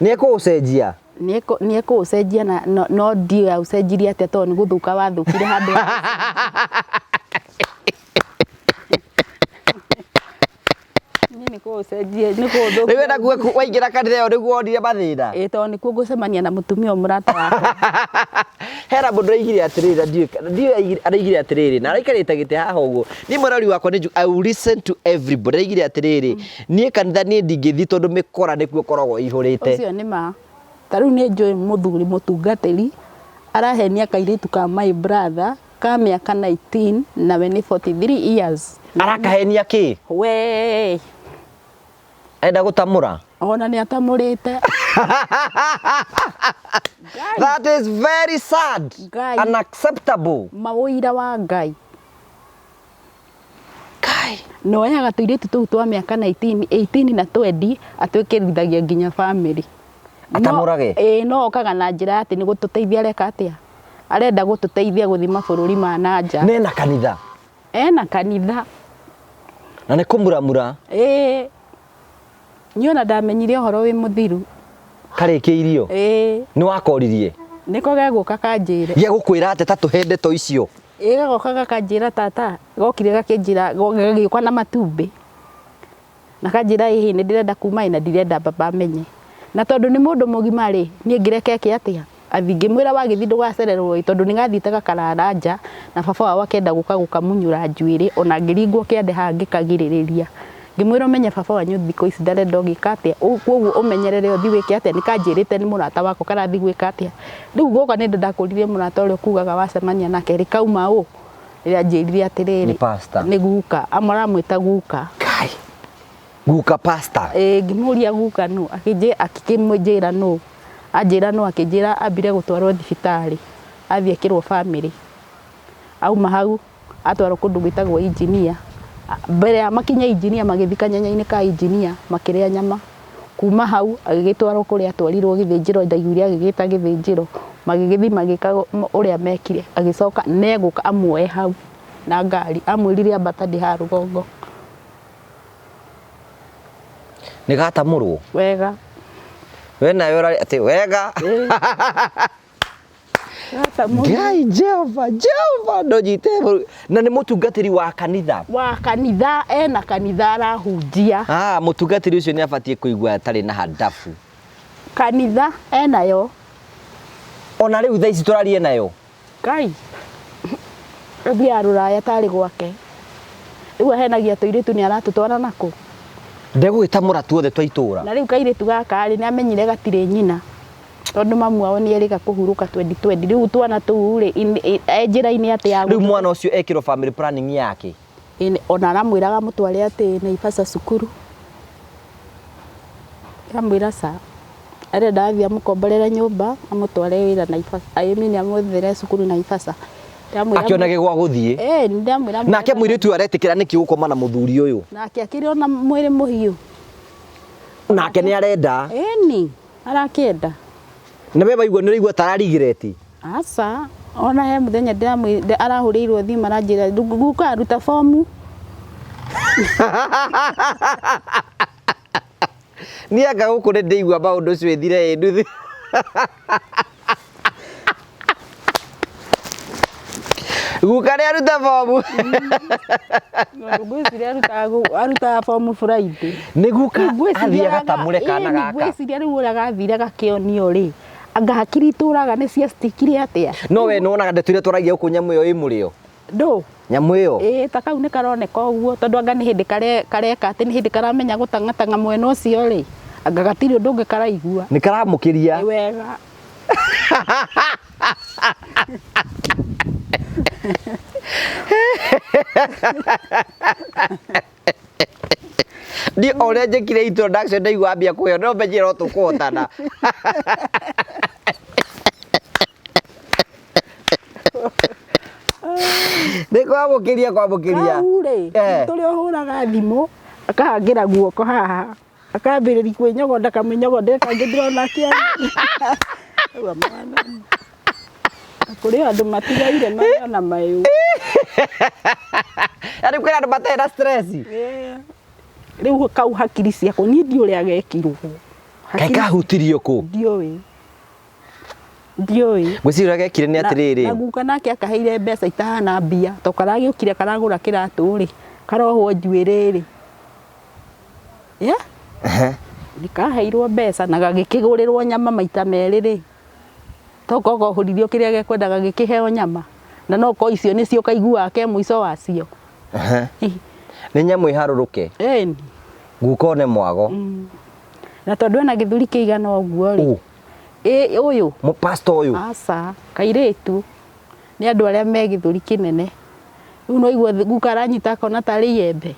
Nĩ ekũũcenjia. Nĩ ekũũcenjia na no ndiũĩ aũcenjirie atĩa tondũ nĩ gũthũka wathũkire handũ ha Niĩ nĩ kũũcenjia nĩ kũũthũkia. Rĩu wenda kuga waingĩra kanitha ĩyo nĩguo wonire mathĩna? Ĩĩ tondũ nĩkuo ngũcemania na mũtumia ũyũ mũrata wakwa. Hena mũndũ ũraigire atĩrĩrĩ na ndiũĩ araigire atĩrĩrĩ na araikarĩte gĩtĩ haha ũguo. Niĩ mwĩrori wakwa nĩ I will listen to everybody. Araigire atĩrĩrĩ, Niĩ kanitha niĩ ndingĩthiĩ tondũ mĩkora nĩkuo ĩkoragwo ĩihũrĩte. Ũcio nĩ ma. Ta rĩu nĩ njũĩ mũthuri mũtungatĩri arahenia kairĩtu ka my brother ka mĩaka 19 nawe nĩ 43 years. Arakahenia kĩ? Wee. Arenda gũtamũra? Ona nĩ atamũrĩte. That is very sad. Ngai. Unacceptable. Maũira wa Ngai. Kai. Na oyaga tũirĩtu tũu twa mĩaka 19, 18 na 20 atwĩkĩrithagia nginya family. Atamũrage? Ĩĩ no okaga na njĩra ya atĩ nĩ gũtũteithia areka atĩa? Arenda gũtũteithia gũthiĩ mabũrũri ma na nja. Na ena kanitha? Ena kanitha. Na nĩ kũmuramura? Ĩĩ. Niĩ ona ndamenyire ũhoro wĩ mũthiru. Karĩkĩirio? Ĩĩ. Nĩ wakoririe? Nĩko gegũka kanjĩre. Gegũkwĩra atĩa ta tũhe ndeto icio? Ĩĩ gagoka gakanjĩra tata, gokire gakĩnjĩra, gagĩũka na matumbĩ. Na kanjĩra ĩhĩ nĩ ndĩrenda kuma ĩ na ndirenda baba amenye. Na tondũ nĩ mũndũ mũgima rĩ, niĩ ngĩreke eke atĩa? Athiĩ ngĩmwĩra wagĩthiĩ ndũgacererwo ĩ tondũ nĩ gathiĩte gakarara nja na baba wao akenda gũka gũkamunyũra njuĩrĩ ona ngĩringwo kĩande haha ngĩkagirĩrĩria. Ngĩmwĩra ũmenye baba wanyu thikũ ici ndarenda ũgĩka atĩa, koguo ũmenyerere ũthiĩ wĩke atĩa, nĩ kanjĩrĩte nĩ mũrata wakwa karathiĩ gwĩka atĩa. Rĩu guoka nĩ ndakũririe mũrata ũrĩa ũkugaga wacemania nake rĩ, kauma ũ? Rĩrĩa anjĩrire atĩrĩrĩ, Nĩ pastor. nĩ guka, aramwĩta guka. Kai. Guka pastor. Ĩĩ ngĩmũria guka nũ, akĩnjĩra nũ, anjĩra nũ akĩnjĩra ambire gũtwarwo thibitarĩ, athiĩ ekĩrwo family, auma hau atwarwo kũndũ gwĩtagwo engineer, mbere ya makinye engineer magĩthiĩ kanyanya-inĩ ka engineer makĩrĩa nyama, kuma hau agĩgĩtwarwo kũrĩa atwarirwo gĩthĩnjĩro ndaiguire agĩgĩta gĩthĩnjĩro, magĩgĩthiĩ magĩka ũrĩa mekire, agĩcoka na egũka amuoe hau na ngari, amwĩrire ambata ndĩ haha rũgongo. Nĩ gatamũrwo? Wega. We nawe ũrarĩ atĩ wega. Gatamũrwo. Ngai Jehova, Jehova ndũnyite na nĩ mũtungatĩri wa kanitha. Wa kanitha, ena kanitha arahunjia. Ah, mũtungatĩri ũcio nĩ abatiĩ kũigua atarĩ na handabu. Kanitha enayo. Ona rĩu thaa ici tũraria nayo. Ngai athiaga rũraya tarĩ gwake. Rĩu ahenagia tũirĩtu nĩ aratũtwara nakũ? Ndegũgĩtamũra tuothe twa itũra. Na rĩu kairĩtu gaka rĩ, nĩ amenyire gatirĩ nyina tondũ mamu wao nĩ erĩga kũhurũka 2020. Rĩu twana tũu rĩ, e njĩra-inĩ atĩ ya Rĩu mwana ũcio ekĩrwo family planning yake. Ona aramwĩraga amũtware atĩ Naivasha cukuru. Ndamwĩra ca. Arenda athiĩ amũkomborere nyũmba amũtware wĩra Naivasha, I mean amwethere cukuru Naivasha. Ndamwĩra Akĩonage gwa gũthiĩ. Ĩĩ ndamwĩra Nake mũirĩtu ũyũ aretĩkĩra nĩkĩ gũkoma na mũthuri ũyũ? Nake akĩrĩ ona mwĩrĩ mũhiũ. Nake nĩ arenda. Ĩni, arakĩenda. Na we waigua nĩ ũraigua ta ararigireti? Aca, ona he mũthenya arahũrĩirwo thimũ aranjĩra guka ruta bomu. Niĩ anga gũkũ nĩ ndĩigua maũndũ ũcio ĩthire ĩ nduthi. Guka nĩ aruta bomu. Ngwĩciria arutaga bomu Friday. Nĩ guka athiĩ agatamũre kana gaka. Ngwĩciria rĩu ũrĩa gathire gakĩonio rĩ, anga hakiri itũraga nĩ cia stickire atĩa? No we nĩwonaga ndeto iria twaragia gũkũ nyamũ ĩyo ĩ mũrĩo? Ndũ? Nyamũ ĩyo? Ĩĩ ta kau nĩ karoneka ũguo tondũ anga nĩ hĩndĩ kareka atĩ nĩ hĩndĩ karamenya gũtang'atang'a mwena ũcio rĩ, anga gatirĩ ũndũ ũngĩ karaigua. Nĩ karamũkĩria. Ĩ wega. Niĩ o ũrĩa njĩkire introduction ndaigua ambia kũheo no menye no tũkũhotana. Nĩ kwamũkĩria kwamũkĩria. Kau rĩ, Eh. tũrĩa ũhũraga thimũ, akahangĩra guoko haha, akambĩrĩria kwĩnyogonda kamwĩnyogonde kangĩ ndĩrona akĩaria. Rĩu mwathani. Kũrĩ andũ matigaire marĩ ona mayũ. Yaani kwĩna andũ matarĩ na stress. Rĩu kau hakiri ciakwa niĩ ndiũ ũrĩa gekirwo. Kaĩ kahutirio kũ? Ndiũĩ, ndiũĩ. Ngwĩciria ũrĩa gekire nĩ atĩrĩrĩ. Na guka nake akaheire mbeca itahana mbia, to karagĩũkire karagũra kĩratũ rĩ, karohwo njuĩrĩ rĩ. Yeah? Nĩ kaheirwo mbeca na gagĩkĩgũrĩrwo nyama maita merĩ rĩ. To kogohũririo kĩrĩa gekwenda gagĩkĩheo nyama. Na no ko icio nĩcio kaiguaga ke mũico wacio. Nĩ nyamũ ĩharũrũke. Ĩni. Guka one mwago. Na tondũ ena gĩthũri kĩigana ũguo rĩ. Ĩ ũyũ. Mũpasta ũyũ. Aca, kairĩtu. Nĩ andũ arĩa me gĩthũri kĩnene. Rĩu no igua guka aranyita akona tarĩ iembe.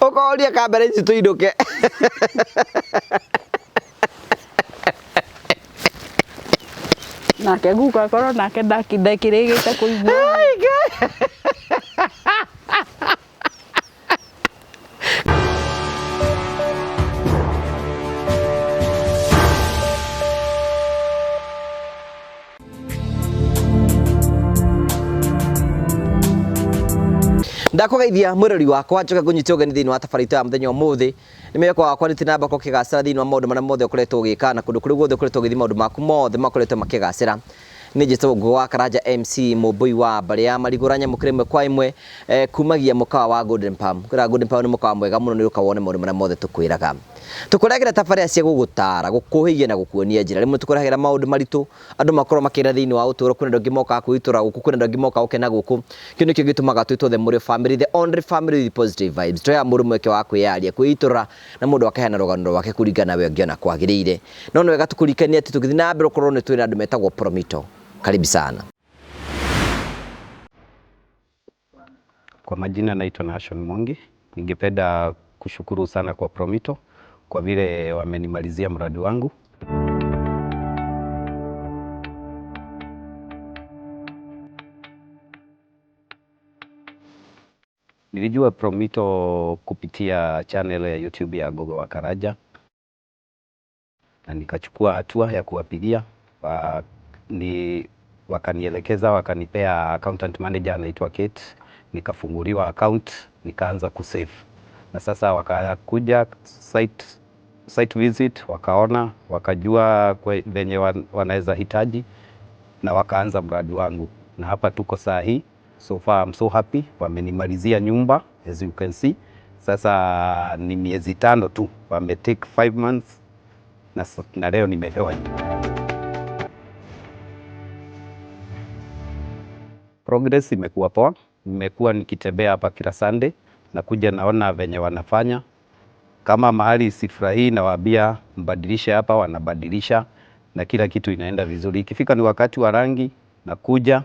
Ũkoria kambere ici tũinũke. Nake guka akorwo nake ndakĩrĩgĩte kũigua. Ndakũgeithia mwĩrori wakwa, njoke ngũnyite ũgeni thĩinĩ wa tabarĩra itũ ya mũthenya ũmũthĩ. Nĩ mwĩhoko wakwa nĩ namba ũkĩgacĩra thĩinĩ wa maũndũ marĩa mothe ũkoretwo ũgĩka na kũndũ kũrĩa guothe ũkoretwo ũgĩthiĩ, maũndũ maku mothe makoretwo makĩgacĩra. Nĩ njĩtagwo Ngugi wa Karanja MC, mũmbũi wa mbarĩ ya Marigũra, nyamũkĩra ĩmwe kwa ĩmwe kumagia mũkawa wa Golden Palm. Kwĩraga Golden Palm nĩ mũkawa mwega mũno, nĩ ũka wone maũndũ marĩa mothe tũkwĩraga. Tũkũrehagĩra tabarĩra cia gũgũtara, gũkũhĩgia na gũkuonia njĩra. Rĩmwe tũkũrehagĩra maũndũ maritũ andũ makorwo makĩra thĩinĩ wa ũtũũro. Kwĩna andũ angĩ mokaga kwĩitũra gũkũ, kwĩna andũ angĩ mokaga gũkena gũkũ. Kĩu nĩkĩo gĩtũmaga twĩtwo the Mũrĩo family, the only family with positive vibes. Tũheaga mũndũ mweke wa kwĩyaria, kwĩitũra, na mũndũ akaheana rũgano rwake kũringana na we ũngĩona kwagĩrĩire. No nĩ wega tũkũririkanie atĩ tũgĩthiĩ na mbere ũkorwo nĩ twĩna andũ metagwo Promito. Karibu sana. Kwa majina naitwa Nashon Mwangi. Ningependa kushukuru sana kwa Promito kwa vile wamenimalizia mradi wangu. Nilijua Promito kupitia channel ya YouTube ya Gogo wa Karaja na nikachukua hatua ya kuwapigia wakanielekeza, wakanipea accountant manager anaitwa Kate, nikafunguliwa account, nikaanza kusave. Na sasa wakakuja site visit, wakaona, wakajua venye wanaweza hitaji na wakaanza mradi wangu. Na hapa tuko saa hii, so far I'm so happy, wamenimalizia nyumba as you can see. Sasa ni miezi 5 tu, wame take 5 months na leo nimepewa nyumba. Progress imekuwa poa, nimekuwa nikitembea hapa kila Sunday, nakuja naona venye wanafanya. Kama mahali sifurahii nawaambia mbadilishe hapa, wanabadilisha na kila kitu inaenda vizuri. Ikifika ni wakati wa rangi, nakuja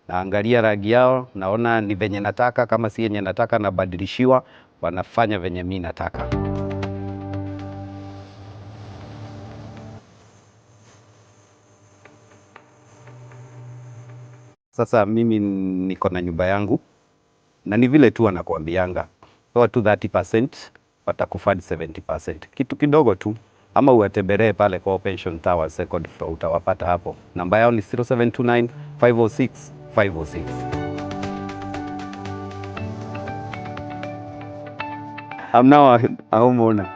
naangalia rangi yao, naona ni venye nataka, kama si yenye nataka nabadilishiwa, wanafanya venye mi nataka. Sasa mimi niko na nyumba yangu na ni vile tu wanakuambianga toa tu 30% watakufund 70%, kitu kidogo tu, ama uwatembelee pale kwa Pension Tower second floor, utawapata hapo. Namba yao ni 0729 506 506. I'm now a homeowner.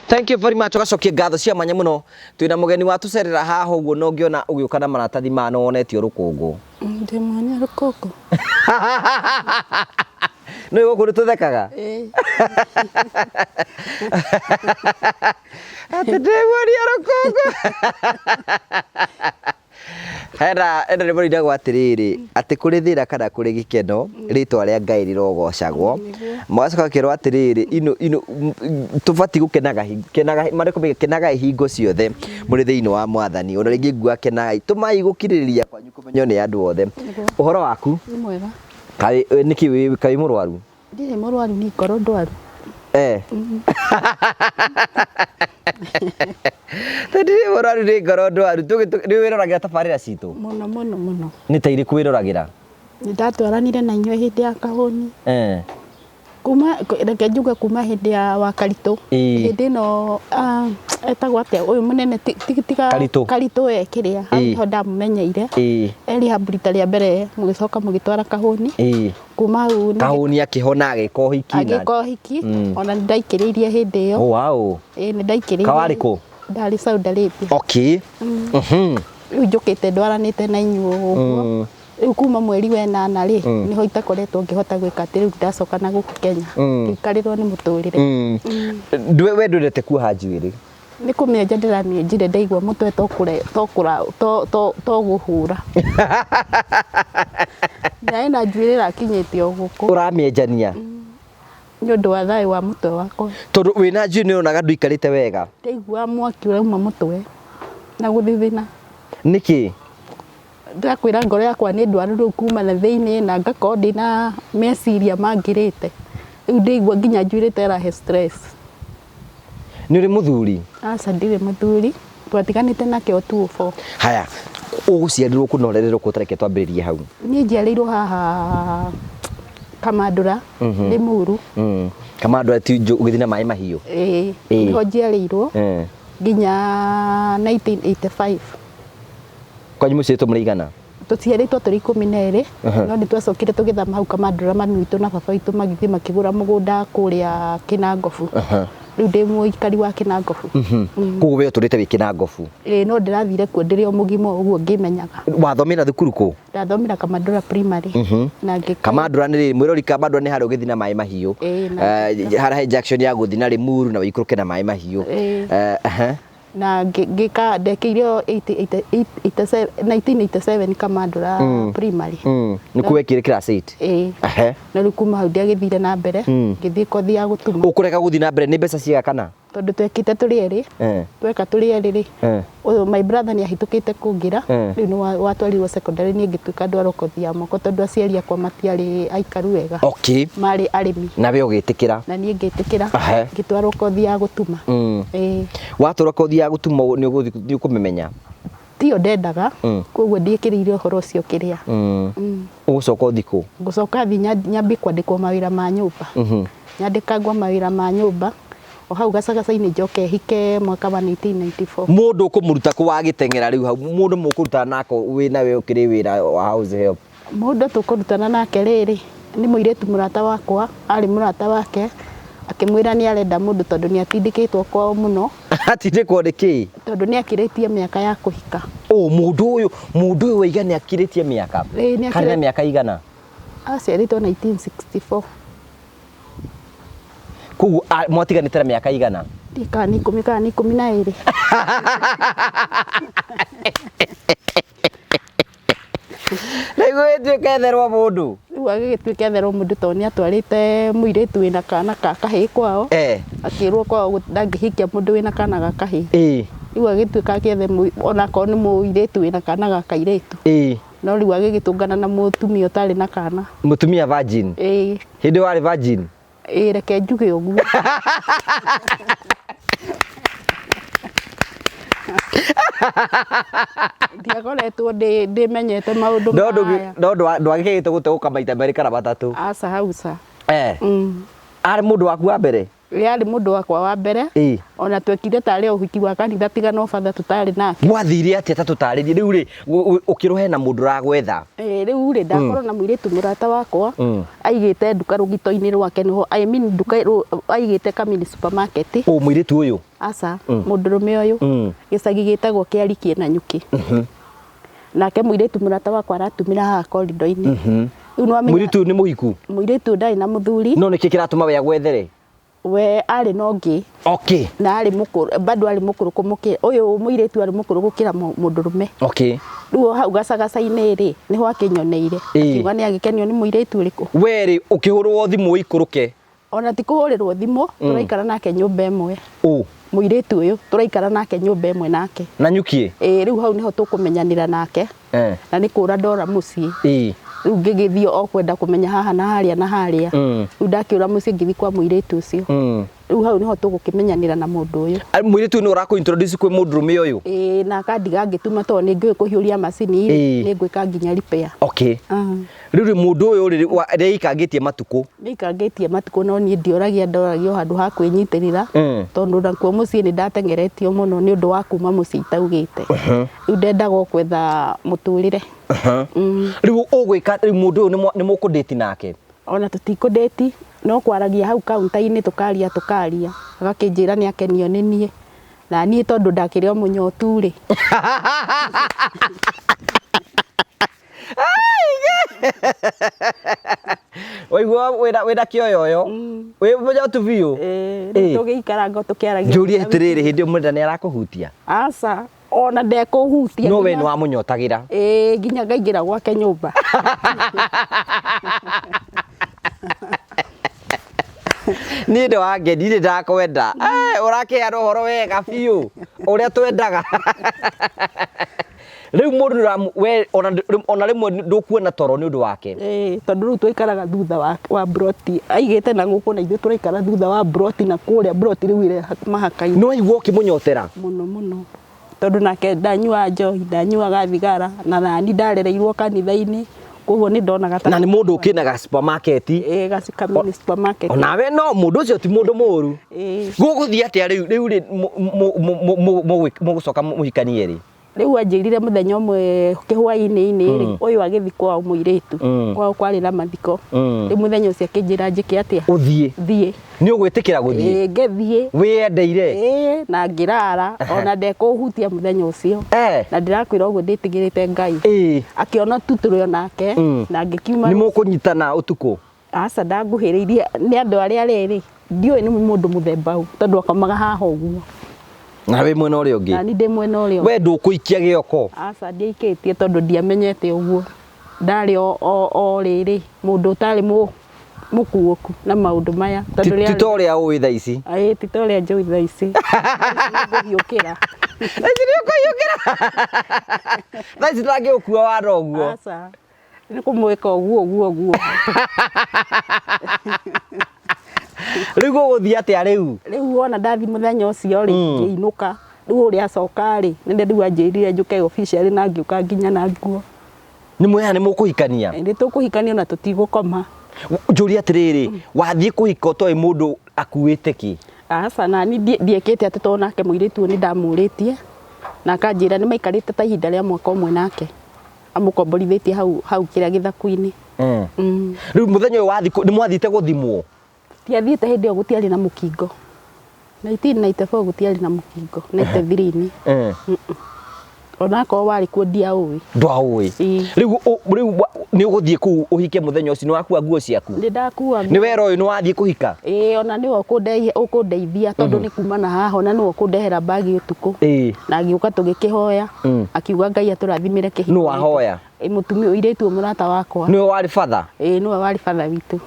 Thank you very much. Ũgacokia ngatho cia mwanya mũno. Twĩna mũgeni wa tũcerera haha ũguo, na ũngĩona ũgĩũka na maratathi ma no wonetio rũkũngũ. Ndĩmuonia rũkũngũ. Nĩ gũkũ nĩ tũthekaga. Atĩ ndĩmuonia rũkũngũ. Hena ena rĩmwe rĩinagwo atĩrĩrĩ, atĩ kũrĩ thĩna kana kũrĩ gĩkeno, rĩtwa rĩa Ngai rĩrogocagwo. Magacoka makerwo atĩrĩrĩ, ino ino tũbatiĩ gũkenaga kenaga marĩkũ mauga kenagai hingo ciothe mũrĩ thĩinĩ wa Mwathani. Ona rĩngĩ ngua kenagai, tũmai gũkirĩrĩria kwanyu kũmenywo nĩ andũ othe. Ũhoro waku? Nĩ mwega. Kaĩ nĩkĩ kaĩ mũrwaru? Ndirĩ mũrwaru, nĩ ngoro ndwaru. Ndirĩ mũrwaru, nĩ ngoro ndwaru. Nĩ wĩroragĩra tabarĩra citũ? Mũno mũno mũno. Nĩ ta irĩkũ wĩroragĩra? Nĩ ndatwaranire na inyuĩ hĩndĩ ya kahũni. Eh. Kuma reke njuge kuma hĩndĩ ya Wakaritũ. Ĩĩ. Hĩndĩ ĩno etagwo atĩa ũyũ mũnene tiga Karitũ. Karitũ we kĩrĩa hau Ĩĩ. nĩho ndamũmenyeire. Ĩĩ. E rehab rita rĩa mbere mũgĩcoka mũgĩtwara kahũni. Ĩĩ. Kuma hau nĩ- Kahũni akĩhona agĩka ũhiki na agĩka ũhiki Mm. ona nĩ ndaikĩrĩirie hĩndĩ ĩyo. Oh, wow. Ĩĩ nĩ ndaikĩrĩirie. Kawarĩ kũ? Ndarĩ Saudi Arabia. Okay. Mhm. Rĩu njũkĩte ndwaranĩte na inyuĩ ũguo. Mm. Rĩu kuma mweri wa ĩnana rĩ nĩho itakoretwo ngĩhota gwĩka atĩ rĩu ndacoka na gũkũ Kenya. Ndikarĩrwo nĩ mũtũrĩre. Mm. Ndwe we ndwendete kuoha njuĩrĩ. Nĩ kũmĩenja ndĩramĩenjire ndaigua mũtwe togũhura. Ndaĩ na njuĩrĩ ĩrakinyĩte o gũkũ Ũramĩenjania. nĩ ũndũ wa thayũ wa mũtwe wakwa. Tondũ wĩna njuĩrĩ nĩ ũronaga ndũikarĩte wega. Ndaigua mwaki ũrauma mũtwe na gũthithina. Nĩkĩ? Ndakwĩra ngoro yakwa nĩ ndwaru rĩu kuma na thĩinĩ na ngakorwo ndĩna meciria mangĩrĩte. Rĩu ndĩigua nginya njuĩrĩ ta ĩrahe stress. Nĩ ũrĩ mũthuri? Aca ndirĩ mũthuri, twatiganĩte nake o 204. Haya, ũgũciarirwo kũ na ũrererwo kũ tareke twambĩrĩrie hau. Niĩ njiarĩirwo haha Kamandũra, Limuru. Mm. Kamandũra ti ũgĩthiĩ na maĩ mahiũ. Ĩĩ, Ĩĩ. nĩho njiarĩirwo Eh. nginya 1985. Kwanyu mũciĩtwo mũrĩ Tũciarĩtwo tũrĩ 12 no nĩ twacokire tũgĩthama hau Kamandũra mami witũ na baba witũ magĩthiĩ makĩgũra mũgũnda kũrĩa Kĩnangobu. Rĩu ndĩ mũikari wa Kĩnangobu. Koguo we ũtũrĩte wĩ Kĩnangobu. Ĩĩ no ndĩrathire kuo ndĩrĩ o mũgima ũguo ngĩmenyaga. Wathomera thukuru kũ? Ndathomera Kamandũra primary na ngĩka Kamandũra nĩ rĩ mwĩrori Kamandũra nĩ harĩa ũgĩthiĩ na maĩ mahiũ. Ĩĩ, na Harĩa he junction ya gũthiĩ na Limuru na ũikũrũke na maĩ mahiũ. Ĩĩ. Aha. Na ngĩka ndekĩire 1987 Kamandũra primary. Nĩ kuo wekire class 8? Ĩĩ. Ehe. Na rĩu kuma hau ndiagĩthire na mbere ngĩthiĩ kothi ya gũtuma. Ũkũrega gũthiĩ na mbere nĩ mbeca ciiga kana? Tondũ twekĩte tũrĩ erĩ. Tweka tũrĩ erĩ rĩ ũyũ my brother nĩ ahĩtũkĩte kũngĩra. Rĩu nĩ watwarirwo secondary niĩ ngĩtuĩka ndwarwo kothi ya moko tondũ aciari akwa matiarĩ aikaru wega. Okay. Marĩ arĩmi. Na we ũgĩtĩkĩra? Na niĩ ngĩtĩkĩra ngĩtwarwo kothi ya gũtuma. Ĩĩ. Watwarwo kothi ya gũtuma nĩ ũkũmĩmenya? Tiyo ndendaga koguo ndiĩkĩrĩire ũhoro ũcio kĩrĩa. Ũgũcoka ũthiĩ kũ? Ngũcoka thiĩ nyambie kwandĩkwo mawĩra ma nyũmba. Nyandĩkangwo mawĩra ma nyũmba o hau gacagaca-inĩ njoke hike mwaka wa 1994. Mũndũ ũkũmũruta kũ wagĩteng'era rĩu hau mũndũ mũkũrutana nako wĩna we ũkĩrĩ wĩra wa house help? Mũndũ tũkũrutana nake rĩrĩ nĩ mũirĩtu mũrata wakwa, arĩ mũrata wake akĩmwĩra nĩ arenda mũndũ tondũ nĩ atindĩkĩtwo kwao mũno. Atindĩkwo nĩ kĩ? Tondũ nĩ akĩrĩtie mĩaka ya kũhika. Ũ mũndũ ũyũ waiga nĩ akĩrĩtie mĩaka? Ĩĩ, nĩ Karĩ na mĩaka igana? Aciarĩtwo 1964. Koguo mwatiganĩte na mĩaka igana? Ndiũĩ kana nĩ 10 kana nĩ 12. Nĩguo ĩtuĩke etherwo mũndũ. Rĩu agĩgĩtuĩka etherwo mũndũ tondũ nĩ atwarĩte mũirĩtu wĩna kana ka kahĩĩ kwao. Akĩrwo kwao ndangĩhikia mũndũ wĩna kana ga kahĩĩ. Rĩu agĩtuĩka akĩethe onakorwo nĩ mũirĩtu wĩna kana ga kairĩtu. No rĩu agĩgĩtũngana na mũtumia ũtarĩ na kana. Mũtumia virgin? Ĩĩ. Hĩndĩ warĩ virgin? Ĩĩ reke njuge ũguo. Ndiakoretwo ndĩmenyete maũndũ maya. No ndwagĩkĩte gũtegũka maita merĩ kana matatũ? Aca hauca. Arĩ mũndũ waku wa mbere? Arĩ mũndũ wakwa wa mbere. Ona twekire tarĩ o ũhiki wa kanitha tiga no batha tũtarĩ nake. Mwathire atĩa ta tũtarĩrie? Rĩu rĩ ũkĩrwo hena mũndũ ũragwetha? Rĩu rĩ ndakorwo na mũirĩtu mũrata wakwa aigĩte nduka rũgito-inĩ rwake nĩho I mean nduka aigĩte kamini supermarket. Ũ mũirĩtu ũyũ? Aca, mũndũrũme ũyũ. Gĩcagi gĩtagwo Kĩari kĩna nyuki. Nake mũirĩtu mũrata wakwa aratumĩra haha corridor-inĩ. Rĩu nĩwamenya Mũirĩtu ũyũ nĩ mũhiku? Mũirĩtu ũyũ ndarĩ na mũthuri. No nĩkĩ kĩratũma we agwethere? We arĩ na ũngĩ. Okay. Na arĩ mũkũrũ, bado arĩ mũkũrũ kũmũkĩra. Ũyũ mũirĩtu arĩ mũkũrũ gũkĩra mũndũrũme. Okay. Rĩu hau gacagaca-inĩ rĩ, nĩho akĩnyoneire. Akiuga nĩ agĩkenio nĩ mũirĩtu ũrĩkũ. We rĩ, ũkĩhũrwo thimũ ũikũrũke? Ona ti kũhũrĩrwo thimũ, tũraikara nake nyũmba ĩmwe. Ũ? Mũirĩtu ũyũ, tũraikara nake nyũmba ĩmwe nake. Na nyuki? Ĩĩ, rĩu hau nĩho tũkũmenyanĩra nake. Na nĩ kũra ndora mũciĩ. Rĩu ngĩgĩthiĩ o kwenda kũmenya haha na harĩa na harĩa. Rĩu ndakĩũra mũciĩ ngĩthiĩ kwa mũirĩtu ũcio. Rĩu hau nĩho tũgũkĩmenyanĩra na mũndũ ũyũ. Mũirĩtu ũyũ nĩ ũrakũ introduce kwĩ mũndũrũme ũyũ? Ĩĩ, na akandiga ngĩtuma tondũ nĩ ngĩũĩ kũhiũria macini rĩ, nĩ ngwĩka nginya repair. Okay. Rĩu rĩ mũndũ ũyũ rĩ nĩaikangĩtie matukũ? Nĩaikangĩtie matukũ no niĩ ndioragia, ndoragia o handũ ha kwĩnyitĩrĩra tondũ nakuo mũciĩ nĩ ndateng'eretio mũno nĩ ũndũ wa kuma mũciĩ itaugĩte. Rĩu ndendaga o gwetha mũtũrĩre. Rĩu ũgwĩka rĩu mũndũ ũyũ nĩ mũkũ date nake? Ona tũtikũ date no kwaragia hau counter-inĩ tũkaria tũkaria, agakĩnjĩra nĩ akenio nĩ niĩ, na niĩ tondũ ndakĩrĩ o mũnyotu rĩ. Waigua wĩna kĩoyoyo, wĩ mũnyotu biũ. Rĩu tũgĩikaranga tũkĩaragia. Njũrie atĩrĩrĩ, hĩndĩ ĩyo mwenda nĩ arakũhutia? Aca. Ona ndekũhutia. No we nĩ wamũnyotagĩra. Ĩĩ, nginya ngaingĩra gwake nyũmba. Niĩ ndĩ wangeni, nĩ ndakwenda. Ũrakĩheana ũhoro wega biũ, ũrĩa twendaga. Rĩu mũndũ we ona rĩmwe ndũkuona toro nĩ ũndũ wake. Ĩĩ, tondũ rĩu twaikaraga thutha wa broti. Aigĩte na gũkũ na ithuĩ tũraikara thutha wa broti na kũrĩa broti rĩu ĩrĩ mahaka-inĩ. Nĩ waigua ũkĩmũnyotera? Mũno mũno. Tondũ nake ndanyuaga njohi, ndanyuaga thigara, na nani ndarereirwo kanitha-inĩ, koguo nĩ ndonaga ta. Na nĩ mũndũ ũkĩnaga supermarket. Ĩĩ, gacika mini supermarket. Onawe no mũndũ ũcio ti mũndũ mũru. Ĩĩ. Gũgũthiĩ atĩa rĩu rĩu rĩ mũgũcoka mũhikanie rĩ? Rĩu anjĩrire mũthenya ũmwe kĩhwainĩ-inĩ rĩ, ũyũ agĩthiĩ kwao mũirĩtu, kwao kwarĩ na mathiko. Rĩu mũthenya ũcio akĩnjĩra njĩke atĩa? Ũthiĩ. Thiĩ. Nĩ ũgwĩtĩkĩra gũthiĩ? Ĩĩ, ngĩthiĩ. Wĩyendeire? Ĩĩ, na ngĩrara, ona ndekũhutia mũthenya ũcio. Na ndĩrakwĩra ũguo ndĩtigĩrĩte Ngai. Akĩona tu tũrĩ o nake, na ngĩkiuma. Nĩ mũkũnyitana ũtukũ? Aca, ndanguhĩrĩirie nĩ andũ arĩa rĩrĩ, ndiũĩ nĩ mũndũ mũthemba ũ, tondũ akomaga haha ũguo. Na wĩ mwena ũrĩa ũngĩ? Na niĩ ndĩ mwena ũrĩa ũngĩ. We ndũkũikia gĩoko? Aca, ndiaikĩtie tondũ ndiamenyete ũguo. Ndarĩ o rĩrĩ, mũndũ ũtarĩ mũkuũku na maũndũ maya. Ti ta ũrĩa ũĩ thaa ici? Ĩĩ, ti ta ũrĩa njũĩ thaa ici. Nĩngũhiũkĩra. Thaa ici nĩũkũhiũkĩra? Thaa ici ndangĩgũkua wara ũguo. Aca. Nĩ kũmwĩka ũguo ũguo ũguo. Rĩu gũgũthiĩ atĩa rĩu? Rĩu wona ndathi mũthenya ũcio rĩ, ngĩinũka. Rĩu ũrĩa acoka rĩ, nĩ rĩu anjĩrire njũke officially na ngĩũka nginya na nguo. Nĩ mwĩha nĩ mũkũhikania? Nĩ tũkũhikania na tũtigũkoma. Njũrie atĩrĩrĩ, wathiĩ kũhika ũtoĩ mũndũ akuĩte kĩ? Aca, na niĩ ndiĩkĩte atĩ tondũ nake mũirĩtu ũyũ nĩ ndamũrĩtie, na akanjĩra nĩ maikarĩte ta ihinda rĩa mwaka ũmwe nake. Amũkomborithĩtie hau hau kĩrĩa gĩthaku-inĩ. Rĩu mũthenya ũyũ wathiĩ nĩ mwathiĩte gũthimwo? Tiathiĩte hĩndĩ ĩyo gũtiarĩ na mũkingo. 1994 gũtiarĩ na mũkingo, 93-inĩ. Onakorwo warĩ kuo ndiaũĩ. Ndwaũĩ. Rĩu rĩu nĩ ũgũthiĩ kũu ũhike mũthenya ũcio, nĩ wakua nguo ciaku? Nĩ ndakua nguo. Nĩ wera ũyũ nĩ wathiĩ kũhika? Ĩĩ, ona nĩwe ũkũndeithia tondũ nĩ kuma na haha, ona nĩwe ũkũndehera mbagi ũtukũ. Na agĩũka tũgĩkĩhoya, akiuga Ngai atũrathimĩre kĩhiko. Nũ wahoya? Ĩĩ, mũtumia ũirĩtu ũyũ mũrata wakwa. Nĩwe warĩ batha? Ĩĩ, nĩwe warĩ batha witũ.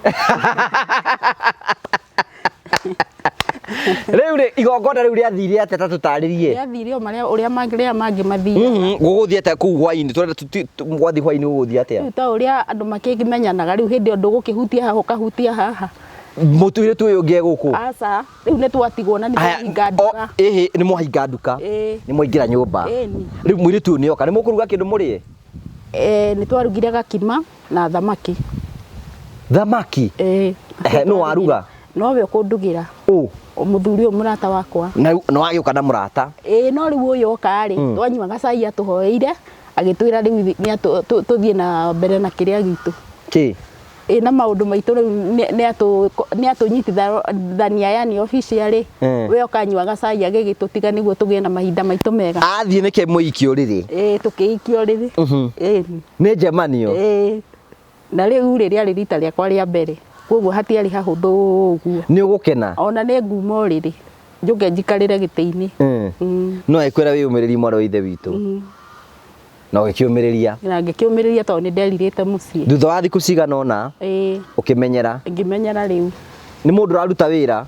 Rĩu rĩ, igongona rĩu rĩathire atĩa ta tũtarĩrie? Rĩathire o marĩa ũrĩa mangĩ rĩa mangĩ mathiaga. Gũgũthiĩ atĩa kũu hwainĩ? Tũrenda gwathiĩ hwainĩ gũgũthiĩ atĩa? Rĩu ta ũrĩa andũ makĩmenyanaga rĩu hĩndĩ ĩyo ndũgũkĩhutia haha ũkahutia haha. Mũirĩtu ũyũ ũngĩ e gũkũ? Aca, rĩu nĩ twatigwo na nĩ twahinga nduka. Ĩhĩ, nĩ mwahinga nduka. Nĩ mwaingĩra nyũmba. Rĩu mũirĩtu ũyũ nĩ oka, nĩ mũkũruga kĩndũ mũrĩe? Nĩ twarugire gakima na thamaki. Thamaki? Ĩĩ. Nũ waruga? Nowe ũkũndugĩra. Ũ? Mũthuri ũyũ mũrata wakwa. Na nĩ wagĩũka na mũrata? Ĩĩ, no rĩu ũyũ oka rĩ, twanyuaga cai atũhoeire, agĩtwĩra rĩu nĩ tũthiĩ na mbere na kĩrĩa gitũ. Kĩ? Ĩĩ, na maũndũ maitũ rĩu nĩ atũnyitithania yani officially. We ũkanyuaga cai agĩgĩtũtiga nĩguo tũgĩe na mahinda maitũ mega. Athiĩ nĩkĩ mũikio ũrĩrĩ? Ĩĩ, tũkĩikio ũrĩrĩ. Ĩĩ. Nĩ njemanio? Ĩĩ. Na rĩu rĩ, rĩarĩ rita rĩakwa rĩa mbere, koguo hatiarĩ hahũthũ ũguo. Nĩ ũgũkena? Ona nĩ nguma ũrĩrĩ, njũke njikarĩre gĩtĩ-inĩ. No ĩkwĩra wĩyũmĩrĩrie mwarĩ wa ithe witũ. Na ũgĩkĩũmĩrĩria? Na ngĩkĩũmĩrĩria tondũ nĩ nderirĩte mũciĩ. Thutha wa thikũ cigana ũna? Ĩĩ. Ũkĩmenyera? Ngĩmenyera rĩu. Nĩ mũndũ ũraruta wĩra?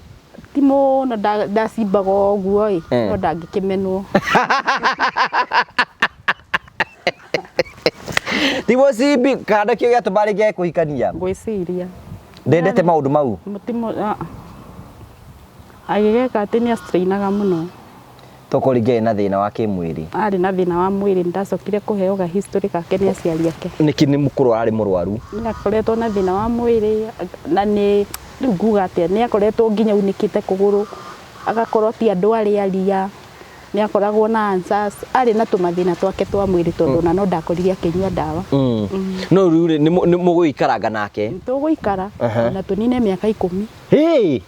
Ti mũno ndacimbaga ũguo ĩ, no ndangĩkĩmenwo. Ti mũcimbi kana kĩo gĩatũma rĩngĩ age kũhikania. Ngwĩciria. Ndendete maũndũ mau. Mũtimo agĩgeka atĩ nĩ astrainaga mũno. Tokorwo rĩngĩ arĩ na thĩna wa kĩmwĩrĩ. Arĩ na thĩna wa mwĩrĩ, nĩndacokire kũheo ga history gake nĩ aciari ake. Nĩkĩ nĩ mũkũrũ ararĩ mũrwaru? Nĩ akoretwo na thĩna wa mwĩrĩ na nĩ rĩu nguga atĩa, nĩ akoretwo nginya aunĩkĩte kũgũrũ, agakorwo ti andũ arĩa aria, nĩ akoragwo na ulcers, arĩ na tũmathĩna twake twa mwĩrĩ tondũ ona no ndakorire akĩnyua ndawa. No rĩu rĩ, nĩ mũgũikaranga nake? Nĩ tũgũikara ona tũnine mĩaka 10. Hĩ,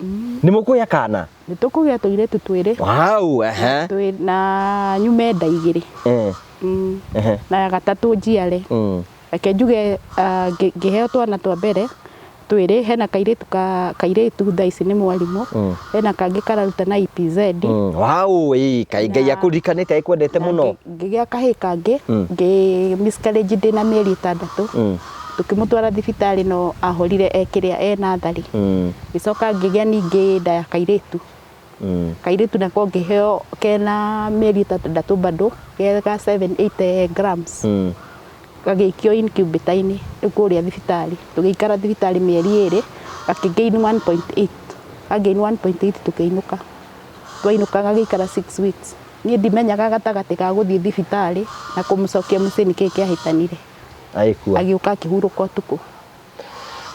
nĩ mũkũgĩa kana? Nĩ tũkũgĩa tũirĩtu twĩrĩ. Wow, ehe. Na nyume nda igĩrĩ. Na ya gatatũ njiare. Reke njuge ngĩheo twana twa mbere twĩrĩ, hena kairĩtu ka kairĩtu thaa ici nĩ mwarimũ, hena kangĩ kararuta na EPZ. Wow, ĩ, kaĩ Ngai akũririkanĩte akwendete mũno. Ngĩgĩa kahĩĩ kangĩ, ngĩ miscarriage ndĩna mĩeri 6. Tũkĩmũtwara thibitarĩ no ahorire ekĩrĩa e natharĩ. Ngĩcoka ngĩgĩa ningĩ nda ya kairĩtu. Kairĩtu nako ngĩheo kena mĩeri 6 bado, ga 7-8 grams. Gagĩikio incubator-inĩ rĩu kũrĩa thibitarĩ. Tũgĩikara thibitarĩ mĩeri 2, gakĩ gain 1.8. Kagain 1.8 tũkĩinũka. Twainũka gagĩikara 6 weeks. Niĩ ndimenyaga gatagatĩ ga gũthiĩ thibitarĩ na kũmũcokia mũciĩ nĩkĩĩ kĩahĩtanire. Agĩkua. Agĩũka akĩhurũka ũtukũ.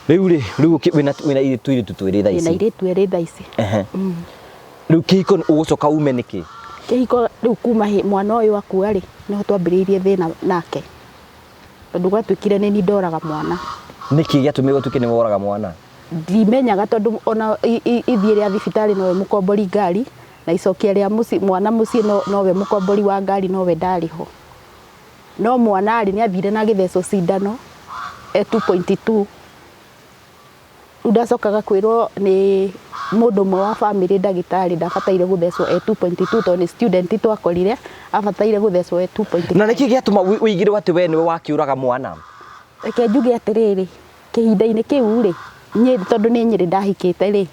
Rĩu rĩ, rĩu wĩna tũirĩtu twĩrĩ thaa ici. Wĩna airĩtu erĩ thaa ici. Rĩu kĩhiko ũgũcoka ume nĩkĩ? Kĩhiko rĩu kuma mwana ũyũ akua rĩ, nĩho twambĩrĩirie thĩna nake. Tondũ gwatuĩkire nĩ niĩ ndoraga mwana. Nĩkĩ gĩatũmire gũtuĩke nĩ woraga mwana? Ndimenyaga tondũ ona ithiĩ rĩa thibitarĩ nowe mũkombori ngari, na icokia rĩa mwana mũciĩ nowe mũkombori wa ngari nowe ndarĩ ho. No mwana rĩ, nĩ athire na agĩthecwo cindano e 2.2. Rĩu ndacokaga kwĩrwo nĩ mũndũ ũmwe wa bamĩrĩ ndagĩtarĩ ndabataire gũthecwo e 2.2 tondũ nĩ student twakorire, abataire gũthecwo e 2.2. Na nĩkĩ gĩatũma ũigĩrwo atĩ we nĩwe wakĩũraga mwana? Reke njuge atĩrĩrĩ, kĩhinda-inĩ kĩu rĩ, niĩ tondũ nĩ Nyĩrĩ ndahikĩte rĩ,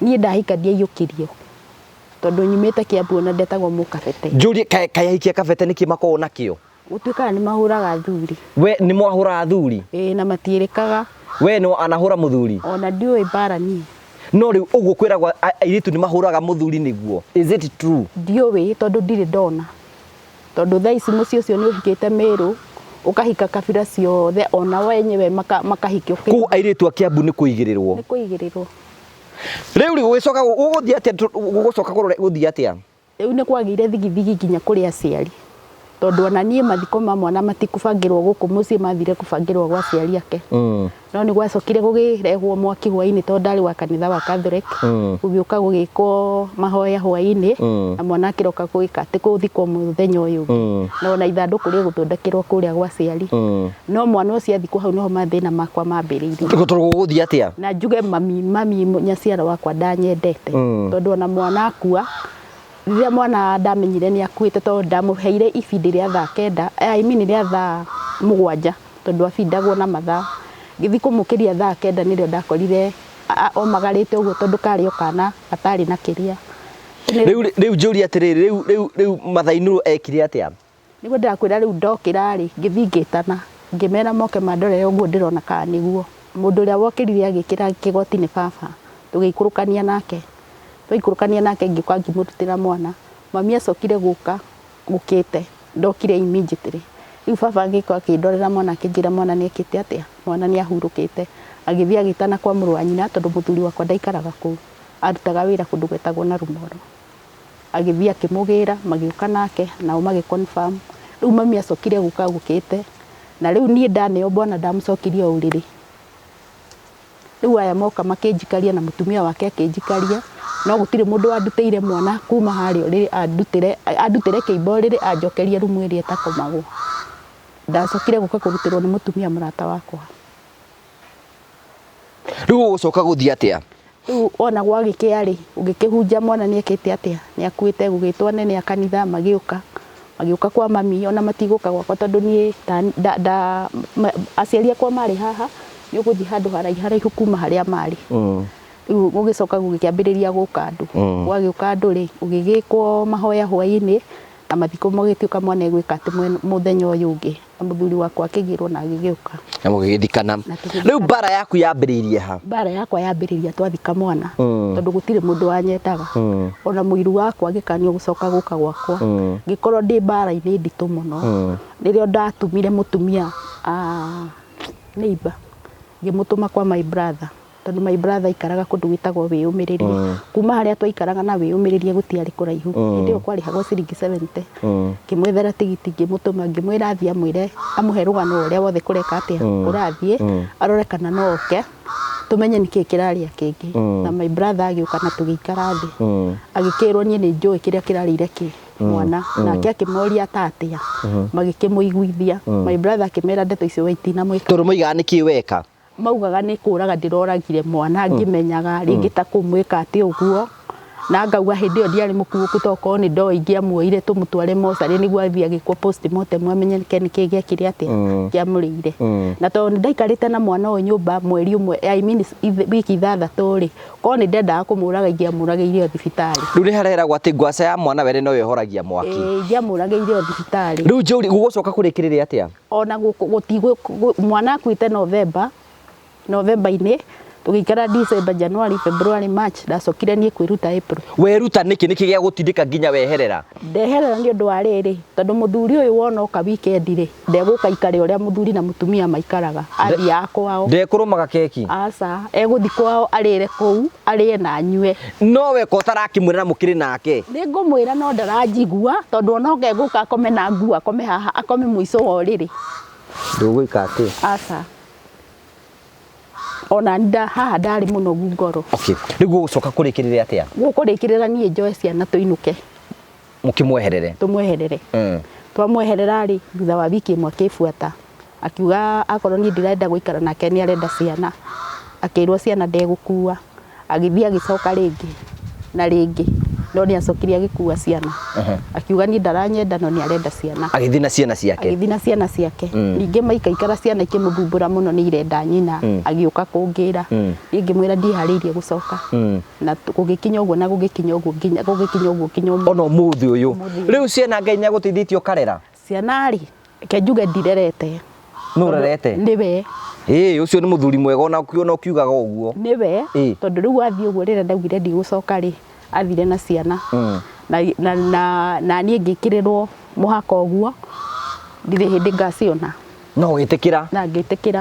niĩ ndahika ndiaiyũkirio. Tondũ nyumĩte Kiambu ona ndetagwo Mũkabete. Njũrie, kaĩ ahikia Kabete nĩkĩ makoragwo nakĩo? Gũtuĩkaga nĩ mahũraga athuri. We nĩ mwahũraga athuri? Ĩĩ, na matiĩrĩkaga. We nĩ anahũra mũthuri? Ona ndiũĩ mbara niĩ. No rĩu ũguo kwĩragwo airĩtu nĩ mahũraga mũthuri nĩguo. Is it true? Ndiũĩ tondũ ndirĩ ndona. Tondũ thaa ici mũciĩ ũcio nĩ ũhikĩte Meru, ũkahika kabira ciothe ona wenyewe makahikio. Koguo airĩtu a Kiambu nĩ kũigĩrĩrwo? Nĩ kũigĩrĩrwo. Rĩu rĩ, gũgĩcoka gũgũthiĩ atĩa? Gũgũcoka kũrore gũthiĩ atĩa? Rĩu nĩ kwagĩire thigithigi nginya kũrĩ aciari. Tondũ ona niĩ mathiko ma mwana matikũbangĩrwo gũkũ mũciĩ, mathire kũbangĩrwo gwa aciari ake. No nĩ gwacokire gũgĩrehwo mwaki hwainĩ tondũ ndarĩ wa kanitha wa Catholic. Gũgĩũka gũgĩkwo mahoya hwainĩ, na mwana akĩroka gwĩka atĩ gũthikwo mũthenya ũyũ ũngĩ. Na ona ithandũkũ rĩgũthondekerwo kũrĩa gwa aciari. No mwana ũcio athikwo hau nĩho mathĩna makwa mambĩrĩirie. Tondũ gũgũthiĩ atĩa? Na njuge mami nyaciara wakwa ndanyendete. Tondũ ona mwana akua, rĩrĩa mwana ndamenyire nĩ akuĩte tondũ ndamũheire ibindi rĩa thaa 9, I mean rĩa thaa 7, tondũ abindagwo na mathaa. Ngĩthiĩ kũmũkĩria thaa 9 nĩrĩo ndakorire omagarĩte ũguo tondũ karĩ o kana gatarĩ na kĩrĩa. Rĩu njũrie atĩrĩrĩ, rĩu Mathai Nuru ekire atĩa? Nĩguo ndĩrakwĩra rĩu ndokĩra rĩ, ngĩthiĩ ngĩtana, ngĩmera moke mandorere ũguo ndĩrona kana nĩguo. Mũndũ ũrĩa wokĩrire agĩkĩra kĩgoti nĩ baba, tũgĩikũrũkania nake. Twaikũrũkania nake ngĩũka ngĩmũrutĩra mwana. Mami acokire gũka gũkĩte, ndokire immediately. Rĩu baba agĩũka akĩndorera mwana akĩnjĩra mwana nĩ ekĩte atĩa, mwana nĩ ahurũkĩte. Agĩthiĩ agĩtana kwa mũrũ wa nyina tondũ mũthuri wakwa ndaikaraga kũu, arutaga wĩra kũndũ gwetagwo na Rumoro. Agĩthiĩ akĩmũgĩra, magĩũka nake nao magĩ confirm. Rĩu mami acokire gũka gũkĩte, na rĩu niĩ ndaneo bwana ndamũcokirie o ũrĩrĩ. Rĩu aya moka makĩnjikaria na mũtumia wake akĩnjikaria, no gũtirĩ mũndũ wandutĩire mwana kuma harĩa ũrĩrĩ andutĩre kĩimba ũrĩrĩ anjokerie rumu ĩrĩa ĩtakomagwo. Ndacokire gũka kũrutĩrwo nĩ mũtumia mũrata wakwa. Rĩu ũgũcoka gũthiĩ atĩa? Rĩu ona gwagĩkĩa rĩ, ũgĩkĩhunja mwana nĩ ekĩte atĩa? Nĩ akuĩte, gũgĩtwo anene a kanitha magĩũka. Magĩũka kwa mami ona matigũka gwakwa tondũ niĩ aciari akwa marĩ haha, nĩ ũgũthiĩ handũ haraihu haraihu kuma harĩa marĩ. Rĩu gũgĩcoka gũgĩkĩambĩrĩria gũka andũ. Gwagĩũka andũ rĩ, gũgĩgĩkwo mahoya hwainĩ, na mathiko magĩtuĩka mwana egwĩka atĩ mũthenya ũyũ ũngĩ. Na mũthuri wakwa akĩgĩrwo na agĩgĩũka. Na mũgĩgĩthikana. Na tũgĩthikana. Rĩu mbara yaku yambĩrĩirie ha? Mbara yakwa yambĩrĩria twathika mwana, tondũ gũtirĩ mũndũ wanyendaga. Ona mũiru wakwa agĩkanio gũcoka gũka gwakwa. Ngĩkorwo ndĩ mbara-inĩ nditũ mũno. Rĩrĩa ndatumire mũtumia neighbor, ngĩmũtũma kwa my brother, tondũ my brother aikaraga kũndũ gwĩtagwo Wĩyũmĩrĩrie. Kuma harĩa twaikaraga na Wĩyũmĩrĩrie gũtiarĩ kũraihu. Hĩndĩ ĩyo kwarĩhagwo ciringi 70. Ngĩmwethera tigiti, ngĩmũtũma, ngĩmwĩra athiĩ amwĩre, amũhe rũgano rũrĩa wothe kũreka atĩa, kũrathiĩ, arore kana no oke, tũmenye nĩkĩĩ kĩrarĩa kĩngĩ. Na my brother agĩũka na tũgĩikara thĩ. Agĩkĩrwo niĩ nĩ njũĩ kĩrĩa kĩrarĩire kĩ mwana. Nake akĩmoria ta atĩa, magĩkĩmũiguithia. My brother akĩmera ndeto icio we itinamwĩka. Tondũ moigaga nĩkĩ weka? Maugaga nĩ kũraga ndĩroragire mwana, ngĩmenyaga rĩngĩ ta kũmwĩka atĩ ũguo. Na ngauga hĩndĩ ĩyo ndiarĩ mũkuũku, tokorwo nĩ ndoĩ ingĩamuoire tũmũtware mocarĩ nĩguo athiĩ agĩkwo postmortem amenyeke nĩkĩ gĩekire atĩa, kĩamũrĩire. Na tondũ nĩ ndaikarĩte na mwana ũyũ nyũmba mweri ũmwe, I mean wiki ithathatũ rĩ, korwo nĩ ndendaga kũmũraga ingĩamũragĩire o thibitarĩ. Rĩu nĩ hareragwo atĩ ngwaca ya mwana wene no ĩhoragia mwaki. Ĩĩ, ingĩamũragĩire o thibitarĩ. Rĩu njũri gũgũcoka kũrĩkĩrĩria atĩa? Ona mwana akuĩte November, November-inĩ, tũgĩikara December, January, February, March, ndacokire niĩ kwĩruta April. Weruta nĩkĩ? Nĩkĩ gĩa gũtindĩka nginya weherera? Ndeherera nĩ ũndũ wa rĩrĩ, tondũ mũthuri ũyũ wona oka weekend rĩ, ndegũka ikare ũrĩa mũthuri na mũtumia maikaraga, athiaga kwao. Ndekũrũmaga keki? Aca, egũthiĩ kwao arĩre kũu, arĩe na anyue. No we ko ũtarakĩmwĩra na mũkĩrĩ nake? Nĩ ngũmwĩra no ndaranjigua, tondũ ona oka egũka akome na nguo, akome haha, akome mũico wa ũrĩrĩ. Ndũgwĩka atĩ? Aca. Ona haha ndarĩ mũnogu ngoro. Okay, rĩu gũgũcoka kũrĩkĩrĩria atĩa? Gũkũrĩkĩrĩra niĩ njoe ciana tũinũke. Mũkĩmweherere? Tũmweherere. Twamweherera rĩ, thutha wa wiki ĩmwe akĩbuata. Akiuga akorwo niĩ ndirenda gũikara nake nĩ arenda ciana. Akĩrwo ciana ndegũkua. Agĩthiĩ agĩcoka rĩngĩ na rĩngĩ, no nĩ acokire agĩkua ciana. Akiuga niĩ ndaranyenda no nĩ arenda ciana. Agĩthiĩ na ciana ciake. Agĩthiĩ na ciana ciake. Ningĩ maikaikara ciana ikĩmũthumbũra mũno nĩ irenda nyina, agĩũka kũngĩra. Niĩ ngĩmwĩra ndiharĩirie gũcoka. Na gũgĩkinya ũguo na gũgĩkinya ũguo nginya gũgĩkinya ũguo nginya ũmũthĩ. Ona ũmũthĩ ũyũ. Ũmũthĩ ũyũ. Rĩu ciana Ngai nĩagũteithĩtie ũkarera? Ciana rĩ, reke njuge ndirerete. Nũ ũrerete? Nĩwe. Ĩĩ, ũcio nĩ mũthuri mwega ona ũkiugaga ũguo. Nĩwe, tondũ rĩu athiĩ ũguo rĩrĩa ndaugire ndigũcoka rĩ, athire na ciana. Na niĩ ngĩkĩrĩrwo mũhaka ũguo, ndirĩ hĩndĩ ngaciona. No ũgĩtĩkĩra? Na ngĩtĩkĩra.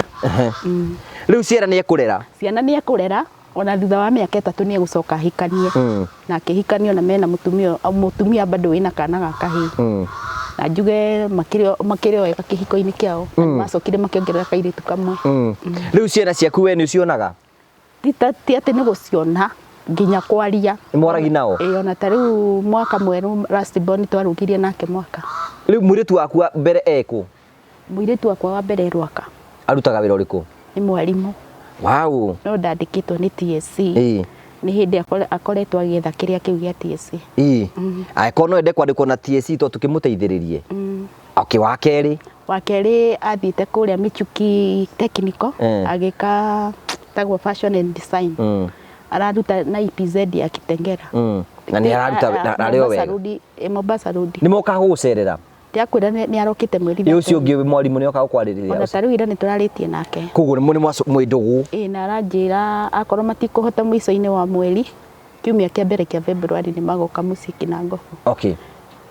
Rĩu ciana nĩ ekũrera? Ciana nĩ ekũrera, ona thutha wa mĩaka 3 nĩ egũcoka ahikanie. Na akĩhikanio na mena mũtumia bado wĩna kana ga kahĩĩ. Na njuge makĩrĩ o wega kĩhiko-inĩ kĩao. Na macokire makĩongerera kairĩtu kamwe. Rĩu ciana ciaku we nĩ ũcionaga? Ti atĩ nĩ gũciona, nginya kwaria. Nĩ mwaragia nao? Ĩĩ, ona ta rĩu mwaka mwerũ last born twarũgirie nake mwaka. Rĩu mũirĩtu waku wa mbere ekũ? Mũirĩtu wakwa wa mbere Rwaka. Arutaga wĩra ũrĩkũ? Nĩ mwarimũ. Wow. No ndandĩkĩtwo nĩ TSC. Nĩ hĩndĩ akoretwo agĩetha kĩrĩa kĩu gĩa TSC. Angĩkorwo no ende kwandĩkwo na TSC to tũkĩmũteithĩrĩrie. Okay, wa kerĩ? Wa kerĩ athiĩte kũrĩa Michuki Technical, agĩka tagwo fashion and design. Araruta na EPZ ya Kitengela. Na nĩ araruta na arĩ o wega. Mombasa Road. Nĩ mokaga gũgũcerera? Ndiakwĩra nĩ arokĩte mweri Ĩ, ũcio ithatũ. ũngĩ mwarimũ nĩ okaga gũkwarĩrĩria? Ona ta rĩu ira nĩ tũrarĩtie nake. Koguo nĩ mwĩ ndũgũ? Ĩ, na aranjĩra akorwo matikũhota mũico-inĩ wa mweri, kiumia kĩa mbere kĩa February nĩ magoka mũciĩ Kinangofu. Okay.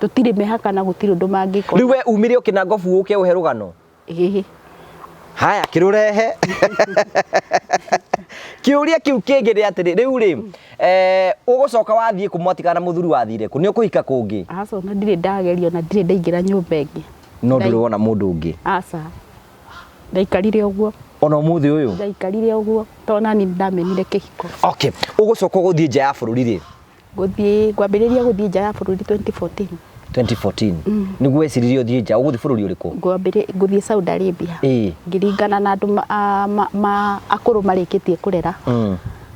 Tũtirĩ mĩhaka na gũtirĩ ũndũ mangĩka. Rĩu we umire o Kinangofu ũke ũhe rũgano? Ĩĩ. Haya, kĩrũrehe. Kĩũria kĩu kĩngĩ nĩ atĩrĩ, rĩu rĩ, ũgũcoka wathiĩ kũ mwatigana na mũthuri wathire kũ? Nĩ ũkũhika kũngĩ? Aca, ona ndirĩ ndageria, ona ndirĩ ndaingĩra nyũmba ĩngĩ. No ndũrĩ wona mũndũ ũngĩ? Aca. Ndaikarire ũguo. Ona ũmũthĩ ũyũ? Ndaikarire ũguo, tondũ nani ndamenire kĩhiko. Okay, ũgũcoka ũgũthiĩ nja ya bũrũri rĩ? Gũthiĩ, ngwambĩrĩria gũthiĩ nja ya bũrũri 2014. 2014. Nĩguo weciririe ũthiĩ nja, ũgũthiĩ bũrũri ũrĩkũ? Ngũthiĩ Saudi Arabia. Ngĩringana na andũ akũrũ marĩkĩtie kũrera.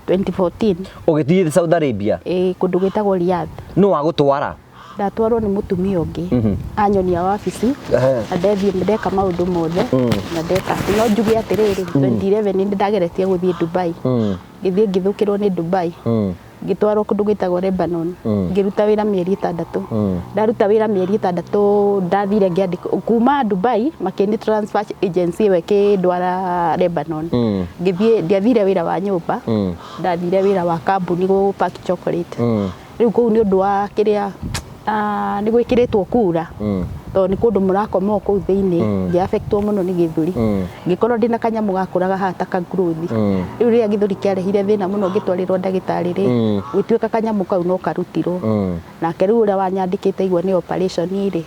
2014. Ũgĩthiĩ Saudi Arabia? Ĩĩ, kũndũ gwĩtagwo Riyadh. Nũ wagũtwara? Ndatwarwo nĩ mũtumia ũngĩ. Anyonia wabici. Na ndethiĩ ndeka maũndũ mothe. Na ndeka. No njuge atĩrĩrĩ, 2011 nĩ ndageretie gũthiĩ Dubai. Ngĩthiĩ ngĩthũkĩrwo nĩ Dubai. Ngĩtwarwo kũndũ gwĩtagwo Lebanon. Ngĩruta wĩra mĩeri 6. Ndaruta wĩra mĩeri 6, ndathire ngĩandĩkwo kuma Dubai, makĩni transfer agency ĩyo ĩkĩndwara Lebanon. Ngĩthiĩ, ndiathire wĩra wa nyũmba, ndathire wĩra wa kambuni gũ pack chocolate. Rĩu kũu nĩ ũndũ wa kĩrĩa nĩ gwĩkĩrĩtwo kura, tondũ nĩ kũndũ mũrakoma o kũu thĩinĩ, ngĩ-affectwo mũno nĩ gĩthũri, ngĩkorwo ndĩna kanyamũ gakũraga haha ta ka growth. Rĩu rĩrĩa gĩthũri kĩarehire thĩna mũno, ngĩtwarĩrwo ndagĩtarĩ rĩ, gũtuĩka kanyamũ kau no karutirwo. Nake rĩu ũrĩa wanyandĩkĩte igua nĩ operation rĩ,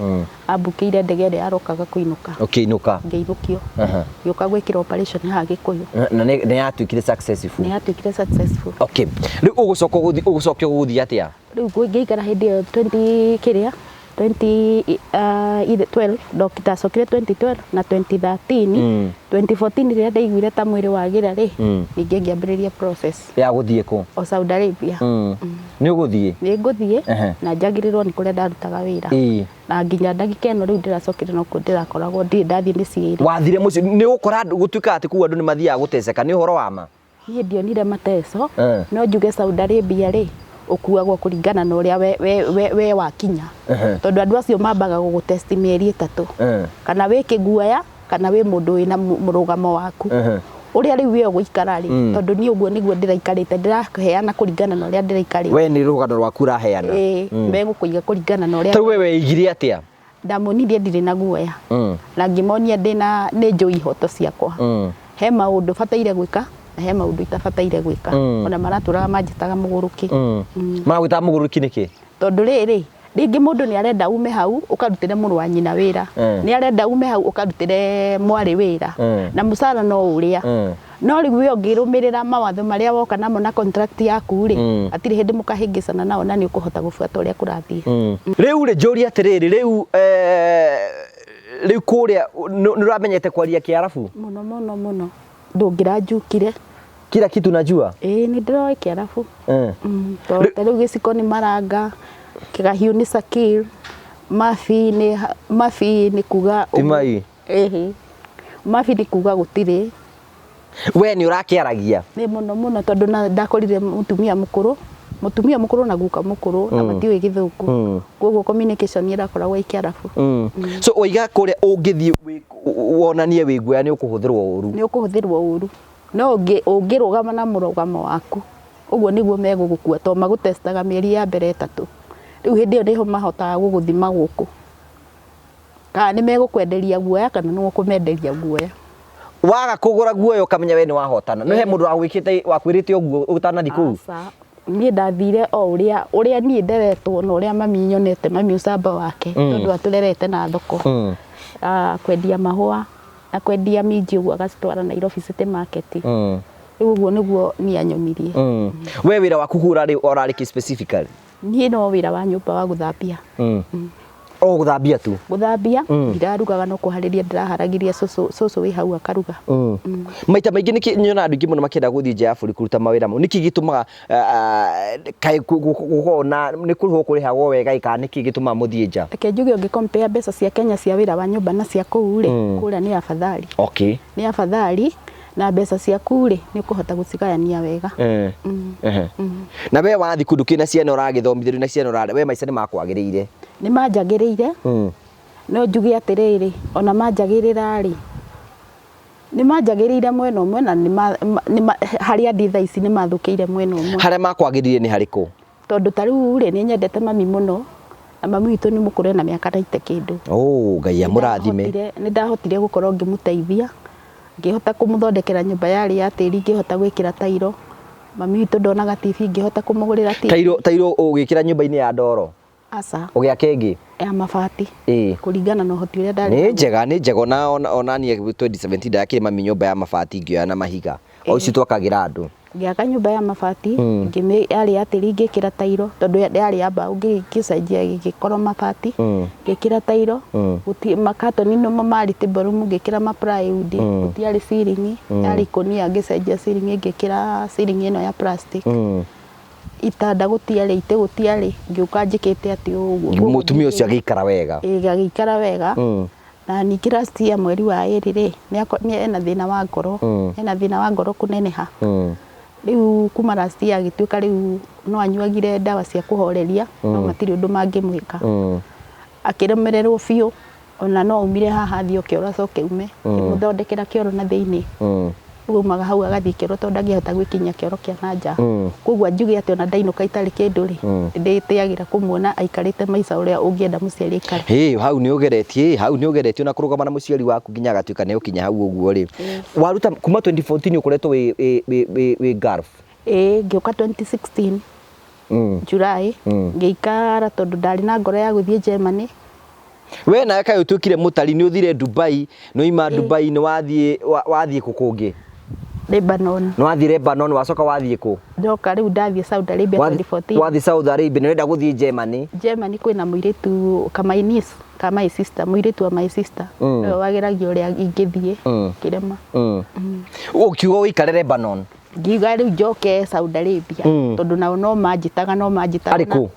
ambukĩire ndege ĩrĩa yarokaga kũinũka. Ũkĩinũka. Ngĩinũkio. Ngĩũka gwĩkĩra operation haha Gĩkũyũ. Na nĩ yatuĩkire successful? Nĩ yatuĩkire successful. Okay, rĩu ũgũcoka ũgũthiĩ, ũgũcoka ũgũthiĩ atĩa? Rĩu ngĩikara hĩndĩ ĩyo 20 kĩrĩa 2012, ndacokire 2012 na 2013. 2014 rĩrĩa ndaiguire ta mwĩrĩ wagĩra rĩ, ningĩ ngĩambĩrĩria process. Ya gũthiĩ kũ? O Saudi Arabia. Nĩ ũgũthiĩ? Nĩ ngũthiĩ. Na njagĩrĩrwo nĩ kũrĩa ndarutaga wĩra. Na nginya ndagĩka ĩno rĩu ndĩracokire nokuo ndĩrakoragwo, ndirĩ ndathiĩ mĩciĩ ĩrĩ. Wathire mũciĩ, nĩ ũgũkora andũ, gũtuĩkaga atĩ kũu andũ nĩ mathiaga gũteceka, nĩ ũhoro wa ma? Niĩ ndionire mateco, no njuge Saudi Arabia rĩ, ũkuagwo kũringana na ũrĩa we wakinya. Tondũ andũ acio mambaga gũgũtest mĩeri 3. Kana wĩ kĩguoya, kana wĩ mũndũ wĩna mũrũgamo waku. Ũrĩa rĩu we ũgũikara rĩ, tondũ niĩ ũguo nĩguo ndĩraikarĩte, ndĩraheana kũringana na ũrĩa ndĩraikarĩte. We nĩ rũgano rwaku ũraheana. Ĩĩ, megũkũiga kũringana na ũrĩa. Tarĩu we weigire atĩa? Ndamonirie ndirĩ na guoya. Na ngĩmonia ndĩna nĩ njũĩ ihoto ciakwa. He maũndũ bataire gwĩka na he maũndũ itabataire gwĩka. Ona maratũraga manjĩtaga mũgũrũki. Maragwĩtaga mũgũrũki nĩkĩ? Tondũ rĩrĩ, rĩngĩ mũndũ nĩ arenda ume hau ũkarutĩre mũrũ wa nyina wĩra. Nĩ arenda ume hau ũkarutĩre mwarĩ wĩra. Na mũcara no ũrĩa. No rĩu we ũngĩrũmĩrĩra mawatho marĩa woka namo na contract yaku rĩ, hatirĩ hĩndĩ mũkahĩngĩcana nao na nĩ ũkũhota gũbuata ũrĩa kũrathiĩ. Rĩu rĩ, njũrie atĩrĩrĩ, rĩu rĩu kũrĩa nĩ ũramenyete kwaria Kĩarabu? Mũno mũno mũno. Ndũngĩranjukire. Kila kitu najua? Ĩĩ, nĩ ndĩroĩ Kĩarabu. Tondũ ta rĩu gĩciko nĩ maranga, kĩgahiũ nĩ sakil, mabi nĩ kuga Ti mai? Ĩhĩ. Mabi nĩ kuga gũtirĩ. We nĩ ũrakĩaragia? Nĩ mũno mũno, tondũ na ndakorire mũtumia mũkũrũ, mũtumia mũkũrũ na guka mũkũrũ, na matiũĩ Gĩthũngũ. Koguo communication ĩrakoragwo ĩ Kĩarabu. So waiga kũrĩa ũngĩthiĩ wonanie wĩ guoya nĩ ũkũhũthĩrwo ũru? Nĩ ũkũhũthĩrwo ũru. No ũngĩrũgama na mũrũgamo waku, ũguo nĩguo megũgũkua, tondũ magũtestaga mĩeri ya mbere 3. Rĩu hĩndĩ ĩyo nĩho mahotaga gũgũthima gũkũ. Kana nĩ megũkwenderia guoya kana nĩ ũkũmenderia guoya. Waga kũgũra guoya ũkamenya we nĩ wahotana. Nĩ he mũndũ wagwĩkĩte, wakwĩrĩte ũguo ũtanathiĩ kũu? Aca. Niĩ ndathire o ũrĩa niĩ nderetwo na ũrĩa mami nyonete, mami ũcamba wake, tondũ atũrerete na thoko. Kwendia mahũa na kwendia minji ũguo agacitwara Nairobi City Market. Rĩu ũguo nĩguo niĩ anyonirie. We wĩra waku kũu ũrarĩ kĩ specifically? Niĩ no wĩra wa nyũmba wa gũthambia. O gũthambia tu? Gũthambia, ndirarugaga no kũharĩria ndĩraharagĩria cũcũ wĩ hau akaruga. Maita maingĩ nĩkĩ nyonaga andũ aingĩ mũno makĩenda gũthiĩ nja ya bũrũri kũruta mawĩra mau? Nĩkĩ gĩtũmaga, kaĩ gũkoragwo na nĩ kũrĩhwo kũrĩhagwo wega ĩ, kana nĩkĩ gĩtũmaga mũthiĩ nja? Reke njuge ũngĩ compare mbeca cia Kenya cia wĩra wa nyũmba na cia kũu rĩ, kũrĩa nĩ afadhali. Nĩ afadhali na mbeca ciaku rĩ, nĩ ũkũhota gũcigayania wega. Na we wathiĩ kũndũ kĩna ciana ũragĩthomithĩrio na ciana ũrarĩa, we maica nĩ makwagĩrĩire? Nĩ manjagĩrĩire. No njuge atĩrĩrĩ, ona manjagĩrĩra rĩ, nĩ manjagĩrĩire mwena ũmwe na harĩa ndĩ thaa ici nĩ mathũkĩire mwena ũmwe. Harĩa makwagĩrĩire nĩ harĩkũ? Tondũ ta rĩu rĩ, nĩ nyendete mami mũno, na mami witũ nĩ mũkũrũ ena mĩaka 90 kĩndũ. Oh, Ngai amũrathime. Nĩ ndahotire gũkorwo ngĩmũteithia, ngĩhota kũmũthondekera nyũmba yarĩ ya tĩri, ngĩhota gwĩkĩra tairo. Mami witũ ndonaga TV, ngĩhota kũmũgũrĩra TV. Tairo ũgĩkĩra nyũmba-inĩ ya ndoro? Aca. Ũgĩaka ĩngĩ? Ya mabati. Kũringana na ũhoti ũrĩa ndarĩ Nĩ naguo. njega, nĩ njega. Ona niĩ 2017 ndakire mami nyũmba ya mabati ngĩoya na mahiga. O icio twakagĩra andũ. Ngĩaka nyũmba ya mabati, yarĩ ya tĩri ngĩkĩra tairo, tondũ yarĩ ya mbaũ ngĩcenjia ĩgĩkorwo mabati. Ngĩkĩra tairo, makatoni nĩmo marĩ table room ngĩkĩra ma plywood, gũtiarĩ ceiling, yarĩ ikũnia ngĩcenjia ceiling ngĩkĩra ceiling ĩno ya plastic. Itanda gũtiarĩ, itĩ gũtiarĩ, ngĩũka njĩkĩte atĩ ũguo. Mũtumia ũcio agĩikara wega. Ĩĩ, agĩikara wega. Na ningĩ last year mweri wa 2 rĩ, nĩ ena thĩna wa ngoro. Ena thĩna wa ngoro kũneneha. Rĩu kuma last year agĩtuĩka rĩu no anyuagire ndawa cia kũhoreria, no matirĩ ũndũ mangĩmwĩka. Akĩremererwo biũ, ona no aumire haha athiĩ o kĩoro acoke ume. Ngĩmũthondekera kĩoro na thĩinĩ. Rĩu aumaga hau agathiĩ kĩoro tondũ ndangĩhota gwĩkinyia kĩoro kĩa na nja. Koguo njuge atĩ ona ndainũka itarĩ kĩndũ rĩ, ndĩtĩagĩra kũmuona aikarĩte maica ũrĩa ũngĩenda mũciari aikare. Hĩ, hau nĩ ũgeretie, hau nĩ ũgeretie na kũrũgama na mũciari waku nginya agatuĩka nĩ ũkinya hau ũguo rĩ. Waruta kuma 2014 ũkoretwo wĩ wĩ wĩ wĩ wĩ Gulf. Ĩĩ, ngĩũka 2016 July, ngĩikara tondũ ndarĩ na ngoro ya gũthiĩ Germany. We nawe kaĩ ũtuĩkire mũtari nĩ ũthire Dubai, nĩ waima Dubai nĩ wathiĩ wathiĩ kũ kũngĩ? Lebanon. Nĩ wathiĩ Lebanon wacoka wathiĩ kũ? Ndoka rĩu ndathiĩ Saudi Arabia 2014. Wathiĩ Saudi Arabia nĩ ũrenda gũthiĩ Germany. Germany kwĩna mũirĩtu ka my niece, ka my sister, mũirĩtu wa my sister. Nĩwe wageragia ũrĩa ingĩthiĩ, ngĩrema. Ũkiuga ũikare Lebanon. Ngiuga rĩu njoke Saudi Arabia tondũ nao no manjĩtaga no manjĩtaga. Arĩ kũ?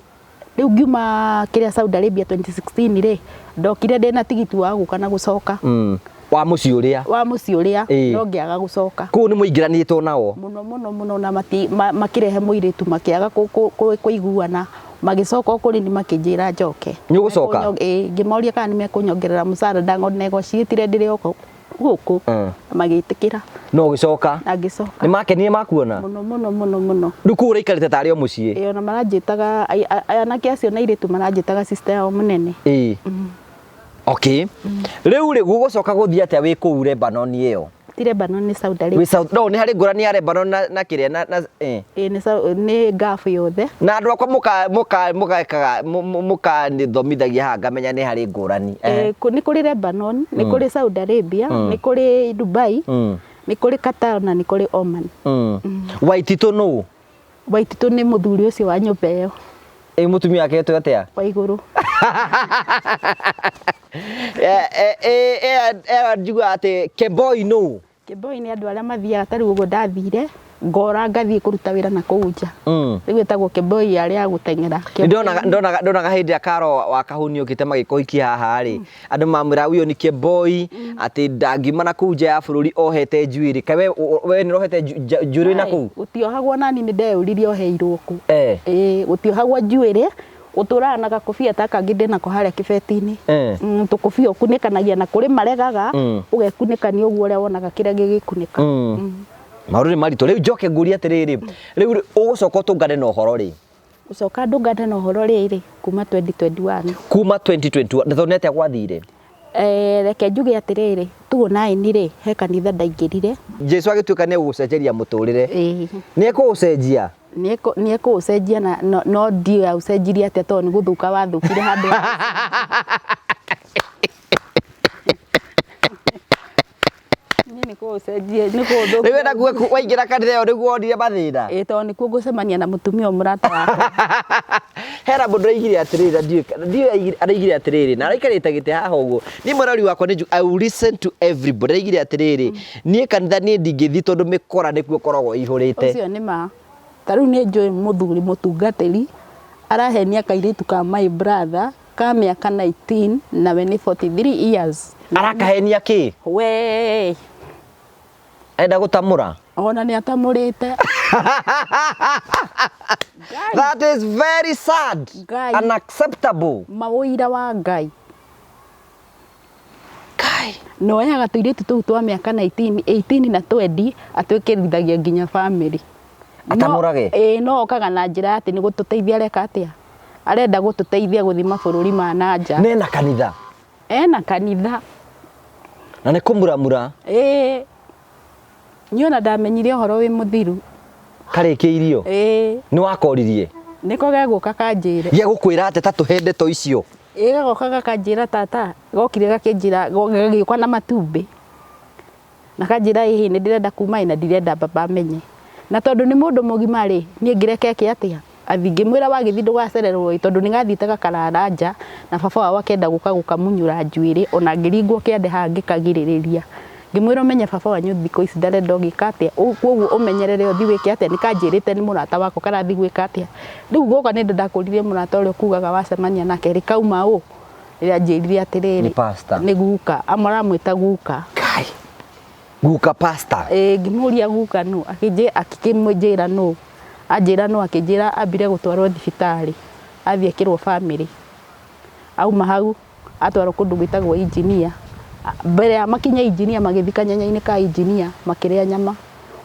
Rĩu ngiuma kĩrĩa Saudi Arabia 2016 rĩ, ndokire ndĩna tigiti wa gũka na gũcoka. Wa mũciĩ ũrĩa? Wa mũciĩ ũrĩa, no ngĩaga gũcoka. Kũu nĩ mũingĩranĩtwo nao? Mũno mũno mũno na makĩrehe mũirĩtu makĩaga kũiguana, magĩcoka o kũrĩ niĩ makĩnjĩra njoke. Nĩ ũgũcoka? Ĩĩ, ngĩmoria kana nĩ mekũnyongerera mũcara, ndanegotiatire ndĩrĩ o gũkũ, magĩtĩkĩra. No ũgĩcoka? Na ngĩcoka. Nĩ makenire makuona? Mũno mũno mũno mũno. Rĩu kũu ũraikarĩte tarĩ o mũciĩ? Ĩĩ, ona maranjĩtaga, anake acio na airĩtu maranjĩtaga sister yao mũnene. Ĩĩ. Okay. Rĩu rĩ, gũgũcoka gũthiĩ atĩa wĩ kũu Lebanon ĩyo? Ti Lebanon, nĩ Saudi Arabia. Wĩ Saudi, no nĩ harĩ ngũrani ya Lebanon na kĩrĩa na eh. Ĩĩ, nĩ Gulf yothe. Na andũ akwa mũgekaga mũkanithomithagia haha ngamenya nĩ harĩ ngũrani. Nĩ kũrĩ Lebanon, nĩ kũrĩ Saudi Arabia, nĩ kũrĩ Dubai, nĩ kũrĩ Qatar na nĩ kũrĩ Oman. Waititũ nũ? Waititũ nĩ mũthuri ũcio wa nyũmba ĩyo. Ĩ mũtumia wake etwo atĩa? Wa igũrũ. Njiguaga atĩ Kemboi nũ? Kemboi nĩ andũ arĩa mathiaga ta rĩu ũguo ndathire ngora ngathiĩ kũruta wĩra na kũu nja. Rĩu ĩtagwo Kemboi arĩa a gũteng'era. Ndonaga hĩndĩ ĩrĩa Karo wa Kahuni okĩte magĩkũhikia haha rĩ, andũ mamwĩra huyo ni Kemboi, atĩ ndangiuma na kũu nja ya bũrũri ohete njuĩrĩ. Kaĩ we nĩ ũrohete njuĩrĩ na kũu? Gũtiohagwo nani nĩ ndeyũririe oheirwo kũ. Ĩĩ, gũtiohagwo njuĩrĩ, ũtũraga na gakobia ta kangĩ ndĩnako harĩa kĩbeti-inĩ. Tũkobia ũkunĩkanagia na kũrĩ maregaga, ũgekunĩkania ũguo ũrĩa wonaga kĩrĩa gĩgĩkunĩka. Maũndũ nĩ maritũ. Rĩu njoke ngũrie atĩrĩrĩ, rĩu ũgũcoka ũtũngane na ũhoro rĩ? Gũcoka ndũngane na ũhoro rĩrĩ, kuma 2021. Kuma 2021, na tondũ nĩ atĩa gwathire? Reke njuge atĩrĩrĩ, 2009 rĩ, he kanitha ndaingĩrire. Jesu agĩtuĩka nĩ egũgũcenjeria mũtũrĩre. Nĩ ekũũcenjia? Nĩ ekũũcenjia na no ndiũĩ aũcenjirie atĩa tondũ nĩ gũthũka wathũkire handũ. Niĩ nĩ kũũcenjia, nĩ kũũthũkia. Rĩu wenda kuga waingĩra kanitha ĩyo nĩguo wonire mathĩna? Ĩĩ, tondũ nĩkuo ngũcemania na mũtumia ũyũ mũrata wakwa. Hena mũndũ araigire atĩrĩrĩ, na ndiũĩ araigire atĩrĩrĩ, na araikarĩte gĩtĩ haha ũguo. Niĩ mũrori wakwa nĩ I will listen to everybody. Araigire atĩrĩrĩ, niĩ kanitha niĩ ndingĩthiĩ tondũ mĩkora nĩkuo ĩkoragwo ĩihũrĩte. Ũcio nĩ ma. Ta rĩu nĩ njũĩ mũthuri mũtungatĩri arahenia kairĩtu ka my brother ka mĩaka 19 nawe nĩ 43 years. Arakahenia kĩ? We. Enda gũtamũra? Ona nĩ atamũrĩte. That is very sad. Ngai. Unacceptable. Maũira wa Ngai. Ngai. Na oyaga tũirĩtu tũu twa mĩaka 19, 18 na 20 atwĩkĩrithagia nginya family. Atamũrage? Ĩĩ, no okaga na njĩra atĩ nĩ gũtũteithia areka atĩa? Arenda gũtũteithia gũthiĩ mabũrũri ma na nja. Nena kanitha? Ena kanitha. Na nĩ kũmuramura? Ĩĩ. Niĩ ona ndamenyire ũhoro wĩ mũthiru. Karĩkĩirio? Ĩĩ. Nĩ wakoririe? Nĩko gegũka kanjĩre. Gegũkwĩra atĩ ta tũhe ndeto icio? Ĩĩ, gagoka gakanjĩra tata, gokire gakĩnjĩra, gagĩũka na matumbĩ. Na kanjĩra ĩhĩ nĩ ndĩrenda kuma ĩ na ndirenda baba amenye. Na tondũ nĩ mũndũ mũgima rĩ, niĩ ngĩreke eke atĩa? Athi ngĩmwĩra wagĩthiĩ ndũgacererwo ĩ, tondũ nĩ gathiĩte gakarara nja na baba wao akenda gũka gũkamunyũra njuĩrĩ, ona ngĩringwo kĩande haha ngĩkagirĩrĩria. Ngĩmwĩra ũmenye baba wanyu thikũ ici ndarenda ũgĩka atĩa, koguo ũmenyerere ũthiĩ wĩke atĩa, nĩ kanjĩrĩte nĩ mũrata wakwa karathiĩ gwĩka atĩa. Rĩu guoka nĩ ndakũririe mũrata ũrĩa ũkugaga wacemania nake rĩ kauma ũ? Rĩrĩa anjĩrire atĩrĩrĩ, Nĩ pastor. Nĩ guka, amwe aramwĩta guka. Kai. Guka pastor. Ĩĩ, ngĩmũria guka nũ, akĩmũnjĩra nũ, anjĩra nũ, akĩnjĩra ambire gũtwarwo thibitarĩ, athiĩ ekĩrwo family, auma hau atwarwo kũndũ gwĩtagwo engineer. Mbere ya makinye engineer magĩthiĩ kanyanya-inĩ ka engineer makĩrĩa nyama.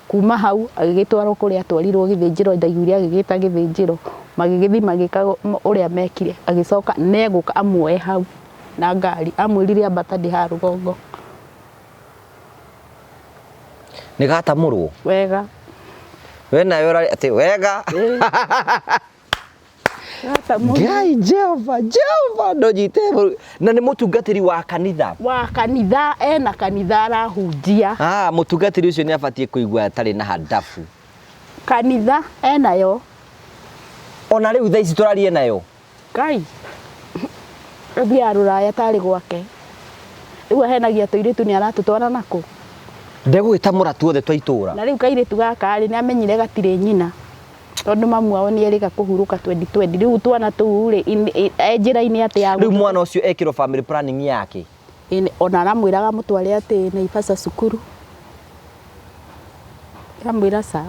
Kuma hau agĩgĩtwarwo kũrĩa atwarirwo gĩthĩnjĩro, ndaiguire agĩgĩta gĩthĩnjĩro, magĩgĩthiĩ magĩka ũrĩa mekire, agĩcoka negũka amuoe hau na ngari, amwĩrire ambata ndĩ haha rũgongo. Nĩ gatamũrwo? Wega. We nawe ũrarĩ atĩ wega. Gatamũrwo. Ngai Jehova, Jehova ndũnyite na nĩ mũtungatĩri wa kanitha. Wa kanitha, ena kanitha arahunjia. Ah, mũtungatĩri ũcio nĩ abatiĩ kũigua atarĩ na handabu. Kanitha enayo. Ona rĩu thaa ici tũraria nayo. Ngai. Athiaga rũraya tarĩ gwake. Rĩu ahenagia tũirĩtu nĩ aratũtwara nakũ? Ndegũgĩtamũra tuothe twa itũra. Na rĩu kairĩtu gaka rĩ, nĩ amenyire gatirĩ nyina. Tondũ mamu wao nĩ erĩga kũhurũka 2020. Rĩu twana tũu rĩ, e njĩra-inĩ atĩ ya Rĩu mwana ũcio ekĩrwo family planning yake. Ĩĩ, ona aramwĩraga amũtware atĩ Naivasha cukuru. Amwĩra ca.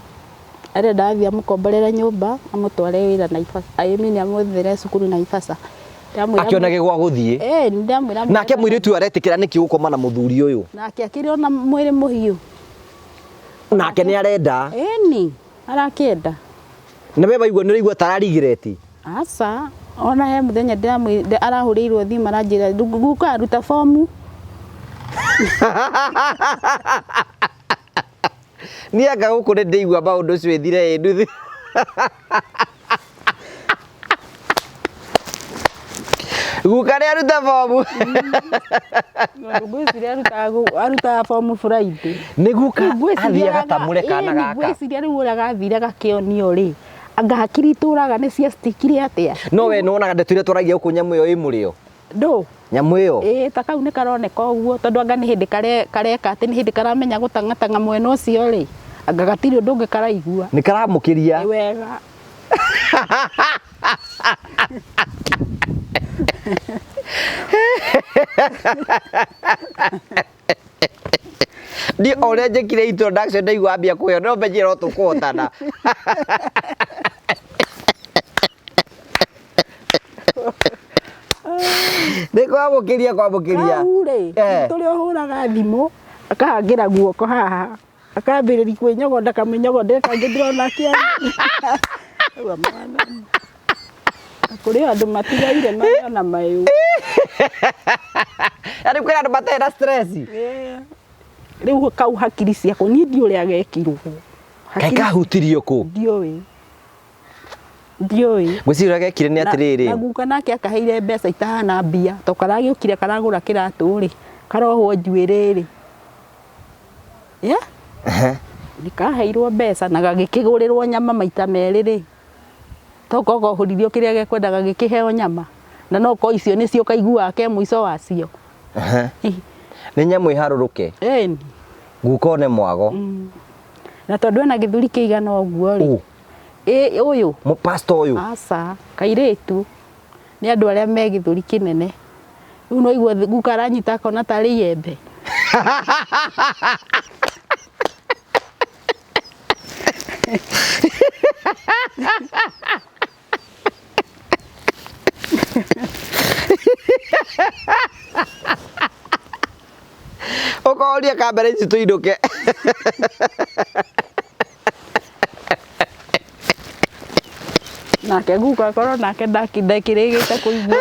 Arenda athiĩ amũkomborere nyũmba amũtware wĩra Naivasha. I mean amwethere cukuru Naivasha. Ndamwĩra Akĩonage gwa gũthiĩ. Ĩĩ, ndamwĩra Nake mũirĩtu ũyũ aretĩkĩra nĩkĩ gũkoma na mũthuri ũyũ? Nake akĩrĩ ona mwĩrĩ mũhiũ. Nake nĩ arenda. Ĩni, arakĩenda. Na we waigua nĩ ũraigua ta ararigireti? Aca, ona he mũthenya arahũrĩirwo thimũ aranjĩra guka ruta bomu. Niĩ anga gũkũ nĩ ndĩigua maũndũ ũcio ĩthire ĩ nduthi. Guka nĩ aruta bomu. Ngwĩciria arutaga bomu Friday. Nĩ guka Ngwĩciria athiĩ agatamũre kana gaka. Ngwĩciria rĩu ũrĩa gathire gakĩonio rĩ, anga hakiri itũraga nĩ ciacitikire atĩa? No we nĩwonaga ndeto iria twaragia gũkũ nyamũ ĩyo ĩ mũrĩo? Ndũ? Nyamũ ĩyo? Ĩĩ, ta kau nĩ karoneka ũguo tondũ anga nĩ hĩndĩ kareka atĩ nĩ hĩndĩ karamenya gũtang'atang'a mwena ũcio rĩ, anga gatirĩ ũndũ ũngĩ karaigua. Nĩ karamũkĩria. Nĩ wega. Niĩ o ũrĩa njĩkire introduction ndaigua ambia kũheo no menye no tũkũhotana. Nĩ kwamũkĩria kwamũkĩria. Kau rĩ, tũrĩa ũhũraga thimũ akahangĩra guoko haha akambĩrĩria kwĩnyogonda kamwĩnyogonde kangĩ ndĩrona akĩaria. Kũrĩ andũ matigaire marĩ ona mayũ. Yaani kwĩna andũ matarĩ na stress. Rĩu kau hakiri ciakwa niĩ ndiũĩ ũrĩa gekirwo. Kaĩ kahutirio kũ? Ndiũĩ. Ndiũĩ. Ngwĩciria ũrĩa gekire nĩ atĩrĩrĩ. Na guka nake akaheire mbeca itahana mbia to karagĩũkire karagũra kĩratũ rĩ, karohwo njuĩrĩ rĩ. Yeah? Nĩ kaheirwo mbeca na gagĩkĩgũrĩrwo nyama maita merĩ rĩ. To kogohũririo kĩrĩa gekwenda gagĩkĩheo nyama. Na no ko icio nĩcio kaiguaga ke mũico wacio. Nĩ nyamũ ĩharũrũke. Ĩni. Guka one mwago. Na tondũ ena gĩthũri kĩigana ũguo rĩ. Ĩ ũyũ. Pastor ũyũ. Aca, kairĩtu. Nĩ andũ arĩa me gĩthũri kĩnene. Rĩu no igua guka aranyita akona tarĩ iembe. Ũkoria kamera ici tũinũke. Nake guka akorwo nake ndakĩrĩgĩte kũigua.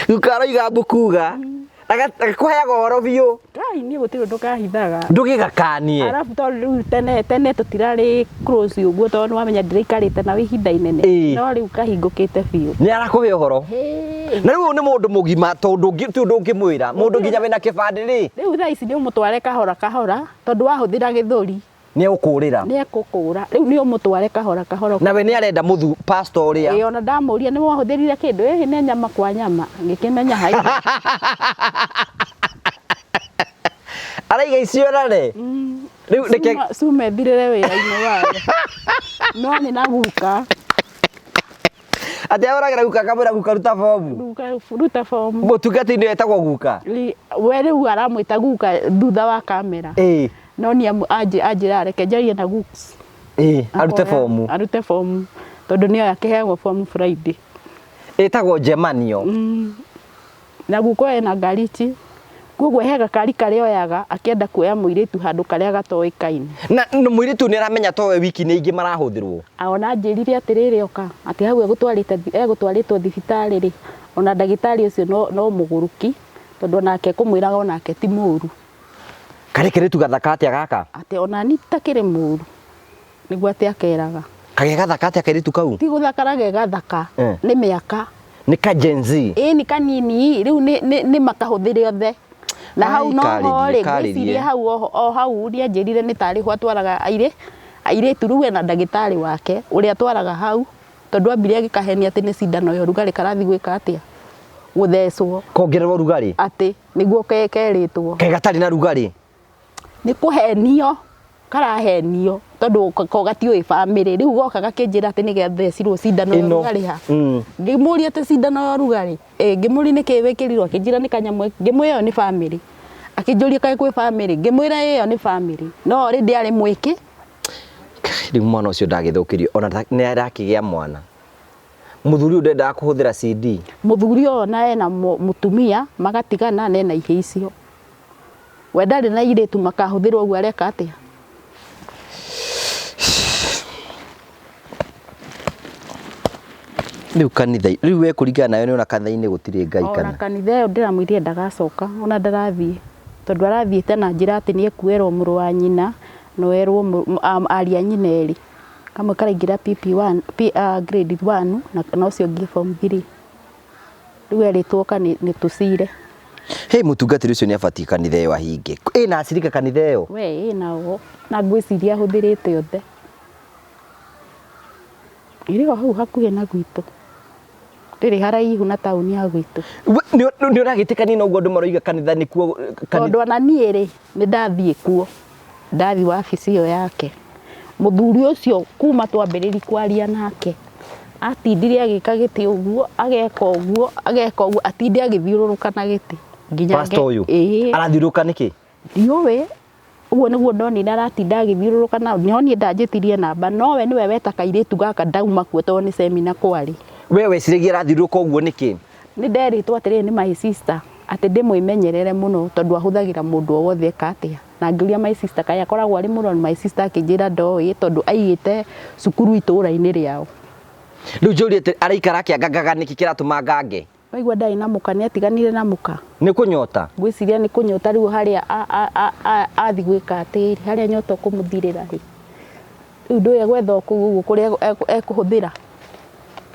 Guka aroiga mbukuga. Agakũheaga ũhoro biũ. Ngai niĩ gũtirĩ ũndũ kahithaga. Ndũgĩgakanie. Arabu tondũ rĩu tene tene tũtirarĩ close ũguo tondũ nĩwamenya ndĩraikarĩte nawe ihinda inene. No rĩu kahingũkĩte biũ. Nĩ arakũhe ũhoro. Na rĩu ũyũ nĩ mũndũ mũgima tondũ ti ũndũ ũngĩmwĩra. Mũndũ nginya wĩna kĩbandĩ rĩ. Rĩu thaa ici nĩ ũmũtware kahora kahora tondũ wahũthĩra gĩthũri. Nĩ egũkũrĩra. Nĩ egũkũra. Rĩu nĩ ũmũtware kahora kahora. Na we nĩ arenda mũthu pastor ũrĩa. Ĩĩ ona ndamũria nĩ wahũthĩrire kĩndũ ĩhĩ nĩ nyama kwa nyama. Ngĩkĩmenya hai. Araiga icio rare. Rĩu reke Cuma ĩthirĩre wĩra-inĩ wayo. No nĩ na guka. Atĩ ahũragĩra guka akamwĩra guka ruta bomu. Guka ruta bomu. Mũtungatĩri nĩwe etagwo guka. We rĩu aramwĩta guka thutha wa kamera. Ĩĩ. No niĩ anjĩra reke njarie na guks. Ĩĩ, arute bomu. Arute bomu tondũ nĩoĩ akĩheagwo bomu Friday. Ĩtagwo njemanio. Na guka ũyũ ena ngari ici koguo he gakari karĩa oyaga akĩenda kuoya mũirĩtu handũ karĩa gatoĩkaine. Na mũirĩtu nĩ aramenya to we wiki nĩ aingĩ marahũthĩrwo. Ona anjĩrire atĩrĩrĩ oka atĩ hau egũtwarĩtwo thibitarĩ rĩ, ona ndagĩtarĩ ũcio no mũgũrũki tondũ onake kũmwĩraga onake ti mũru. Karĩ kairĩtu gathaka atĩa gaka? Atĩ ona ni takĩrĩ mũru nĩguo atĩ akeraga. Kagĩa gathaka atĩa kairĩtu kau? Ti gũthakara ge gathaka, nĩ mĩaka. Nĩ ka Gen Z? Ĩĩ nĩ kanini, rĩu nĩ makahũthĩre othe. Na hau no ho rĩ, ngwĩciria hau o hau nĩ anjĩrire nĩ tarĩ ho atwaraga airĩtu rĩu ena ndagĩtarĩ wake ũrĩa atwaraga hau tondũ ambire agĩkahenia atĩ nĩ cindano ya ũrugarĩ karathiĩ gwĩka atĩa? Gũthecwo. Kongererwo rugarĩ? Atĩ nĩguo kerĩtwo. Kaĩ gatarĩ na rugarĩ? Nĩ kũhenio karahenio tondũ ko gatiũĩ bamĩrĩ. Rĩu goka gakĩnjĩra atĩ nĩ gathecirwo cindano ya ũrugarĩ ha. Ngĩmũria atĩ cindano ya ũrugarĩ, ngĩmũria nĩkĩ wĩkĩrirwo, akĩnjĩra nĩ kanyamũ, ngĩmwĩra ĩyo nĩ bamĩrĩ. Akĩnjũria kaĩ kwĩ bamĩrĩ, ngĩmwĩra ĩyo nĩ bamĩrĩ. No already arĩ mwĩkĩ. Rĩu mwana ũcio ndagĩthũkĩrio ona nĩ arakĩgĩa mwana. Mũthuri ũyũ ndendaga kũhũthĩra CD. Mũthuri ũyũ ona ena mũtumia magatigana na ena ihĩĩ icio. We ndarĩ na airĩtu makahũthĩrwo ũguo areka atĩa? Rĩu kanitha, rĩu we kũringana nawe nĩ ũrona kanitha-inĩ gũtirĩ Ngai kana? Ona kanitha ĩyo ndĩramwĩrire ndagacoka, ona ndarathiĩ. Tondũ arathiĩte na njĩra atĩ nĩ ekuoerwo mũrũ wa nyina na oerwo ariũ a nyina erĩ. Kamwe karaingĩra PP1, grade 1 na ũcio ũngĩ form 3. Rĩu erĩtwo oka nĩ tũcire. Hey, mũtungatĩri ũcio nĩ abatiĩ kanitha ĩyo ahinge. Ĩna acirika kanitha ĩyo? We ĩnao, na ngwĩciria ahũthĩrĩte othe. Ĩrĩ o hau hakuhĩ na gwitũ. Ndĩrĩ haraihu na taũni ya gwitũ. Nĩ ũragĩtĩkania na ũguo andũ maroiga kanitha nĩkuo Tondũ ona niĩ rĩ, nĩ ndathiĩ kuo. Ndathiĩ wabici ĩyo yake. Mũthuri ũcio kuma twambĩrĩria kwaria nake, atindire agĩka gĩtĩ ũguo, ageka ũguo, ageka ũguo, atinde agĩthiũrũrũka na gĩtĩ. Nginya Pastor ũyũ? Ĩĩ. Arathiũrũrũka nĩkĩ? Ndiũĩ. Ũguo nĩguo ndonire aratinda agĩthiũrũrũka na no niĩ ndanjĩtirie namba, no we nĩwe weta kairĩtu gaka ndauma kuo tondũ nĩ semina kwarĩ. We weciragia arathiũrũrũka ũguo nĩkĩ? Nĩ nderĩtwo atĩrĩrĩ nĩ my sister atĩ ndĩmwĩmenyerere mũno tondũ ahũthagĩra mũndũ o wothe eka atĩa. Na ngĩũria my sister kaĩ akoragwo arĩ mũrwaru, my sister akĩnjĩra ndoĩ tondũ aigĩte cukuru itũũra-inĩ rĩao. Rĩu njũrie atĩrĩ, araikara akĩangangaga nĩkĩ kĩratũma ngange? Waigua ndarĩ na mũka, nĩ atiganire na mũka. Nĩ kũnyota? Ngwĩciria nĩ kũnyota rĩu harĩa athiĩ gwĩka atĩrĩ, harĩa nyota ũkũmũthirĩra rĩ. Rĩu ndũĩ egwetha o kũu ũguo kũrĩa ekũhũthĩra.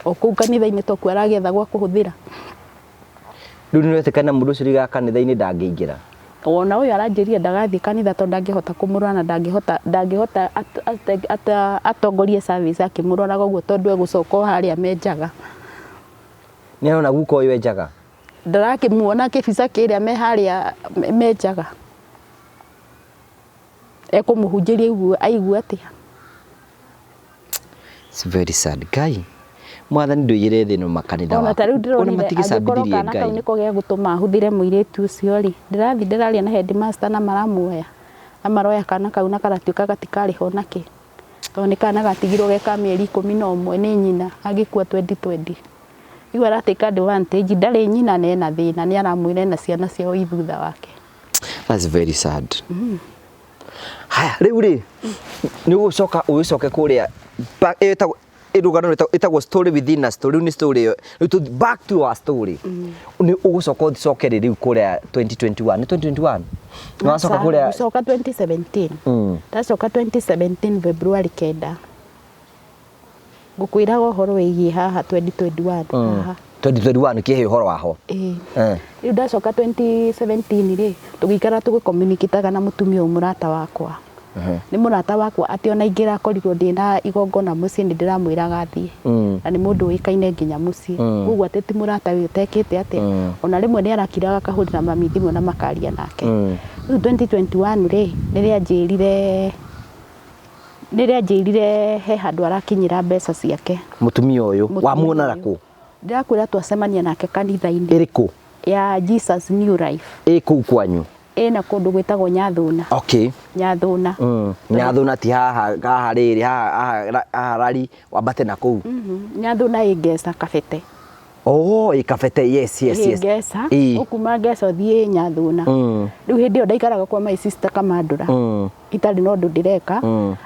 O kũu kanitha-inĩ tokuo aragĩetha gwa kũhũthĩra. Rĩu nĩ ũretĩkania mũndũ ũcio rĩu kanitha-inĩ ndangĩingĩra? Ona ũyũ aranjĩrire ndagathiĩ kanitha tondũ ndangĩhota kũmũrora na ndangĩhota atongorie service akĩmũroraga ũguo tondũ egũcoka o harĩa menjaga. Nĩ arona guka ũyũ enjaga? Ndarakĩmuona kĩbica kĩrĩa me harĩa menjaga. Ekũmũhunjĩria aigue atĩa? It's very sad. Ngai, mwathani ndũigĩre thĩ ĩno makanitha Ona ta rĩu waku. Ona ndĩronire angĩkorwo matigĩcambithirie kana kau Ngai. nĩko gegũtũma ahũthĩre mũirĩtu ũcio rĩ, ndĩrathiĩ ndĩraria na headmaster na maramuoya. Na maroya kana kau na karatuĩka gatikarĩhwo nakĩ. Tondũ nĩ kana gatigirwo ge ka mĩeri 11 nĩ nyina agĩkua 2020. Rĩu ara take advantage, ndarĩ nyina na ena thĩna, nĩ aramwĩra ena ciana ciao i thutha wake. That's very sad. Haya, rĩu rĩ, nĩ ũgũcoka ũgĩcoke kũrĩa ĩtagwo rũgano ĩtagwo story within a story, rĩu nĩ story ĩyo. Rĩu tũthiĩ back to our story. Nĩ ũgũcoka ũcoke rĩ rĩu kũrĩa 2021, nĩ 2021? Nĩ wacoka kũrĩa Gũcoka 2017. Ndacoka 2017 February 9. Ngũkwĩraga ũhoro wĩgiĩ haha 2021 haha. 2021 kĩhe ũhoro waho. Ĩĩ. Rĩu ndacoka 2017 rĩ, tũgĩikara tũgĩcommunicataga na mũtumia ũyũ mũrata wakwa. Nĩ mũrata wakwa atĩ ona ingĩrakorirwo ndĩna igongona mũciĩ nĩ ndĩramwĩraga athiĩ. Na nĩ mũndũ ũĩkaine nginya mũciĩ. Koguo atĩ ti mũrata ũyũ ũtekĩte atĩa. Ona rĩmwe nĩ arakiraga akahũrĩra mami thimũ na makaria nake. Rĩu 2021 rĩ, rĩrĩa anjĩrire Nĩ anjĩrire he handũ arakinyĩra mbeca ciake. Mũtumia ũyũ Mũtumia wamuonaga ũyũ. kũ? Ndĩrakwĩra twacemania nake kanitha-inĩ Ĩrĩkũ? ya Jesus New Life. Ĩ kũu kwanyu? Ĩna kũndũ gwĩtagwo Nyathũna. Okay. Nyathũna. Nyathũna ti haha haha rĩrĩ haha haha haha rari wambate na kũu. Nyathũna ĩ Ngeca Kabete. Oh, ĩ Kabete, yes yes Ĩ yes. Ngeca. Ĩ. Ũkuma Ngeca ũthiĩ Nyathũna. Rĩu hĩndĩ ĩyo ndaikaraga kwa my sister Kamandũra. Itarĩ na ũndũ ndĩreka.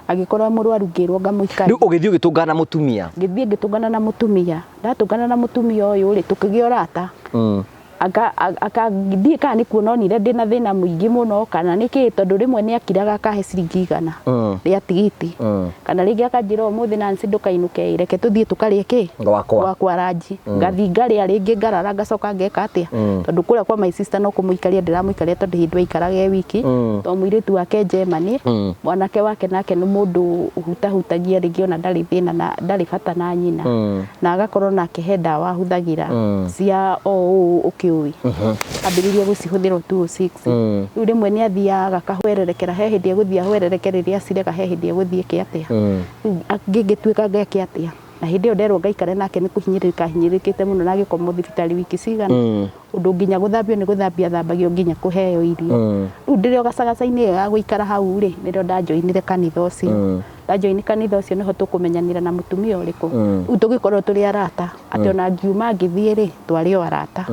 Agĩkorwo mũrwaru ngĩrwo ngamũikaria. Rĩu ũgĩthiĩ ũgĩtũngana na mũtumia. Ngĩthiĩ ngĩtũngana na mũtumia. Ndatũngana na mũtumia ũyũ rĩ, tũkĩgĩa ũrata. Aka ndiĩ kana nĩ kuona onire ndĩna thĩna mũingĩ mũno kana nĩ kĩ, tondũ rĩmwe nĩ akiraga akahe ciringi 100 rĩa tigiti. Kana rĩngĩ akanjĩra ũmũthĩ Nancy ndũkainũke ĩ, reke tũthiĩ tũkarĩe kĩ? Gwakwa. Gwakwa ranji. Ngathiĩ ngarĩa rĩngĩ ngarara ngacoka ngeka atĩa? Tondũ kũrĩa kwa my sister no kũmũikaria ndĩramũikaria tondũ hĩndĩ aikaraga e wiki. Tondũ mũirĩtu wake Germany, mwanake wake nake nĩ mũndũ ũhutahutagia rĩngĩ ona ndarĩ thĩna na ndarĩ bata na nyina. Na agakorwo nake he ndawa ahũthagĩra cia o ũũ ũkĩũĩ. Ambĩrĩria gũcihũthĩra o 206. Rĩu rĩmwe nĩ athiaga akahwererekera, he hĩndĩ egũthiĩ ahwererekere rĩrĩa acirega, he hĩndĩ egũthiĩ eke atĩa. Rĩu ngĩgĩtuĩka ngeke atĩa. Na hĩndĩ ĩyo nderwo ngaikare nake nĩ kũhinyĩrĩrĩka ahinyĩrĩrĩkĩte mũno na agĩkomwo thibitarĩ wiki cigana. Ũndũ nginya gũthambio nĩ gũthambia athambagio nginya kũheo irio. Rĩu ndĩrĩ o gacagaca-inĩ ĩyo ya gũikara hau rĩ, nĩrĩo ndajoinire kanitha ũcio. Ndajoini kanitha ũcio nĩho tũkũmenyanĩra na mũtumia ũrĩkũ. Rĩu tũgĩkorwo tũrĩ arata, atĩ ona ngiuma ngĩthiĩ rĩ, twarĩ o arata.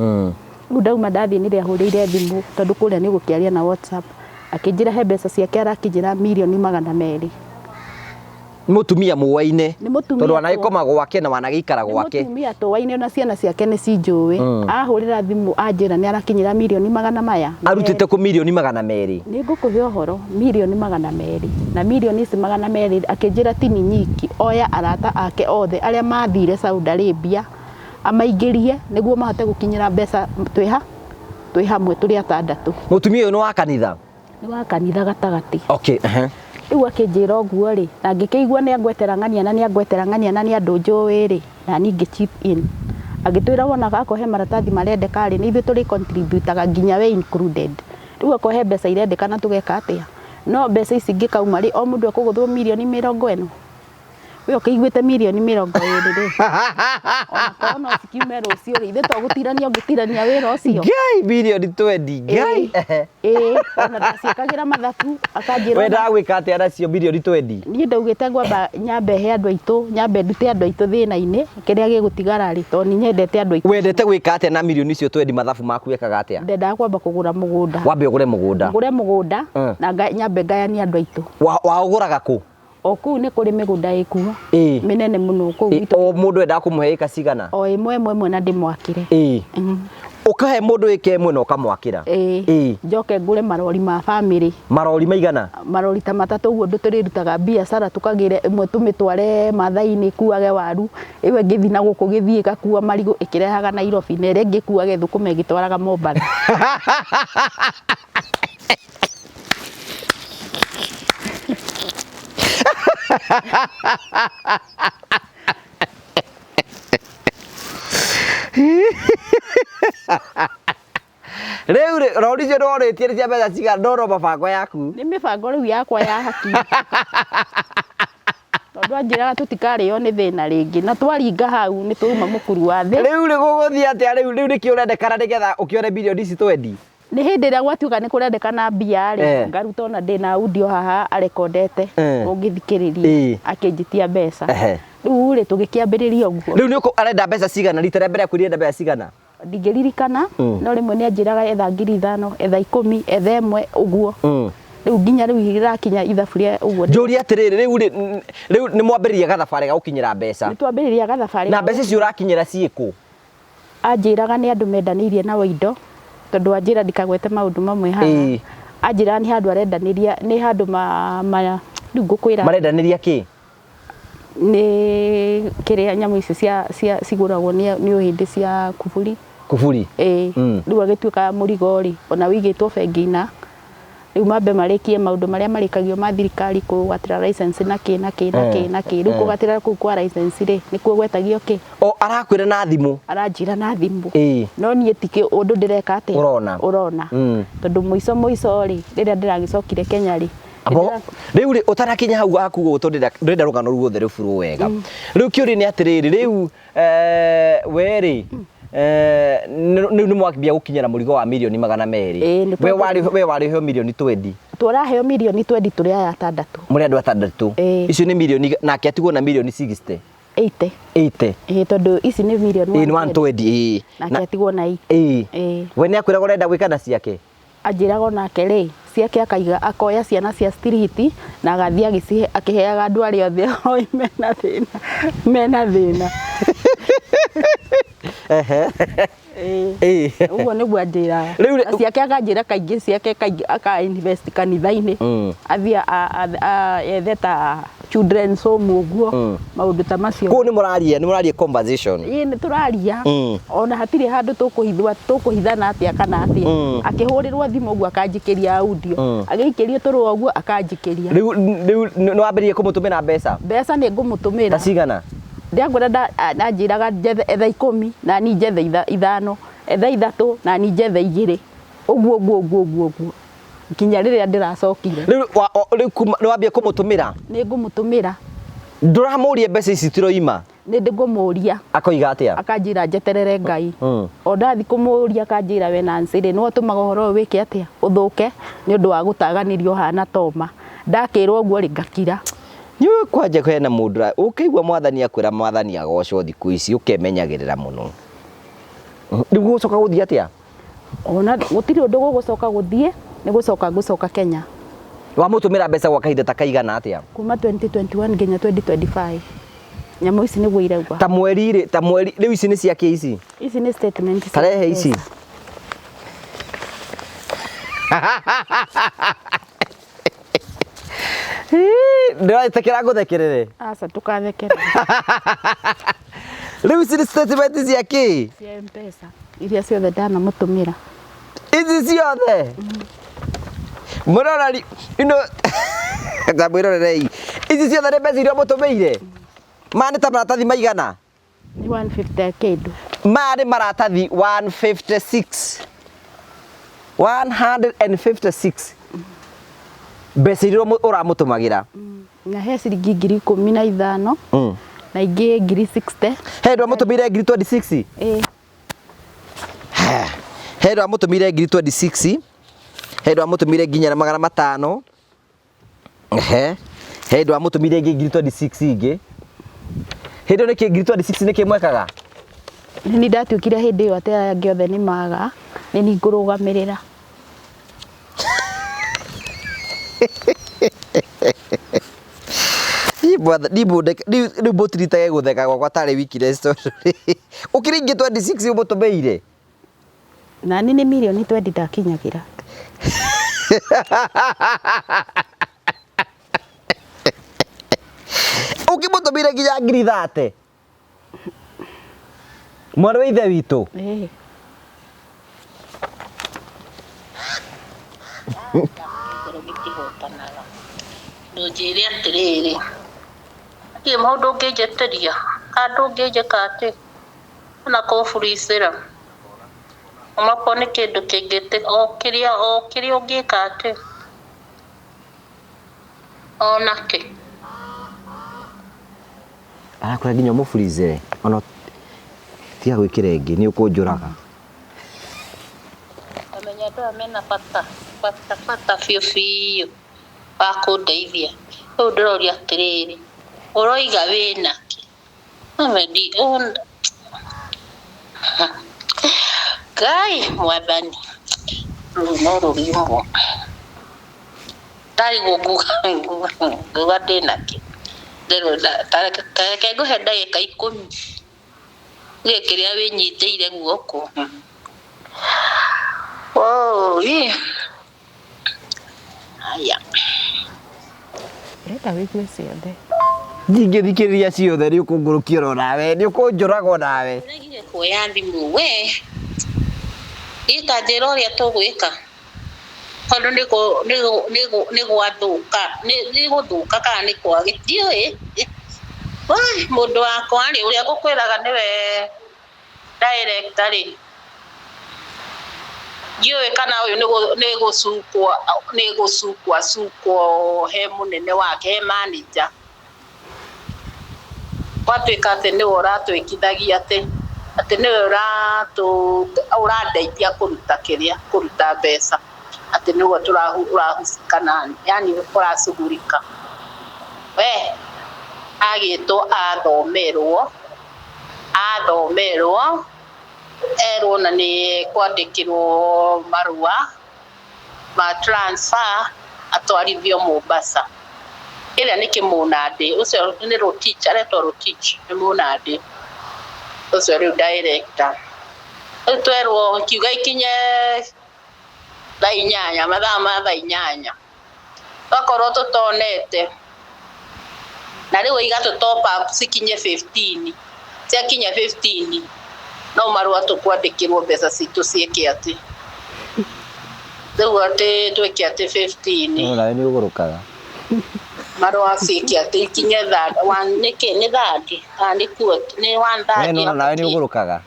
Rĩu ndauma ndathiĩ nĩrĩo ahũrĩire thimũ tondũ kũrĩa nĩ ũgũkĩaria na WhatsApp. Akĩnjĩra he mbeca ciake arakinyĩra mirioni 200. Mũtumia mũwaine. Nĩ mũtumia Tondũ wanagĩkoma gwake na wanagĩikara gwake. Nĩ mũtumia tũwaine ona ciana ciake nĩ cinjũĩ. Ahũrĩra thimũ anjĩra nĩ arakinyĩra mirioni magana maya. Arutĩte kũ mirioni 200? Nĩ ngũkũhe ũhoro, mirioni 200. Na mirioni ici 200 akĩnjĩra ti niĩ nyiki, oya arata ake othe arĩa mathire Saudi Arabia amaingĩrie nĩguo mahote gũkinyĩra mbeca twĩ hamwe tũrĩ atandatũ. Mũtumia ũyũ nĩ wa kanitha? Nĩ wa kanitha gatagatĩ. Okay, Rĩu akĩnjĩra ũguo rĩ, na ngĩkĩigua nĩ angwetera ng'ania na nĩ angwetera ng'ania na nĩ andũ njũĩ rĩ, na niĩ ngĩ chip in. Agĩtwĩra wona akorwo he maratathi marendeka rĩ, nĩ ithuĩ tũrĩ contributaga nginya we included. Rĩu akorwo he mbeca irendekana tũgeka atĩa? No mbeca ici ingĩkauma rĩ, o mũndũ ekũgũthwo mirioni 40. We ũkĩiguĩte mirioni 20 rĩ. Onakorwo no cikiume rũciũ rĩ, ithuĩ to gũtirania ũngĩtirania wĩra ũcio. Ngai, mirioni 20, Ngai. Ĩĩ, ona ndaciĩkagĩra mathabu, akanjĩra ona Wendaga gwĩka atĩa nacio mirioni 20? Niĩ ndaugĩte ngwamba nyambe he andũ aitũ, nyambe ndute andũ aitũ thĩna-inĩ, kĩrĩa gĩgũtigara rĩ, tondũ nĩ nyendete andũ aitũ. Wendete gwĩka atĩa na mirioni icio 20 mathabu maku wekaga atĩa? Ndendaga kwamba kũgũra mũgũnda. Wambe ũgũre mũgũnda. Ngũre mũgũnda, na nyambe ngayanie andũ aitũ. Waũgũraga kũ? O kũu nĩ kũrĩ mĩgũnda ĩkuo. Mĩnene mũno kũu gwitũ. O mũndũ endaga kũmũhe ĩka cigana? O ĩmwe ĩmwe ĩmwe na ndĩmwakĩre. Ũkahe mũndũ ĩka ĩmwe na ũkamwakĩra? Njoke ngũre marori ma bamĩrĩ. Marori maigana? Marori ta matatũ ũguo ũndũ tũrĩrutaga biacara tũkagĩre ĩmwe tũmĩtware Maathai-inĩ ĩkuage waru, ĩyo ĩngĩ ĩthiĩ na gũkũ gĩthiĩ ĩgakua marigũ ĩkĩrehaga Nairobi, na ĩrĩa ĩngĩ ĩkuage thũkũma ĩgĩtwaraga Mombatha. Rĩu rĩ, rori icio ndorĩtie nĩ cia mbeca cigana? Ndona mĩbango yaku. Nĩ mĩbango rĩu yakwa ya hakiri. Tondũ anjĩraga tũtikarĩo nĩ thĩna rĩngĩ, na twaringa hau nĩ twauma mũkuru wa thĩ. Rĩu rĩ, gũgũthiĩ atĩa rĩu? Rĩu nĩkĩ ũrendekana nĩgetha ũkĩone mirioni ici twendi? Nĩ hĩndĩ ĩrĩa gwatuĩka nĩ kũrendekana mbia rĩ, ngaruta ona ndĩna audio haha arekondete, ũngĩthikĩrĩria, akĩnjĩtia mbeca. Rĩu rĩ, tũgĩkĩambĩrĩria ũguo. Rĩu nĩ arenda mbeca cigana? Rita rĩa mbere akwĩrire arenda mbeca cigana? Ndingĩririkana, no rĩmwe nĩ anjĩraga etha ngiri ithano, etha ikũmi, etha ĩmwe, ũguo. Rĩu nginya rĩu irakinya ithabu rĩa ũguo. Njũrie atĩrĩrĩ, rĩu rĩ, rĩu nĩ mwambĩrĩria gathabarĩ ga gũkinyĩra mbeca. Nĩ twambĩrĩria gathabarĩ Na ga mbeca icio ũrakinyĩra ciĩkũ? Anjĩraga nĩ andũ mendanĩirie nao indo, tondũ anjĩra ndikagwete maũndũ mamwe haha. Anjĩraga nĩ handũ arendanĩria, nĩ handũ ma, rĩu ngũkwĩra. Marendanĩria kĩ? Nĩ kĩrĩa nyamũ ici cia cigũragwo nĩ ũhĩndĩ cia kuburi. Kuburi? Ĩĩ. Rĩu agĩtuĩka mũrigo rĩ, ona wĩigĩtwo bengi na rĩu mambe marĩkie maũndũ marĩa marĩkagio ma thirikari kũgatĩra license na kĩ na kĩ na kĩ na kĩ. Rĩu kũgatĩra kũu kwa license rĩ, nĩkuo gwetagio kĩ? O arakwĩra na thimũ? Aranjĩra na thimũ. No niĩ ti ũndũ ndĩreka atĩa? Ũrona. Ũrona. Tondũ mũico mũico rĩ, rĩrĩa ndĩragĩcokire Kenya rĩ, Abo, rĩu rĩ ũtanakinya hau haku ũguo tondũ ndĩrenda rũgano ruothe rũburwo wega. Rĩu kĩũria nĩ atĩrĩrĩ, rĩu we rĩ rĩu nĩ mwambia gũkinyĩra mũrigo wa mirioni 200. Ĩĩ, nĩ We we warĩhio mirioni 20. Tũraheo mirioni 20 tũrĩ aya atandatũ. Mũrĩ andũ atandatũ. Ĩĩ. Icio nĩ mirioni, nake atigwo na mirioni 60. 80. 80. Ĩĩ, tondũ ici nĩ mirioni Ĩĩ, nĩ 120, ĩĩ. Nake atigwo na 80. Ĩĩ. Ĩĩ. We nĩ akwĩraga ũrenda gwĩka na ciake? Anjĩraga onake rĩ, ciake akaiga, akoya ciana cia street na agathiĩ agĩcihe, akĩheaga andũ arĩa othe oĩ mena thĩna, mena thĩna. Ĩĩ. Ĩĩ. Ũguo nĩguo anjĩraga. Rĩu rĩ- Na ciake akanjĩra kaingĩ ciake kaingĩ aka invest kanitha-inĩ. Athiĩ ethe ta children's home ũguo, maũndũ ta macio. Kũu nĩ mũraria, nĩ mũraria conversation. Ĩĩ nĩ tũraria. Ona hatirĩ handũ tũkũhithwa, tũkũhithana atĩa kana atĩa. Akĩhũrĩrwo thimũ ũguo akanjikĩria audio. Agĩikĩrio tũrũa ũguo akanjikĩria. Rĩu rĩu nĩ wambĩrĩirie kũmũtũmĩra mbeca? Mbeca nĩ ngũmũtũmĩra. Ta cigana? Ndĩrakwĩra anjĩraga njethe etha 10 na niĩ njethe 5, etha 3 na niĩ njethe 2. Ũguo ũguo ũguo ũguo ũguo. Nginya rĩrĩa ndĩracokire. Rĩu rĩu kuma nĩ wambia kũmũtũmĩra? Nĩ ngũmũtũmĩra. Ndũramũria mbeca ici tiroima? Nĩ ndĩngũmũria. Akoiga atĩa? Akanjĩra njeterere Ngai. O ndathiĩ kũmũria akanjĩra we Nancy rĩ, nĩwe ũtũmaga ũhoro ũyũ wĩke atĩa? Ũthũke nĩ ũndũ wa gũtaganĩrio ũhana toma. Ndakĩrwo ũguo rĩ, ngakira. Nĩ ũĩ kwanja hena mũndũ ũkĩigua mwathani akwĩra mwathani agocwo thikũ ici ũkemenyagĩrĩra mũno. Rĩu gũgũcoka gũthiĩ atĩa? Ona gũtirĩ ũndũ gũgũcoka gũthiĩ, nĩ gũcoka ngũcoka Kenya. Wamũtũmĩra mbeca gwa kahinda ta kaigana atĩa? Kuma 2021 nginya 2025. Nyamũ ici nĩguo irauga. Ta mweri rĩ, ta mweri, rĩu ici nĩ cia kĩ ici? Ici nĩ statement cia Tarehe ici. mbeca. Ndĩraĩtĩkĩra ngũthekerere? Aca, ndũkathekerere. Rĩu ici nĩ statement cia kĩ? Cia M-Pesa. Iria ciothe ndanamũtũmĩra. Ici ciothe? Mũrorari, ino ta mwĩrorerei. Ici ciothe nĩ mbeca iria ũmũtũmĩire? Maya nĩ ta maratathi maigana? Nĩ 150 kĩndũ. Maya nĩ maratathi 156. 156. Mbeca iria ũramũtũmagĩra. Na he ciringi ngiri ikũmi na ithano. Na ingĩ ngiri 60. He ndũ amũtũmĩire ngiri 26? Ĩĩ. He ndũ amũtũmĩire ngiri 26. He ndũ amũtũmĩire nginya na magana matano. Ehe. He ndũ amũtũmĩire ingĩ ngiri 26 ingĩ. Hĩndĩ ĩyo nĩkĩ ngiri 26 nĩkĩ mwekaga? Nĩ niĩ ndatuĩkire hĩndĩ ĩyo atĩ aya angĩ othe nĩ maga, nĩ niĩ ngũrũgamĩrĩra. Rĩu mũtiritage gũtheka gwakwa tarĩ weakness tondũ ũkĩrĩ ingĩ 26 ũmũtũmĩire? Na niĩ nĩ mirioni 20 ndakinyagĩra. Ũkĩmũtũmĩire nginya ngiri 30? Mwarĩ wa ithe witũ? Ĩĩ. Ngoro gĩtihotanaga. Ndũnjĩre atĩrĩrĩ, hatirĩ mũndũ ũngĩnjĩtĩria, handũ ũngĩnjĩka atĩ, ona kũbulicĩra, onokorwo nĩ kĩndũ kĩngĩ, o kĩrĩa, o kĩrĩa ũngĩka atĩ, onakĩ. Arakwĩra nginya ũmũbulicĩre, ona tiga gwĩkĩra ĩngĩ nĩ ũkũnjũraga. Ndamenya andũ aya mena bata, bata, bata biũ biũ wa kũndeithia. Rĩu ndĩroria atĩrĩrĩ, ũroiga wĩna kĩ? Ngai mwathani, rũrũ no rũrimũ. Ndarigwo nguga ndĩna kĩ. Ta reke ngũhe ndagĩka 10. Uge kĩrĩa wĩnyitĩire guoko. Oi. Haya. Ndĩrenda wĩigue ciothe. Ndingĩthikĩrĩria ciothe, nĩ ũkũngũrũkia oro nawe, nĩ ũkũnjũraga o nawe. Ũregire kuoya thimũ we. Niĩ ta njĩra ũrĩa tũgwĩka. Tondũ nĩ gwathũka, nĩ gũthũka kana nĩ kwagĩ, ndiũĩ. Wai, mũndũ wakwa rĩ, ũrĩa ngũkwĩraga nĩwe director rĩ. Ndiũĩ kana ũyũ nĩ gũcukwo, nĩ gũcukwo acukwo he mũnene wake, he manager. Gwatuĩka atĩ nĩwe ũratwĩkithagia atĩ atĩ nĩwe ũrandeithia kũruta kĩrĩa, kũruta mbeca, atĩ nĩwe ũrahusika nani, yani ũracugurika. We agĩtwo athomerwo, athomerwo erwo na nĩ kwandĩkĩrwo marũa ma transfer atwarithio Mombasa. Ĩrĩa nĩ kĩmũnandĩ, ũcio nĩ Rotich, aretwo Rotich, nĩ mũnandĩ ũcio rĩu director. Rĩu twerwo kiuga ikinye thaa inyanya, mathaa ma thaa inyanya, twakorwo tũtonete, na rĩu oiga tũ top up cikinye 15, ciakinya 15 no marũa tũkwandĩkĩrwo mbeca citũ ciĩke atĩ, rĩu atĩ twĩke atĩ 15. No nawe nĩ ũgũrũkaga. Marũa ciĩke atĩ ikinye one nĩkĩ nĩ thirty kana nĩ nĩ one We thirty. no nawe nĩ ũgũrũkaga.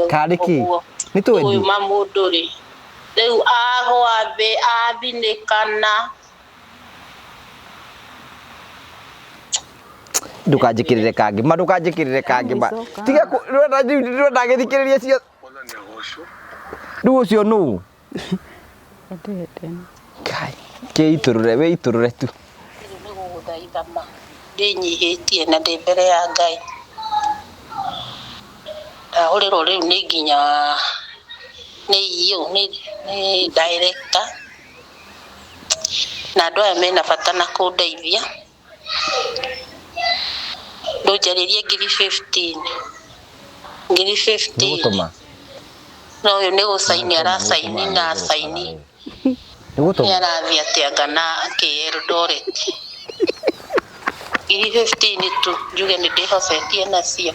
Kana nĩ kĩ? Ũguo. Nĩ twendi. Ũyũ ma mũndũ rĩ, rĩu agwa thĩ athinĩkana. Ndũkanjĩkĩrĩre kangĩ ma, ndũkanjĩkĩrĩre kangĩ ma. Kamũico. Tiga ndĩrenda ngĩthikĩrĩria cio. Rĩu ũcio nũ? Endete. Kai, kĩitũrũre, wĩitũrũre tu. Rĩu nĩ gũgũthaitha ma, ndĩnyihĩtie na ndĩ mbere ya Ngai. Ndahũrĩrwo rĩu nĩ nginya nĩ EU, nĩ director, na andũ aya mena bata na kũndeithia. Ndũnjarĩrie ngiri 15, ngiri 15. Nĩgũtũma. No ũyũ nĩ gũcaini aracaini na acaini. Nĩgũtũma. Nĩ arathiĩ atĩanga na kĩ Eldoret. Ngiri 15 tu njuge nĩ ndĩhocetie nacio.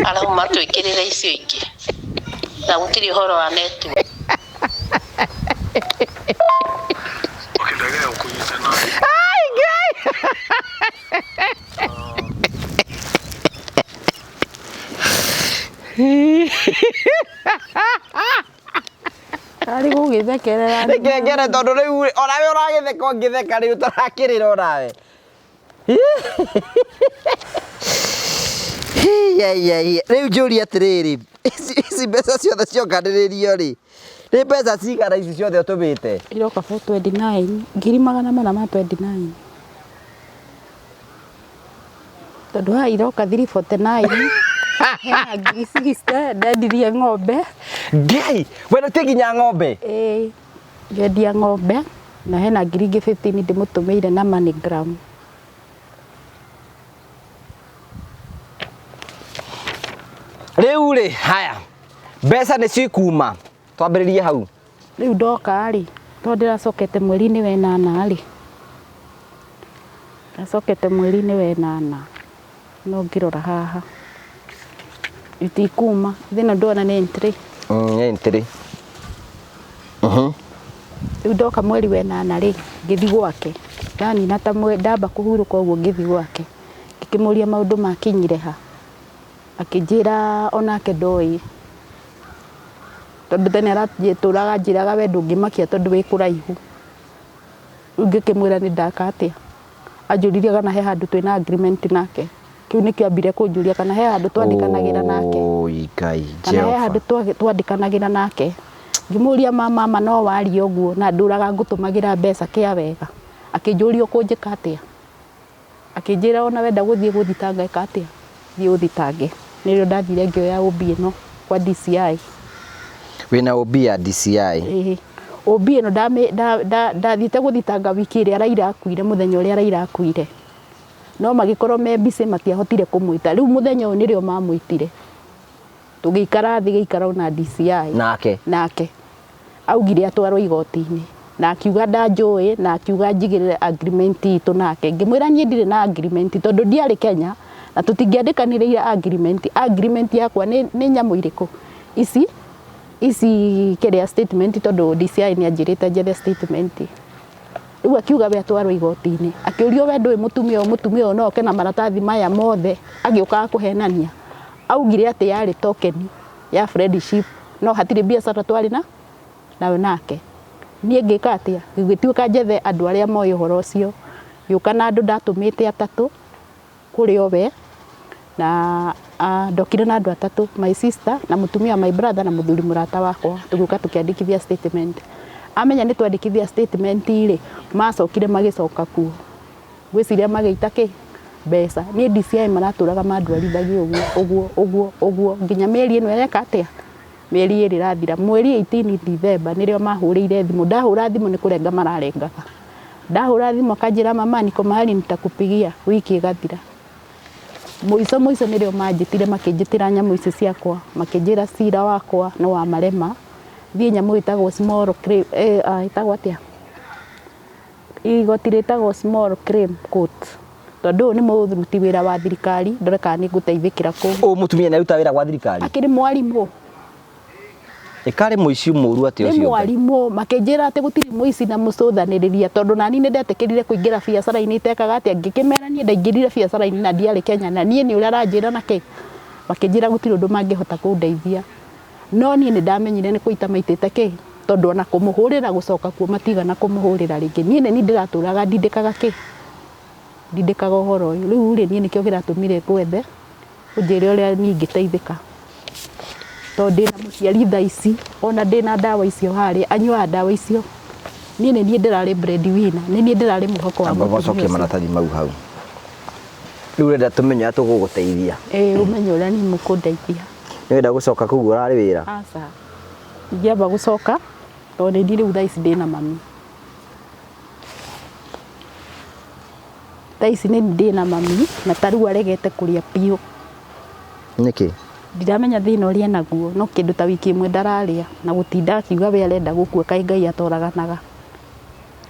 Arabu matwĩkĩrĩre icio ingĩ. Na gũtirĩ ũhoro wa network. Ai, Ngai! Arĩ gũgĩthekerera. Reke ngene tondũ rĩu onawe ũragĩtheka ũngĩtheka rĩu tũrakĩrĩra onawe. Rĩu njũrie atĩrĩrĩ, ici mbeca ciothe cionganĩrĩrio rĩ, nĩ mbeca cigana ici ciothe ũtũmĩte? Iroka 429, ngiri magana mana ma 29. Tondũ haha iroka 349, hena ngiri 60 ndendirie ng'ombe. Ngai, we ti nginya ng'ombe? Ĩĩ, ngendia ng'ombe na hena ngiri ingĩ 15 ndĩmũtũmĩire na MoneyGram. Rĩu rĩ, haya, mbeca nĩ cikuma, twambĩrĩrie hau. Rĩu ndoka rĩ, tondũ ndĩracokete mweri-inĩ wa ĩnana rĩ, ndacokete mweri-inĩ wa ĩnana, no ngĩrora haha, itikuma, thĩna ndĩrona nĩ entry. Entry. Rĩu ndoka mweri wa ĩnana rĩ, ngĩthiĩ gwake, ndanina ta ndamba kũhurũka ũguo ngĩthiĩ gwake, ngĩkĩmũria maũndũ makinyire ha, akĩnjĩra onake ndoĩ, tondũ tene aratũraga anjĩraga we ndũngĩmakia tondũ wĩ kũraihu. Rĩu ngĩkĩmwĩra nĩ ndaka atĩa, anjũririe kana he handũ twĩna agreement nake, kĩu nĩkĩo ambire kũnjũria kana he handũ twandĩkanagĩra nake. Oi Ngai, Kana he handũ twandĩkanagĩra nake. Ngĩmũria ma mama no waria ũguo na ndũraga ngũtũmagĩra mbeca kĩa wega. Akĩnjũria ũkũnjĩka atĩa, akĩnjĩra ona wenda gũthiĩ gũthitanga ĩka atĩa, thiĩ ũthitange. Nĩrĩo ndathire ngĩoya OB ĩno kwa DCI. Wĩna OB ya DCI? Ĩĩ. OB ĩno ndathiĩte gũthitanga wiki ĩrĩa Raila akuire, mũthenya ũrĩa Raila akuire. No magĩkorwo me busy matiahotire kũmwĩta. Rĩu mũthenya ũyũ nĩrĩo mamwĩtire. Tũgĩikara thĩ gĩikaro na DCI. Nake? Nake. Augire atwarwo igoti-inĩ. Na akiuga ndanjũĩ, na akiuga njigĩrĩre agreement itũ nake. Ngĩmwĩra niĩ ndirĩ na agreement tondũ ndiarĩ Kenya na tũtingĩandĩkanĩrĩire agreement. Agreement yakwa nĩ nyamũ irĩkũ? Ici, ici kĩrĩa statement tondũ DCI nĩ anjĩrĩte njethe statement. Rĩu akiuga we atwarwo igoti-inĩ. Akĩũrio we ndũĩ mũtumia ũyũ, mũtumia ũyũ no oke na maratathi maya mothe agĩũkaga kũhenania. Augire atĩ yarĩ token ya friendship No hatirĩ biacara twarĩ na nayo nake. Niĩ ngĩka atĩa? Gĩgĩtuĩka njethe andũ arĩa moĩ ũhoro ũcio. Ngĩũka na andũ ndatũmĩte atatũ kũrĩ o we, na ndokire na andũ atatũ, my sister na mũtumia wa my brother na mũthuri mũrata wakwa, tũgĩũka tũkĩandĩkithia statement. Amenya nĩ twandĩkithia statement rĩ, macokire magĩcoka kuo. Ngwĩciria magĩita kĩ? Mbeca. Niĩ DCI maratũraga mandwarithagia ũguo ũguo ũguo ũguo nginya mĩeri ĩno ĩreka atĩa? Mĩeri ĩrĩ ĩrathira. Mweri 18 December nĩrĩo mahũrĩire thimũ. Ndahũra thimũ nĩ kũrenga mararengaga. Ndahũra thimũ akanjĩra mama niko mahali nitakupigia, wiki ĩgathira. Mũico mũico nĩrĩo manjĩtire makĩnjĩtĩra nyamũ ici ciakwa, makĩnjĩra cira wakwa nĩ wa marema, thiĩ nyamũ ĩtagwo small claim, ĩtagwo atĩa? Igoti rĩtagwo small claim court. Tondũ ũyũ nĩ mũruti wĩra wa thirikari, ndore kana nĩ ngũteithĩkĩra kũu. Ũyũ mũtumia nĩ arutaga wĩra gwa thirikari? Akĩrĩ mwarimũ. Ĩkarĩ mũici mũru atĩa Nĩ ũcio Ngai? mwarimũ, makĩnjĩra atĩ gũtirĩ mũici na mũcũthanĩrĩria tondũ nani nĩ ndetĩkĩrire kũingĩra biacara-inĩ itekaga atĩa, ngĩkĩmera niĩ ndaingĩrire biacara-inĩ na ndiarĩ Kenya na niĩ nĩ ũrĩa aranjĩra na kĩ, makĩnjĩra gũtirĩ ũndũ mangĩhota kũndeithia. No niĩ nĩ ndamenyire nĩ kũita maitĩte kĩ, tondũ ona kũmũhũrĩra gũcoka kuo matigana kũmũhũrĩra rĩngĩ. Niĩ nĩ niĩ ndĩratũraga ndindĩkaga kĩ, ndindĩkaga ũhoro ũyũ. Rĩu rĩ, niĩ nĩkĩo kĩratũmire ngwethe ũnjĩre ũrĩa niĩ ingĩteithĩka. Tondũ ndĩna mũciari thaa ici, ona ndĩna ndawa icio harĩa, anyuaga ndawa icio. Niĩ nĩ niĩ ndĩrarĩ bread winner, nĩ niĩ ndĩrarĩ mwĩhoko wa Amba mũtumia ũcokie ũcio. maratathi mau hau. Rĩu ũrenda tũmenye ũrĩa tũgũgũteithia. Ĩĩ ũmenye ũrĩa niĩ mũkũndeithia. Nĩ ũrenda gũcoka kũu ũrarĩ wĩra? Aca. Ingĩamba gũcoka, tondũ nĩ niĩ rĩu thaa ici ndĩna mami. Thaa ici nĩ ndĩna mami, na ta rĩu aregete kũrĩa biũ. Nĩkĩ? Ndiramenya thĩna ũrĩa enaguo, no kĩndũ ta wiki ĩmwe ndararĩa, na gũtinda akiuga we arenda gũkua kaĩ Ngai atoraganaga.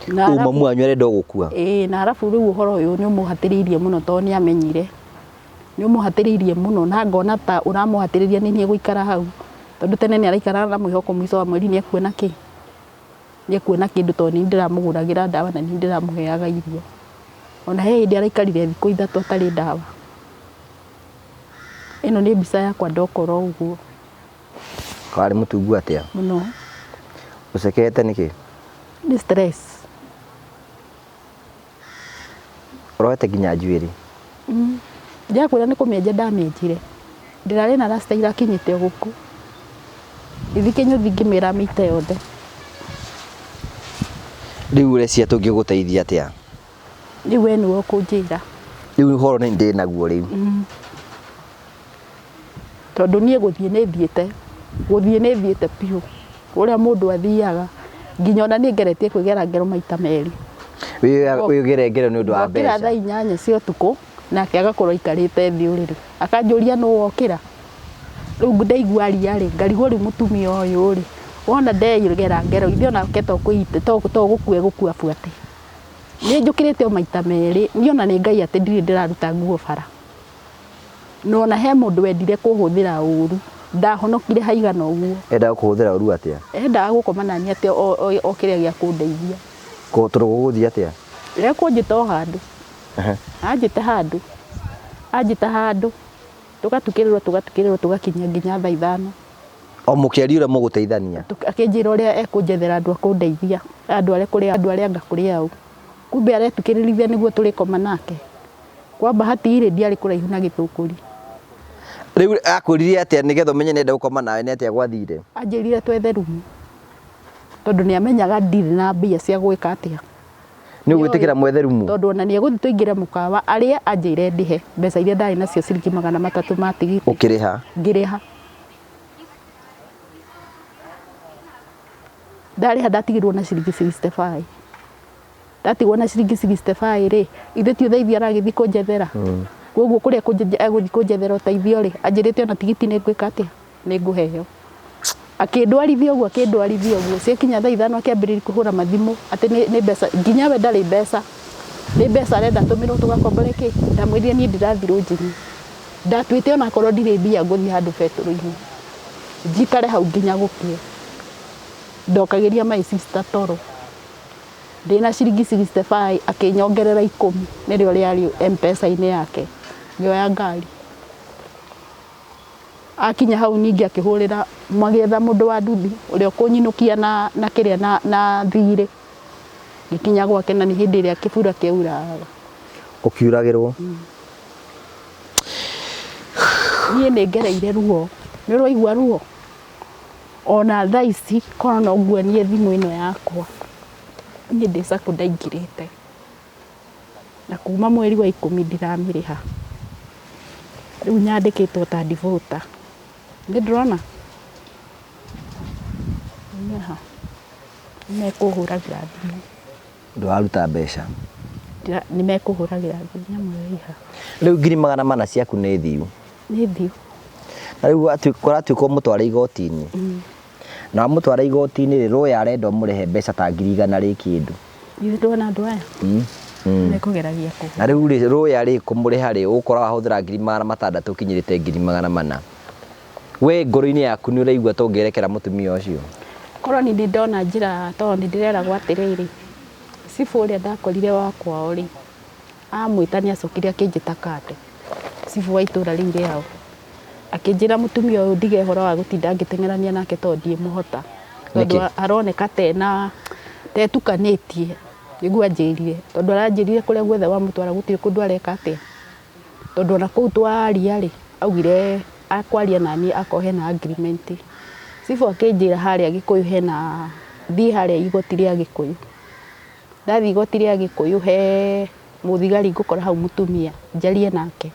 Na Ũyũ mamu wanyu arenda o gũkua? Ĩĩ, na arabu rĩu ũhoro ũyũ nĩ ũmũhatĩrĩirie mũno tondũ nĩ amenyire. Nĩ ũmũhatĩrĩirie mũno na ngona ta ũramũhatĩrĩria nĩ niĩ gũikara hau. Tondũ tene nĩ araikaraga na mwĩhoko mũico wa mweri nĩ ekuona kĩ? Nĩ ekuona kĩndũ tondũ nĩ niĩ ndĩramũgũragĩra ndawa na nĩ niĩ ndĩramũheaga irio. Ona he hĩndĩ araikarire thikũ ithatũ atarĩ ndawa. Ĩno nĩ mbica yakwa ndokora ũguo. Warĩ mũtungu atĩa? Mũno. Ũcekete nĩkĩ? Nĩ stress. Ũroete nginya njuĩrĩ? Ndĩrakwĩra nĩ kũmĩenja ndamĩenjire. Ndĩrarĩ na rasta irakinyĩte o gũkũ. Ngĩthiĩ kĩnyũthi ngĩmĩra mĩite yothe. Rĩu ũreciria tũngĩgũteithia atĩa? Rĩu we nĩwe ũkũnjĩra. Rĩu ũhoro nĩ ndĩ naguo rĩu. Tondũ niĩ gũthiĩ nĩ thiĩte, gũthiĩ nĩ thiĩte biũ, ũrĩa mũndũ athiaga, nginya ona niĩ ngeretie kwĩgera ngero maita merĩ. Wĩgere ngero nĩ ũndũ wa Ngokĩra mbeca. thaa inyanya cia ũtukũ, nake agakorwo aikarĩte thĩ ũrĩrĩ, akanjũria nũ wokĩra, rĩu ndaigua aria rĩ, ngarigwo rĩu mũtumia ũyũ rĩ, wona ndegera ngero ithe onake to gũkua egũkua buate. Nĩ njũkĩrĩte o maita merĩ, niĩ ona nĩ Ngai atĩ ndirĩ ndĩraruta nguo bara. Na ona he mũndũ wendire kũhũthĩra ũru, ndahonokire haigana ũguo. Endaga kũhũthĩra ũru atĩa? Endaga gũkoma nani atĩ o kĩrĩa gĩa kũndeithia. Tondũ gũgũthiĩ atĩa? Ekũnjĩta o handũ. Anjĩte handũ. Anjĩta handũ. Tũgatukĩrĩrwo, tũgatukĩrĩrwo, tũgakinyia nginya thaa ithano. O mũkĩaria ũrĩa mũgũteithania? Akĩnjĩra ũrĩa ekũnjethera andũ a kũndeithia, andũ arĩa kũrĩa, andũ arĩa anga kũrĩ au. Kumbe aretukĩrĩrithia nĩguo tũrĩkoma nake. Kwa bahati rĩ, ndiarĩ kũraihu na Gĩthũngũri. Rĩu akwĩrire atĩa nĩgetha ũmenye nĩenda gũkoma nawe, nĩ atĩa gwathire? Anjĩrire twethe rumu, tondũ nĩ amenyaga ndirĩ na mbia cia gwĩka atĩa. Nĩ ũgwĩtĩkĩra mwethe rumu? Tondũ ona nĩ egũthiĩ tũingĩre mũkawa, arĩe anjĩre ndĩhe mbeca iria ndarĩ nacio ciringi magana matatũ ma tigiti. Ũkĩrĩha? Ngĩrĩha. Ndarĩha ndatigirwo na ciringi 65. Ndatigwo na ciringi 65 rĩ, ithe ti ũteithio aragĩthiĩ kũnjethera. Koguo kũrĩa egũthiĩ kũnjethera ũteithio rĩ, anjĩrĩte ona tigiti nĩ ngwĩka atĩa? Nĩ ngũheo. Akĩndwarithia ũguo, akĩndwarithia ũguo. Ciakinya thaa ithano akĩambĩrĩria kũhũra mathimũ atĩ nĩ mbeca, nginya we ndarĩ mbeca. Nĩ mbeca arenda tũmĩrwo tũgakombore kĩ? Ndamwĩrire niĩ ndirathiĩ rũnjinĩ. Ndatuĩte onakorwo ndirĩ mbia ngũthiĩ handũ betũrũ-inĩ. Njikare hau nginya gũkĩe. Ndokagĩria my sister toro. Ndĩna ciringi 65 akĩnyongerera ikũmi nĩrĩo rĩarĩ M-Pesa-inĩ yake. Ngĩoya ngari. Akinya hau ningĩ akĩhũrĩra magĩetha mũndũ wa nduthi ũrĩa ũkũnyinũkia na kĩrĩa na thirĩ. Ngĩkinya gwake na nĩ hĩndĩ ĩrĩa kĩbura kĩauraga. Ũkiuragĩrwo. Niĩ nĩ ngereire ruo. Nĩ ũraigua ruo? Ona thaa ici korwo no nguonie thimũ ĩno yakwa, niĩ ndĩ sacco ndaingĩrĩte. Na kuma mweri wa ikũmi ndiramĩrĩha. Rĩu nyandĩkĩtwo ta defaulter. Nĩ ndĩrona? Nĩ mekũhũragĩra thimũ. Ndũraruta mbeca. Nĩ mekũhũragĩra thimũ nyamũ ĩyo ĩ haha. Rĩu 400,000 ciaku nĩ thiu. Nĩ thiu. Na rĩu ũratuĩka ũmũtware igoti-inĩ. Na wamũtwara igoti-inĩ rĩ, lawyer arenda ũmũrĩhe mbeca ta 100,000 rĩ kĩndũ. Ithuĩ ndona andũ aya mekũgeragia kũ. Na rĩu rĩ, lawyer rĩ, kũmũrĩha rĩ, ũgũkora wahũthĩra 600,000 ũkinyĩrĩte 400,000. We ngoro-inĩ yaku nĩ ũraigua ta ũngĩrekera mũtumia ũcio? Korwo nĩ ndĩ ndona njĩra tondũ nĩ ndĩreragwo atĩrĩrĩ, cibũ ũrĩa ndakorire wa kwao rĩ, amwĩta nĩ acokire akĩnjĩta kando, cibũ wa itũra rĩu rĩao. Akĩnjĩra mũtumia ũyũ ndige ũhoro wa gũtinda ngĩteng'erania nake tondũ ndiĩmũhota. Tondũ aroneka tena tetukanĩtie nĩguo anjĩrire. Tondũ aranjĩrire kũrĩa guothe wamũtwara gũtirĩ kũndũ areka atĩa. Tondũ ona kũu twaria rĩ, augire akwaria naniĩ akorwo hena agreement. Cibũ akĩnjĩra harĩa Gĩkũyũ hena, thiĩ harĩa igoti rĩa Gĩkũyũ. Ndathiĩ igoti rĩa Gĩkũyũ he mũthigari ngũkora hau mũtumia, njarie nake.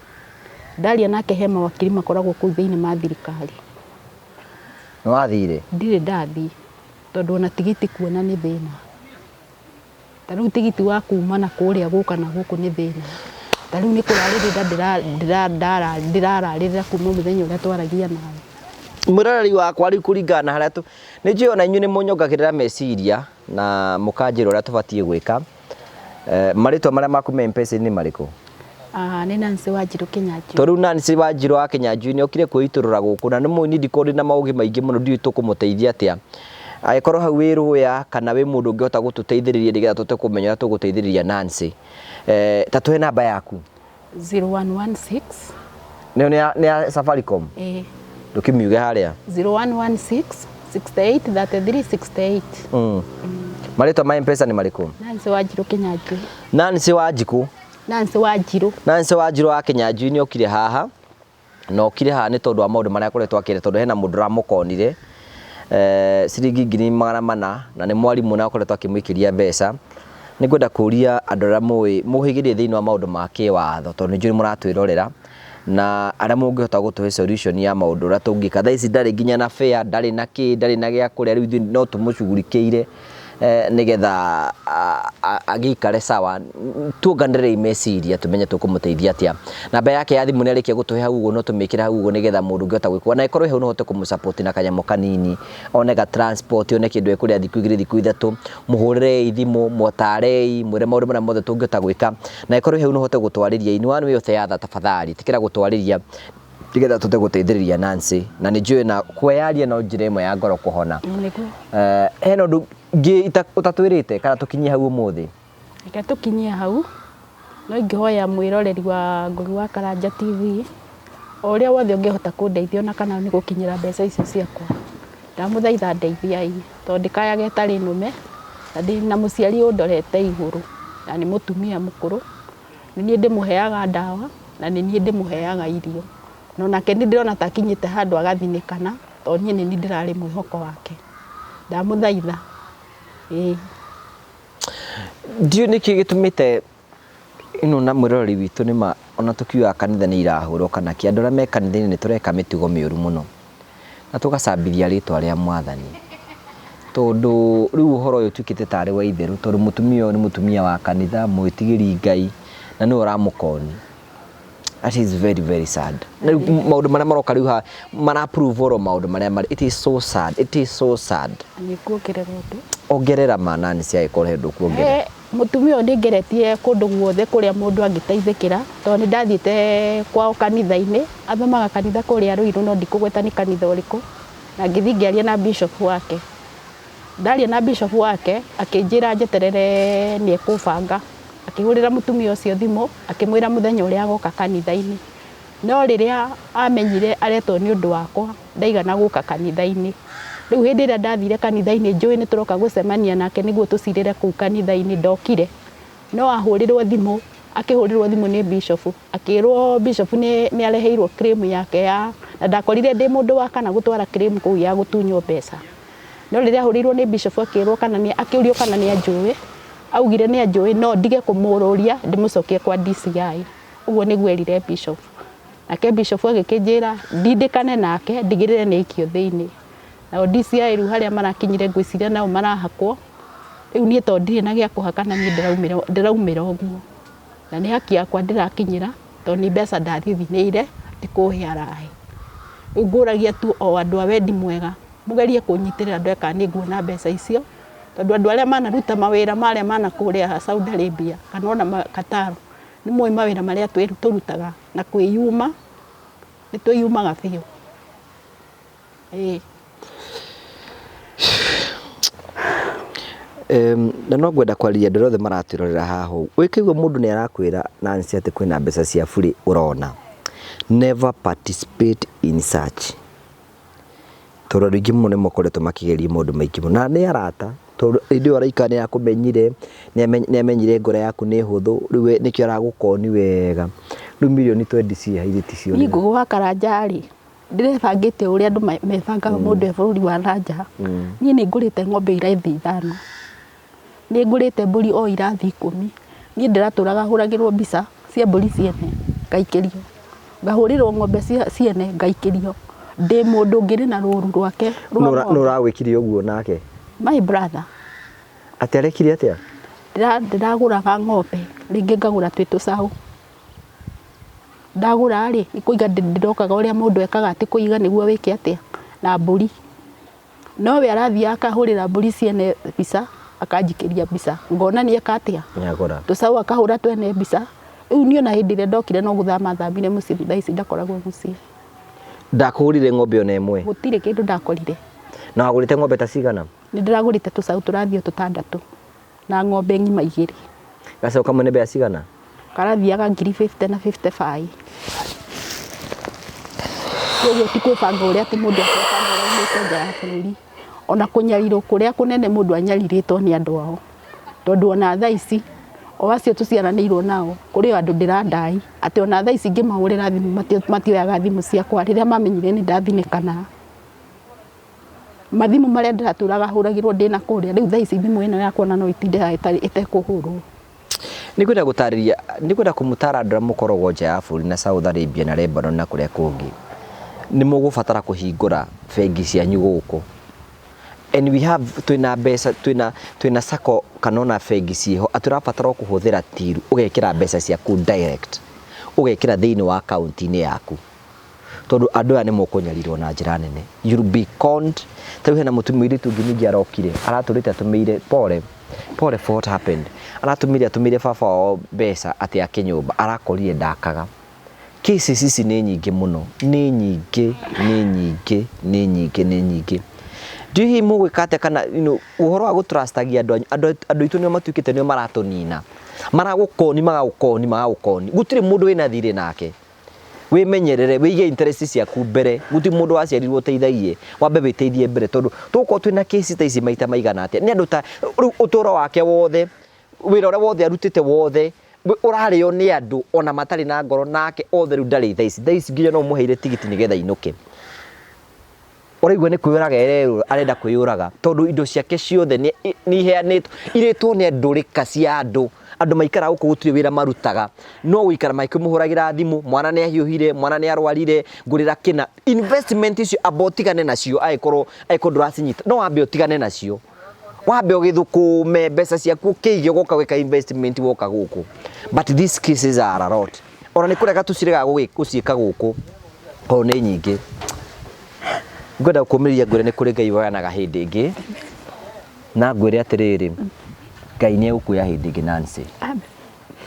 Ndaria nake he mawakiri makoragwo kũu thĩinĩ ma thirikari. Nĩ wathire? Ndirĩ ndathiĩ tondũ ona tigiti kuona nĩ thĩna. Ta rĩu tigiti wa kuma na kũrĩa gũka na gũkũ nĩ thĩna. Ta rĩu nĩ kũrarĩrĩra ndĩrararĩrĩra kuma mũthenya ũrĩa twaragia nawe. Mwĩroreri wakwa rĩu kũringana na harĩa tũ nĩ njũĩ ona inyuĩ nĩ mũnyongagĩrĩra meciria na mũkanjĩra ũrĩa tũbatiĩ gwĩka. Marĩtwa marĩa maku me M-Pesa nĩ marĩkũ? Nĩ Nancy Wanjirũ Kĩnyanjui. To rĩu Nancy Wanjirũ wa Kĩnyanjui nĩ okire kwĩitũrũra gũkũ na nĩ mũĩ niĩ ndikoragwo ndĩ na maũgĩ maingĩ mũno ndiũĩ tũkũmũteithia atĩa. Angĩkorwo hau wĩ rũya kana wĩ mũndũ ũngĩhota gũtũteithĩrĩria nĩgetha tũhote kũmenya ũrĩa tũgũteithĩrĩria Nancy. Ta tũhe namba yaku. 0116. Nĩyo nĩ ya Safaricom? Ĩĩ. Ndũkĩmiuge harĩa. 0116 68 33 68. Marĩtwa ma M-Pesa nĩ marĩkũ? Nancy Wanjirũ Kĩnyanjui. Nancy Wanjikũ. Nancy Wanjirũ. Nancy Wanjirũ wa Kĩnyanjui nĩ okire haha. Na okire haha nĩ tondũ wa maũndũ marĩa akoretwo akĩra tondũ hena mũndũ ũramũkonire ciringi 400,000 na nĩ mwarimũ na akoretwo akĩmũikĩria mbeca. Nĩ ngwenda kũria andũ arĩa mũĩ mũhĩgĩrĩre thĩinĩ wa maũndũ ma kĩwatho tondũ nĩ njũĩ mũratwĩrorera na arĩa mũngĩhota gũtũhe solution ya maũndũ ũrĩa tũngĩka. Thaa ici ndarĩ nginya na fare, ndarĩ na kĩ, ndarĩ na gĩa kũrĩa, rĩu ithuĩ no tũmũcugurikĩire nĩgetha agĩikare sawa. Tuonganĩrĩrei meciria tũmenye tũkũmũteithia atĩa. Namba yake ya thimũ nĩ arĩkia gũtũhe hau ũguo no tũmĩkĩre hau ũguo nĩgetha mũndũ ũngĩhota gwĩka na ĩkorwo hau no ũhote kũmũ support na kanyamũ kanini, one ga transport, one kĩndũ ekũrĩa thikũ igĩrĩ thikũ ithatũ, mũhũrĩrei thimũ, mũtarei, mwĩre maũndũ marĩa mothe tũngĩhota gwĩka na ĩkorwo hau no ũhote gũtwarĩria in one way or the other, tafadhali ĩtĩkĩra gũtwarĩria nĩgetha tũhote gũteithĩrĩria Nancy na nĩ njũĩ na kwĩyaria no njĩra ĩmwe ya ngoro kũhona. Hena ũndũ ũngĩ ũtatwĩrĩte kana tũkinyie hau ũmũthĩ? Reke tũkinyie hau. No ingĩhoya mwĩroreri wa Ngugi wa Karanja TV o ũrĩa wothe ũngĩhota kũndeithia ona kana nĩ gũkinyĩra mbeca icio ciakwa, ndamũthaitha ndeithiai tondũ ndĩkayaga ĩtarĩ nũme na ndĩ na mũciari ũndorete igũrũ na nĩ mũtumia mũkũrũ, nĩ niĩ ndĩmũheaga ndawa na nĩ niĩ ndĩmũheaga irio. No nake nĩ ndĩrona ta akinyĩte handũ agathinĩkana tondũ niĩ nĩ niĩ ndĩrarĩ mwĩhoko wake. Ndamũthaitha. Ĩĩ. Ndiũĩ nĩkĩ gĩtũmĩte ĩno na mwĩroreri witũ nĩ ma ona tũkiugaga kanitha nĩ irahũrwo kana kĩ, andũ arĩa me kanitha-inĩ nĩ tũreka mĩtugo mĩũru mũno na tũgacambithia rĩtwa rĩa mwathani tondũ rĩu ũhoro ũyũ ũtuĩkĩte tarĩ wa itherũ tondũ mũtumia ũyũ nĩ mũtumia wa kanitha mwĩtigĩri Ngai na nĩwe ũramũkoni. That is very very sad. Na rĩu maũndũ marĩa maroka rĩu haha mara prove oro maũndũ marĩa marĩ. It is so sad. It is so sad. Nĩ nguongerera ũndũ. Ongerera ma Nancy angĩkorwo he ũndũ ũkuongerera. Mũtumia ũyũ nĩ ngeretie kũndũ guothe kũrĩa mũndũ angĩteithĩkĩra tondũ nĩ ndathiĩte kwao kanitha-inĩ, athomaga kanitha kũrĩa Ruiru no ndikũgweta nĩ kanitha ũrĩkũ, na ngĩthiĩ ngĩaria na bishop wake. Ndaria na bishop wake akĩnjĩra njeterere nĩ ekũbanga. Akĩhũrĩra mũtumia ũcio thimũ akĩmwĩra mũthenya ũrĩa agoka kanitha-inĩ. No rĩrĩa amenyire aretwo nĩ ũndũ wakwa, ndaigana gũka kanitha-inĩ. Rĩu hĩndĩ ĩrĩa ndathire kanitha-inĩ njũĩ nĩ tũroka gũcemania nake nĩguo tũcirĩre kũu kanitha-inĩ, ndokire. No ahũrĩrwo thimũ, akĩhũrĩrwo thimũ nĩ bishop, akĩrwo bishop nĩ areheirwo claim yake ya, na ndakorire ndĩ mũndũ wa kana gũtwara claim kũu ya gũtunywo mbeca. No rĩrĩa ahũrĩirwo nĩ bishop akĩrwo kana nĩ, akĩũrio kana nĩ anjũĩ, augire nĩ anjũĩ no ndige kũmũrũria ndĩmũcokie kwa DCI. Ũguo nĩguo erire bishop. Nake bishop agĩkĩnjĩra ndindĩkane nake ndigĩrĩre nĩ aikio thĩinĩ. Nao DCI rĩu harĩa marakinyire ngwĩciria nao marahakwo. Rĩu niĩ tondũ ndirĩ na gĩa kũhaka na niĩ ndĩraumĩra ũguo. Na nĩ haki yakwa ndĩrakinyĩra tondũ nĩ mbeca ndathithinĩire ti kũhe arahe. Rĩu ngũragia tu o andũ a wendi mwega mũgerie kũnyitĩrĩra ndore kana nĩ nguona mbeca icio. Tondũ andũ arĩa manaruta mawĩra marĩa manakũrĩa Saudi Arabia kana ona Qatar nĩ moĩ mawĩra marĩa tũrutaga na kwĩyuma, nĩ twĩyumaga biũ. Ĩĩ. Na no ngwenda kwarĩria andũ arĩa othe maratwĩrorera haha ũguo. Ũngĩkaigua mũndũ nĩ arakwĩra Nancy atĩ kwĩna mbeca cia burĩ ũrona, never participate in such. Tondũ andũ aingĩ mũno nĩ makoretwo makĩgeria maũndũ maingĩ mũno. Na nĩ arata, tondũ hĩndĩ ĩyo araikara nĩ akũmenyire, nĩ amenyire ngoro yaku nĩ hũthũ, rĩu we nĩkĩo aragũkoni wega. Rĩu mirioni twendi ciĩ ha ithe ticio? Niĩ ngũgũ wa Karanja rĩ, ndĩrebangĩte ũrĩa andũ mebangaga mũndũ e bũrũri wa na nja. Niĩ nĩ ngũrĩte ng'ombe irathi 5, nĩ ngũrĩte mbũri o irathi 10. Niĩ ndĩratũraga hũragĩrwo mbica cia mbũri ciene ngaikĩrio, ngahũrĩrwo ng'ombe ciene ngaikĩrio. Ndĩ mũndũ ũngĩrĩ na rũru rwake rwa ng'ombe. Nũ ũragwĩkire ũguo nake? My brother. Atĩ arekire atĩa? Ndĩragũraga ng'ombe, rĩngĩ ngagũra twĩ tũcaũ. Ndagũra rĩ, nĩ kũiga ndĩrokaga ũrĩa mũndũ ekaga atĩ kũiga nĩguo wĩke atĩa na mbũri. No we arathiĩ akahũrĩra mbũri ciene mbica, akanjikĩria mbica. Ngona nĩ eka atĩa? Nĩagũra. Tũcaũ akahũra twene mbica. Rĩu niĩ ona hĩndĩ ĩrĩa ndokire no gũthama thamire mũciĩ, thaa ici ndakoragwo mũciĩ. Ndakũgũrire ng'ombe ona ĩmwe? Gũtirĩ kĩndũ ndakorire. Na wagũrĩte ng'ombe ta cigana? Nĩ ndĩragũrĩte tũcaũ tũrathiĩ o tũtandatũ na ng'ombe ng'ima 2. Gacaũ kamwe nĩ mbeca cigana? Karathiaga ngiri 50 na 55. Koguo ti kwĩbanga ũrĩa atĩ mũndũ akwĩbanga aumĩte nja ya bũrũri. Ona kũnyarirwo kũrĩa kũnene mũndũ anyarirĩtwo nĩ andũ ao. Tondũ ona thaa ici, o acio tũciaranĩirwo nao, kũrĩ o andũ ndĩrandai, atĩ ona thaa ici ngĩmahũrĩra thimũ matioyaga thimũ ciakwa rĩrĩa mamenyire nĩ ndathinĩkana. Mathimũ marĩa ndĩratũraga hũragĩrwo ndĩna kũrĩa, rĩu thaa ici thimũ ĩno yakwa ona no ĩtinde haha ĩtekũhũrwo. Nĩngwenda gũtarĩria, nĩngwenda kũmũtara andũ arĩa mũkoragwo nja ya bũrũri na Saudi Arabia na Lebanon na kũrĩa kũngĩ. Nĩ mũgũbatara kũhingũra bengi cianyu gũkũ. And we have, twĩna mbeca, twĩna sacco kana ona bengi ciĩho, atĩ ũrabatara o kũhũthĩra till, ũgekĩra mbeca ciaku direct, ũgekĩra thĩinĩ wa akaunti-inĩ yaku. Tondũ andũ aya nĩ mũkũnyarirwo na njĩra nene. You'll be conned. Ta rĩu hena mũirĩtu ũngĩ ningĩ arokire, aratũrĩte atũmĩire, pole, pole for what happened. Aratũmĩire atũmĩire baba wao mbeca atĩ ake nyũmba, arakorire ndakaga. Cases ici nĩ nyingĩ mũno, nĩ nyingĩ, nĩ nyingĩ, nĩ nyingĩ, nĩ nyingĩ. Ndiũĩ hihi mũgwĩka atĩa kana, you know, ũhoro wa gũtrustagia andũ anyu, andũ aitũ nĩo matuĩkĩte nĩo maratũnina. Maragũkoni, magagũkoni, magagũkoni. Gũtirĩ mũndũ wĩna thirĩ nake. Wĩmenyerere, wĩige interest ciaku mbere. Gũtirĩ mũndũ waciarirwo ũteithagie, wambe wĩteithie mbere tondũ tũgũkorwo twĩna case ta ici maita maigana atĩa. Nĩ andũ ta, rĩu ũtũro wake wothe, wĩra ũrĩa wothe arutĩte wothe, ũrarĩo nĩ andũ ona matarĩ na ngoro nake othe rĩu ndarĩ thaa ici. Thaa ici nginya no ũmũheire tigiti nĩgetha ainũke. Ũraigua nĩ kwĩyũraga ereyũraga, arenda kwĩyũraga tondũ indo ciake ciothe nĩ iheanĩtwo, irĩtwo nĩ andũ rĩka cia andũ. Andũ maikaraga gũkũ gũtirĩ wĩra marutaga. No gũikara makĩmũhũragĩra thimũ, mwana nĩ ahiũhire, mwana nĩ arwarire, ngũrĩra kĩna. Investment icio amba ũtigane nacio angĩkorwo ndũracinyita, no wambe ũtigane nacio. Wambe ũgĩthũkũme mbeca ciaku ũkĩige ũgoka gwĩka investment woka gũkũ. But these cases are a lot. Ona nĩ kũrega tũciregaga gũciĩka gũkũ tondũ nĩ nyingĩ. Ngwenda gũkũmĩrĩria ngwĩre nĩ kũrĩ Ngai woyanaga hĩndĩ ĩngĩ, na ngwĩre atĩrĩrĩ, Ngai nĩ egũkuoya hĩndĩ ĩngĩ Nancy.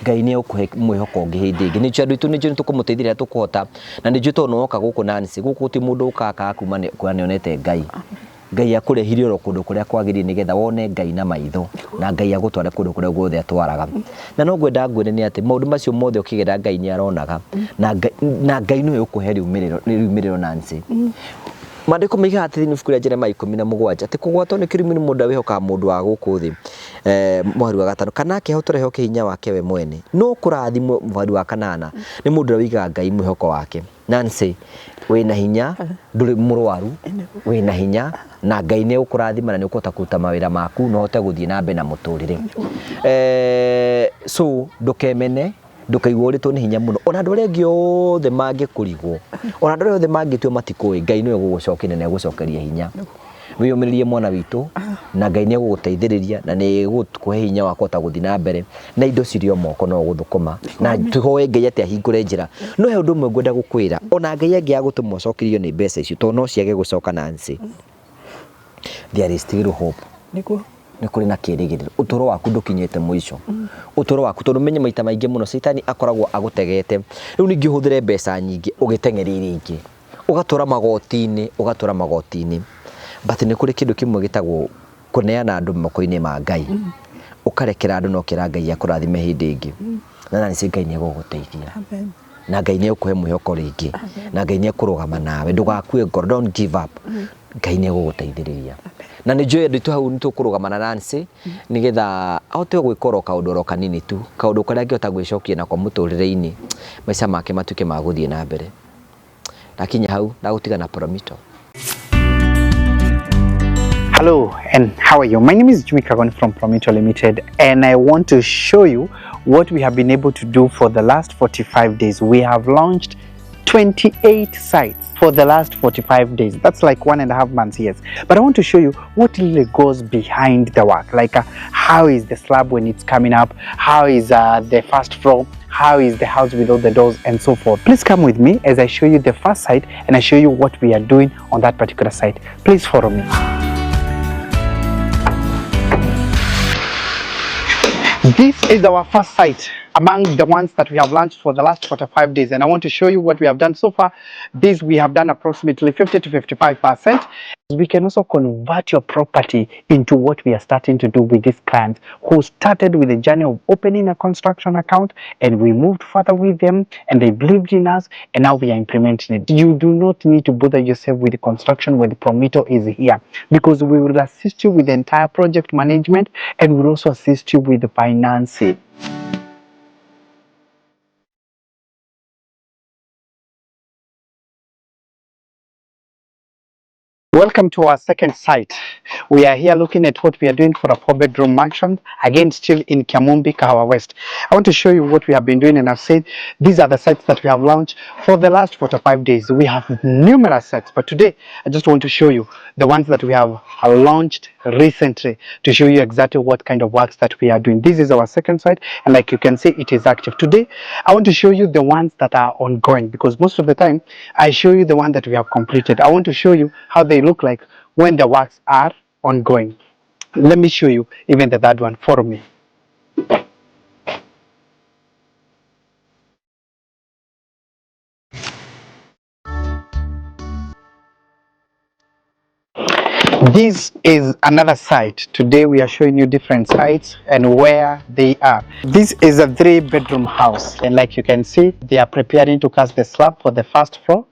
Ngai nĩ egũkũhe mwĩhoko ũngĩ hĩndĩ ĩngĩ. Nĩnjũĩ andũ aitũ nĩnjũĩ nĩ tũkũmũteithia rĩrĩa tũkũhota, na nĩnjũĩ tondũ nĩ woka gũkũ Nancy, gũkũ gũtirĩ mũndũ ũkaga akaga kuma kuona nĩ onete Ngai. Ngai akũrehire oro kũndũ kũrĩa kwagĩrĩire nĩgetha wone Ngai na maitho na Ngai agũtware kũndũ kũrĩa guothe atwaraga. Na no ngwenda ngwĩre nĩ atĩ maũndũ macio mothe ũkĩgera Ngai nĩ aronaga na Ngai nĩwe ũkũhe riumĩrĩro Nancy. Maandĩko moigaga atĩ thĩinĩ ibuku rĩa Jeremia 17 atĩ kũgwatwo nĩ kĩrumi nĩ mũndũ ũrĩa wĩhokaga mũndũ wa gũkũ thĩ, mũhari wa 5, kana akehotora ehoke hinya wake we mwene, no kũrathimwo, mũhari wa 8, nĩ mũndũ ũrĩa ũigaga Ngai mwĩhoko wake. Nancy, wĩna hinya, ndũrĩ mũrwaru, wĩna hinya na Ngai nĩ egũkũrathima na nĩ ũkũhota kũruta mawĩra maku na ũhote gũthiĩ na mbere na mũtũrĩre. So ndũkemene, ndũkaigua ũrĩtwo nĩ hinya mũno, ona andũ arĩa angĩ othe mangĩkũrigwo, ona andũ arĩa othe mangĩtua matikũĩ, Ngai nĩwe ũgũgũcokeria na egũcokeria hinya. Wĩyũmĩrĩrie mwana witũ na Ngai nĩ egũgũteithĩrĩria na nĩ egũkũhe hinya wa kũhota gũthiĩ na mbere na indo cirĩ o moko no ũgũthũkũma, na tũhoe Ngai atĩ ahingũre njĩra. No he ũndũ ũmwe ngwenda gũkwĩra, ona Ngai angĩaga gũtũma ũcokerio nĩ mbeca icio, tondũ no ciage gũcoka Nancy, there is still hope. Nĩguo. Nĩ kũrĩ na kĩrĩgĩrĩro, ũtũro waku ndũkinyĩte mũico, ũtũro waku, tondũ menye maita maingĩ mũno caitani akoragwo agũtegete, rĩu ningĩ ũhũthĩre mbeca nyingĩ ũgĩteng'eria iria ingĩ, ũgatũra magoti-inĩ, ũgatũra magoti-inĩ, but nĩ kũrĩ kĩndũ kĩmwe gĩtagwo kũneana andũ moko-inĩ ma Ngai, ũkarekera andũ na ũkera Ngai akũrathime hĩndĩ ĩngĩ, na Nancy Ngai nĩ egũgũteithia. Na Ngai nĩ egũkũhe mwĩhoko rĩngĩ, na Ngai nĩ ekũrũgama nawe, ndũgakue ngoro, don't give up, Ngai nĩ egũgũteithĩrĩria. Na nĩ njũĩ andũ aitũ hau nĩ tũkũrũgama na Nancy nĩgetha ahote gwĩka oro kaũndũ oro kanini tu, kaũndũ karĩa angĩhota gwĩcokia nako mũtũrĩre-inĩ, maica make matuĩke ma gũthiĩ na mbere. Ndakinya hau, ndagũtiga na Promito. Hello and how are you? My name is Jimmy Kagon from Promito Limited, and I want to show you what we have been able to do for the last 45 days. We have launched 28 sites for the last 45 days. That's like 1.5 months, yes. But I want to show you what really goes behind the work, like how is the slab when it's coming up, how is the first floor, how is the house without the doors, and so forth. Please come with me as I show you the first site and I show you what we are doing on that particular site. Please follow me. This is our first site among the ones that we have launched for the last 45 days, and I want to show you what we have done so far. This we have done approximately 50 to 55%. We can also convert your property into what we are starting to do with these clients who started with the journey of opening a construction account, and we moved further with them and they believed in us, and now we are implementing it. You do not need to bother yourself with the construction when the Promito is here, because we will assist you with the entire project management and we'll also assist you with the financing. Welcome to our second site. We are here looking at what we are doing for a 4-bedroom mansion, again still in Kiamumbi, Kahawa West. I want to show you what we have been doing, and I've said these are the sites that we have launched for the last 45 days. We have numerous sites, but today I just want to show you the ones that we have launched recently to show you exactly what kind of works that we are doing. This is our second site, and like you can see, it is active. Today I want to show you the ones that are ongoing, because most of the time I show you the one that we have completed. I want to show you how they look like when the works are ongoing. Let me show you even the third one. Follow me. This is another site. Today we are showing you different sites and where they are. This is a 3-bedroom house, and like you can see, they are preparing to cast the slab for the first floor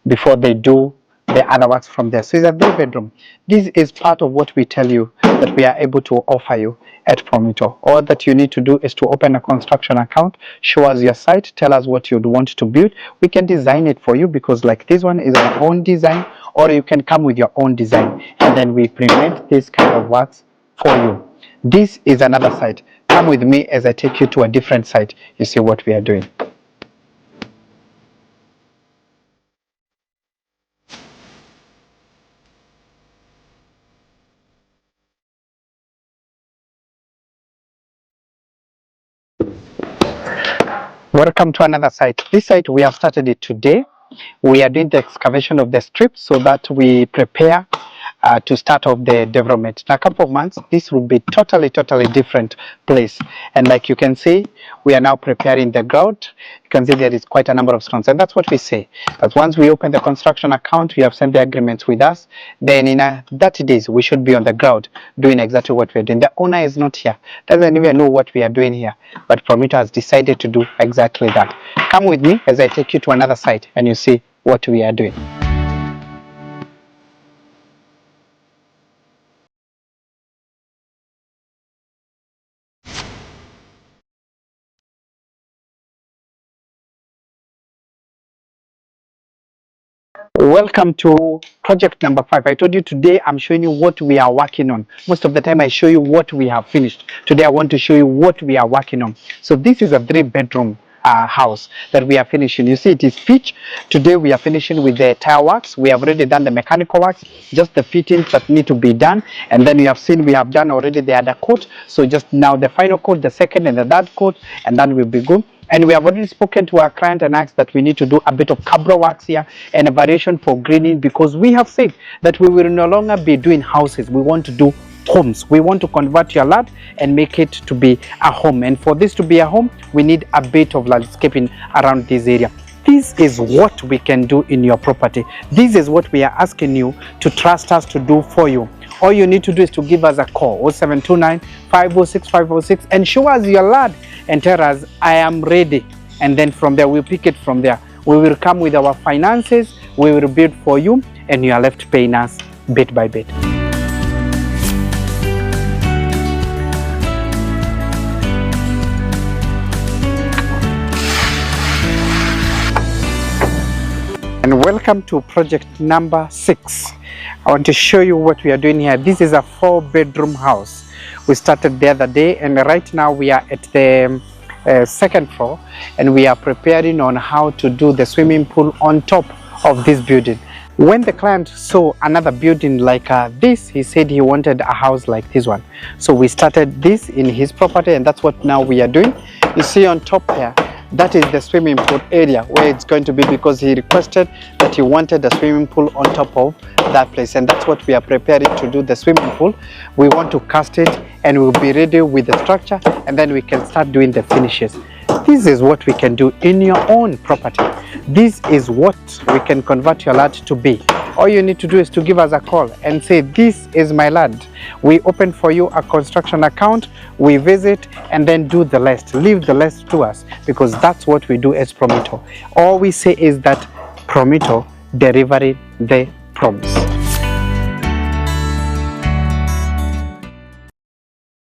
before they do the other works from there. So it's a 3-bedroom. This is part of what we tell you that we are able to offer you at Promito. All that you need to do is to open a construction account, show us your site, tell us what you'd want to build. We can design it for you, because like this one is our own design, or you can come with your own design, and then we implement this kind of works for you. This is another site. Come with me as I take you to a different site. You see what we are doing. Welcome to another site. This site, we have started it today. We are doing the excavation of the strip so that we prepare to start off the development. In a couple of months, this will be totally different place. And like you can see, we are now preparing the ground. You can see there is quite a number of stones, and that's what we say. That once we open the construction account, we have signed the agreements with us, then in 30 days, we should be on the ground doing exactly what we are doing. The owner is not here, doesn't even know what we are doing here, but Promito has decided to do exactly that. Come with me as I take you to another site and you see what we are doing. Welcome to project number 5. I told you today I'm showing you what we are working on. Most of the time I show you what we have finished. Today I want to show you what we are working on. So this is a 3-bedroom house that we are finishing. You see it is pitch. Today we are finishing with the tile works. We have already done the mechanical works, just the fittings that need to be done. And then you have seen we have done already the other coat. So just now the final coat, the second and the third coat, and then we'll be good. And we have already spoken to our client and asked that we need to do a bit of cabro works here and a variation for greening, because we have said that we will no longer be doing houses. We want to do homes. We want to convert your land and make it to be a home. And for this to be a home, we need a bit of landscaping around this area. This is what we can do in your property. This is what we are asking you to trust us to do for you. All you need to do is to give us a call, 0729 506 506, and show us your land and tell us, I am ready. And then from there, we'll pick it from there. We will come with our finances, we will build for you, and you are left paying us bit by bit. And welcome to project number 6. I want to show you what we are doing here. This is a 4-bedroom house. We started the other day, and right now we are at the second floor, and we are preparing on how to do the swimming pool on top of this building. When the client saw another building like this, he said he wanted a house like this one. So we started this in his property, and that's what now we are doing. You see on top there, that is the swimming pool area where it's going to be, because he requested that he wanted a swimming pool on top of that place, and that's what we are preparing to do, the swimming pool. We want to cast it and we'll be ready with the structure, and then we can start doing the finishes. This is what we can do in your own property. This is what we can convert your land to be. All you need to do is to give us a call and say, this is my land. We open for you a construction account, we visit and then do the rest. Leave the rest to us, because that's what we do as Promito. All we say is that Promito, delivering the promise.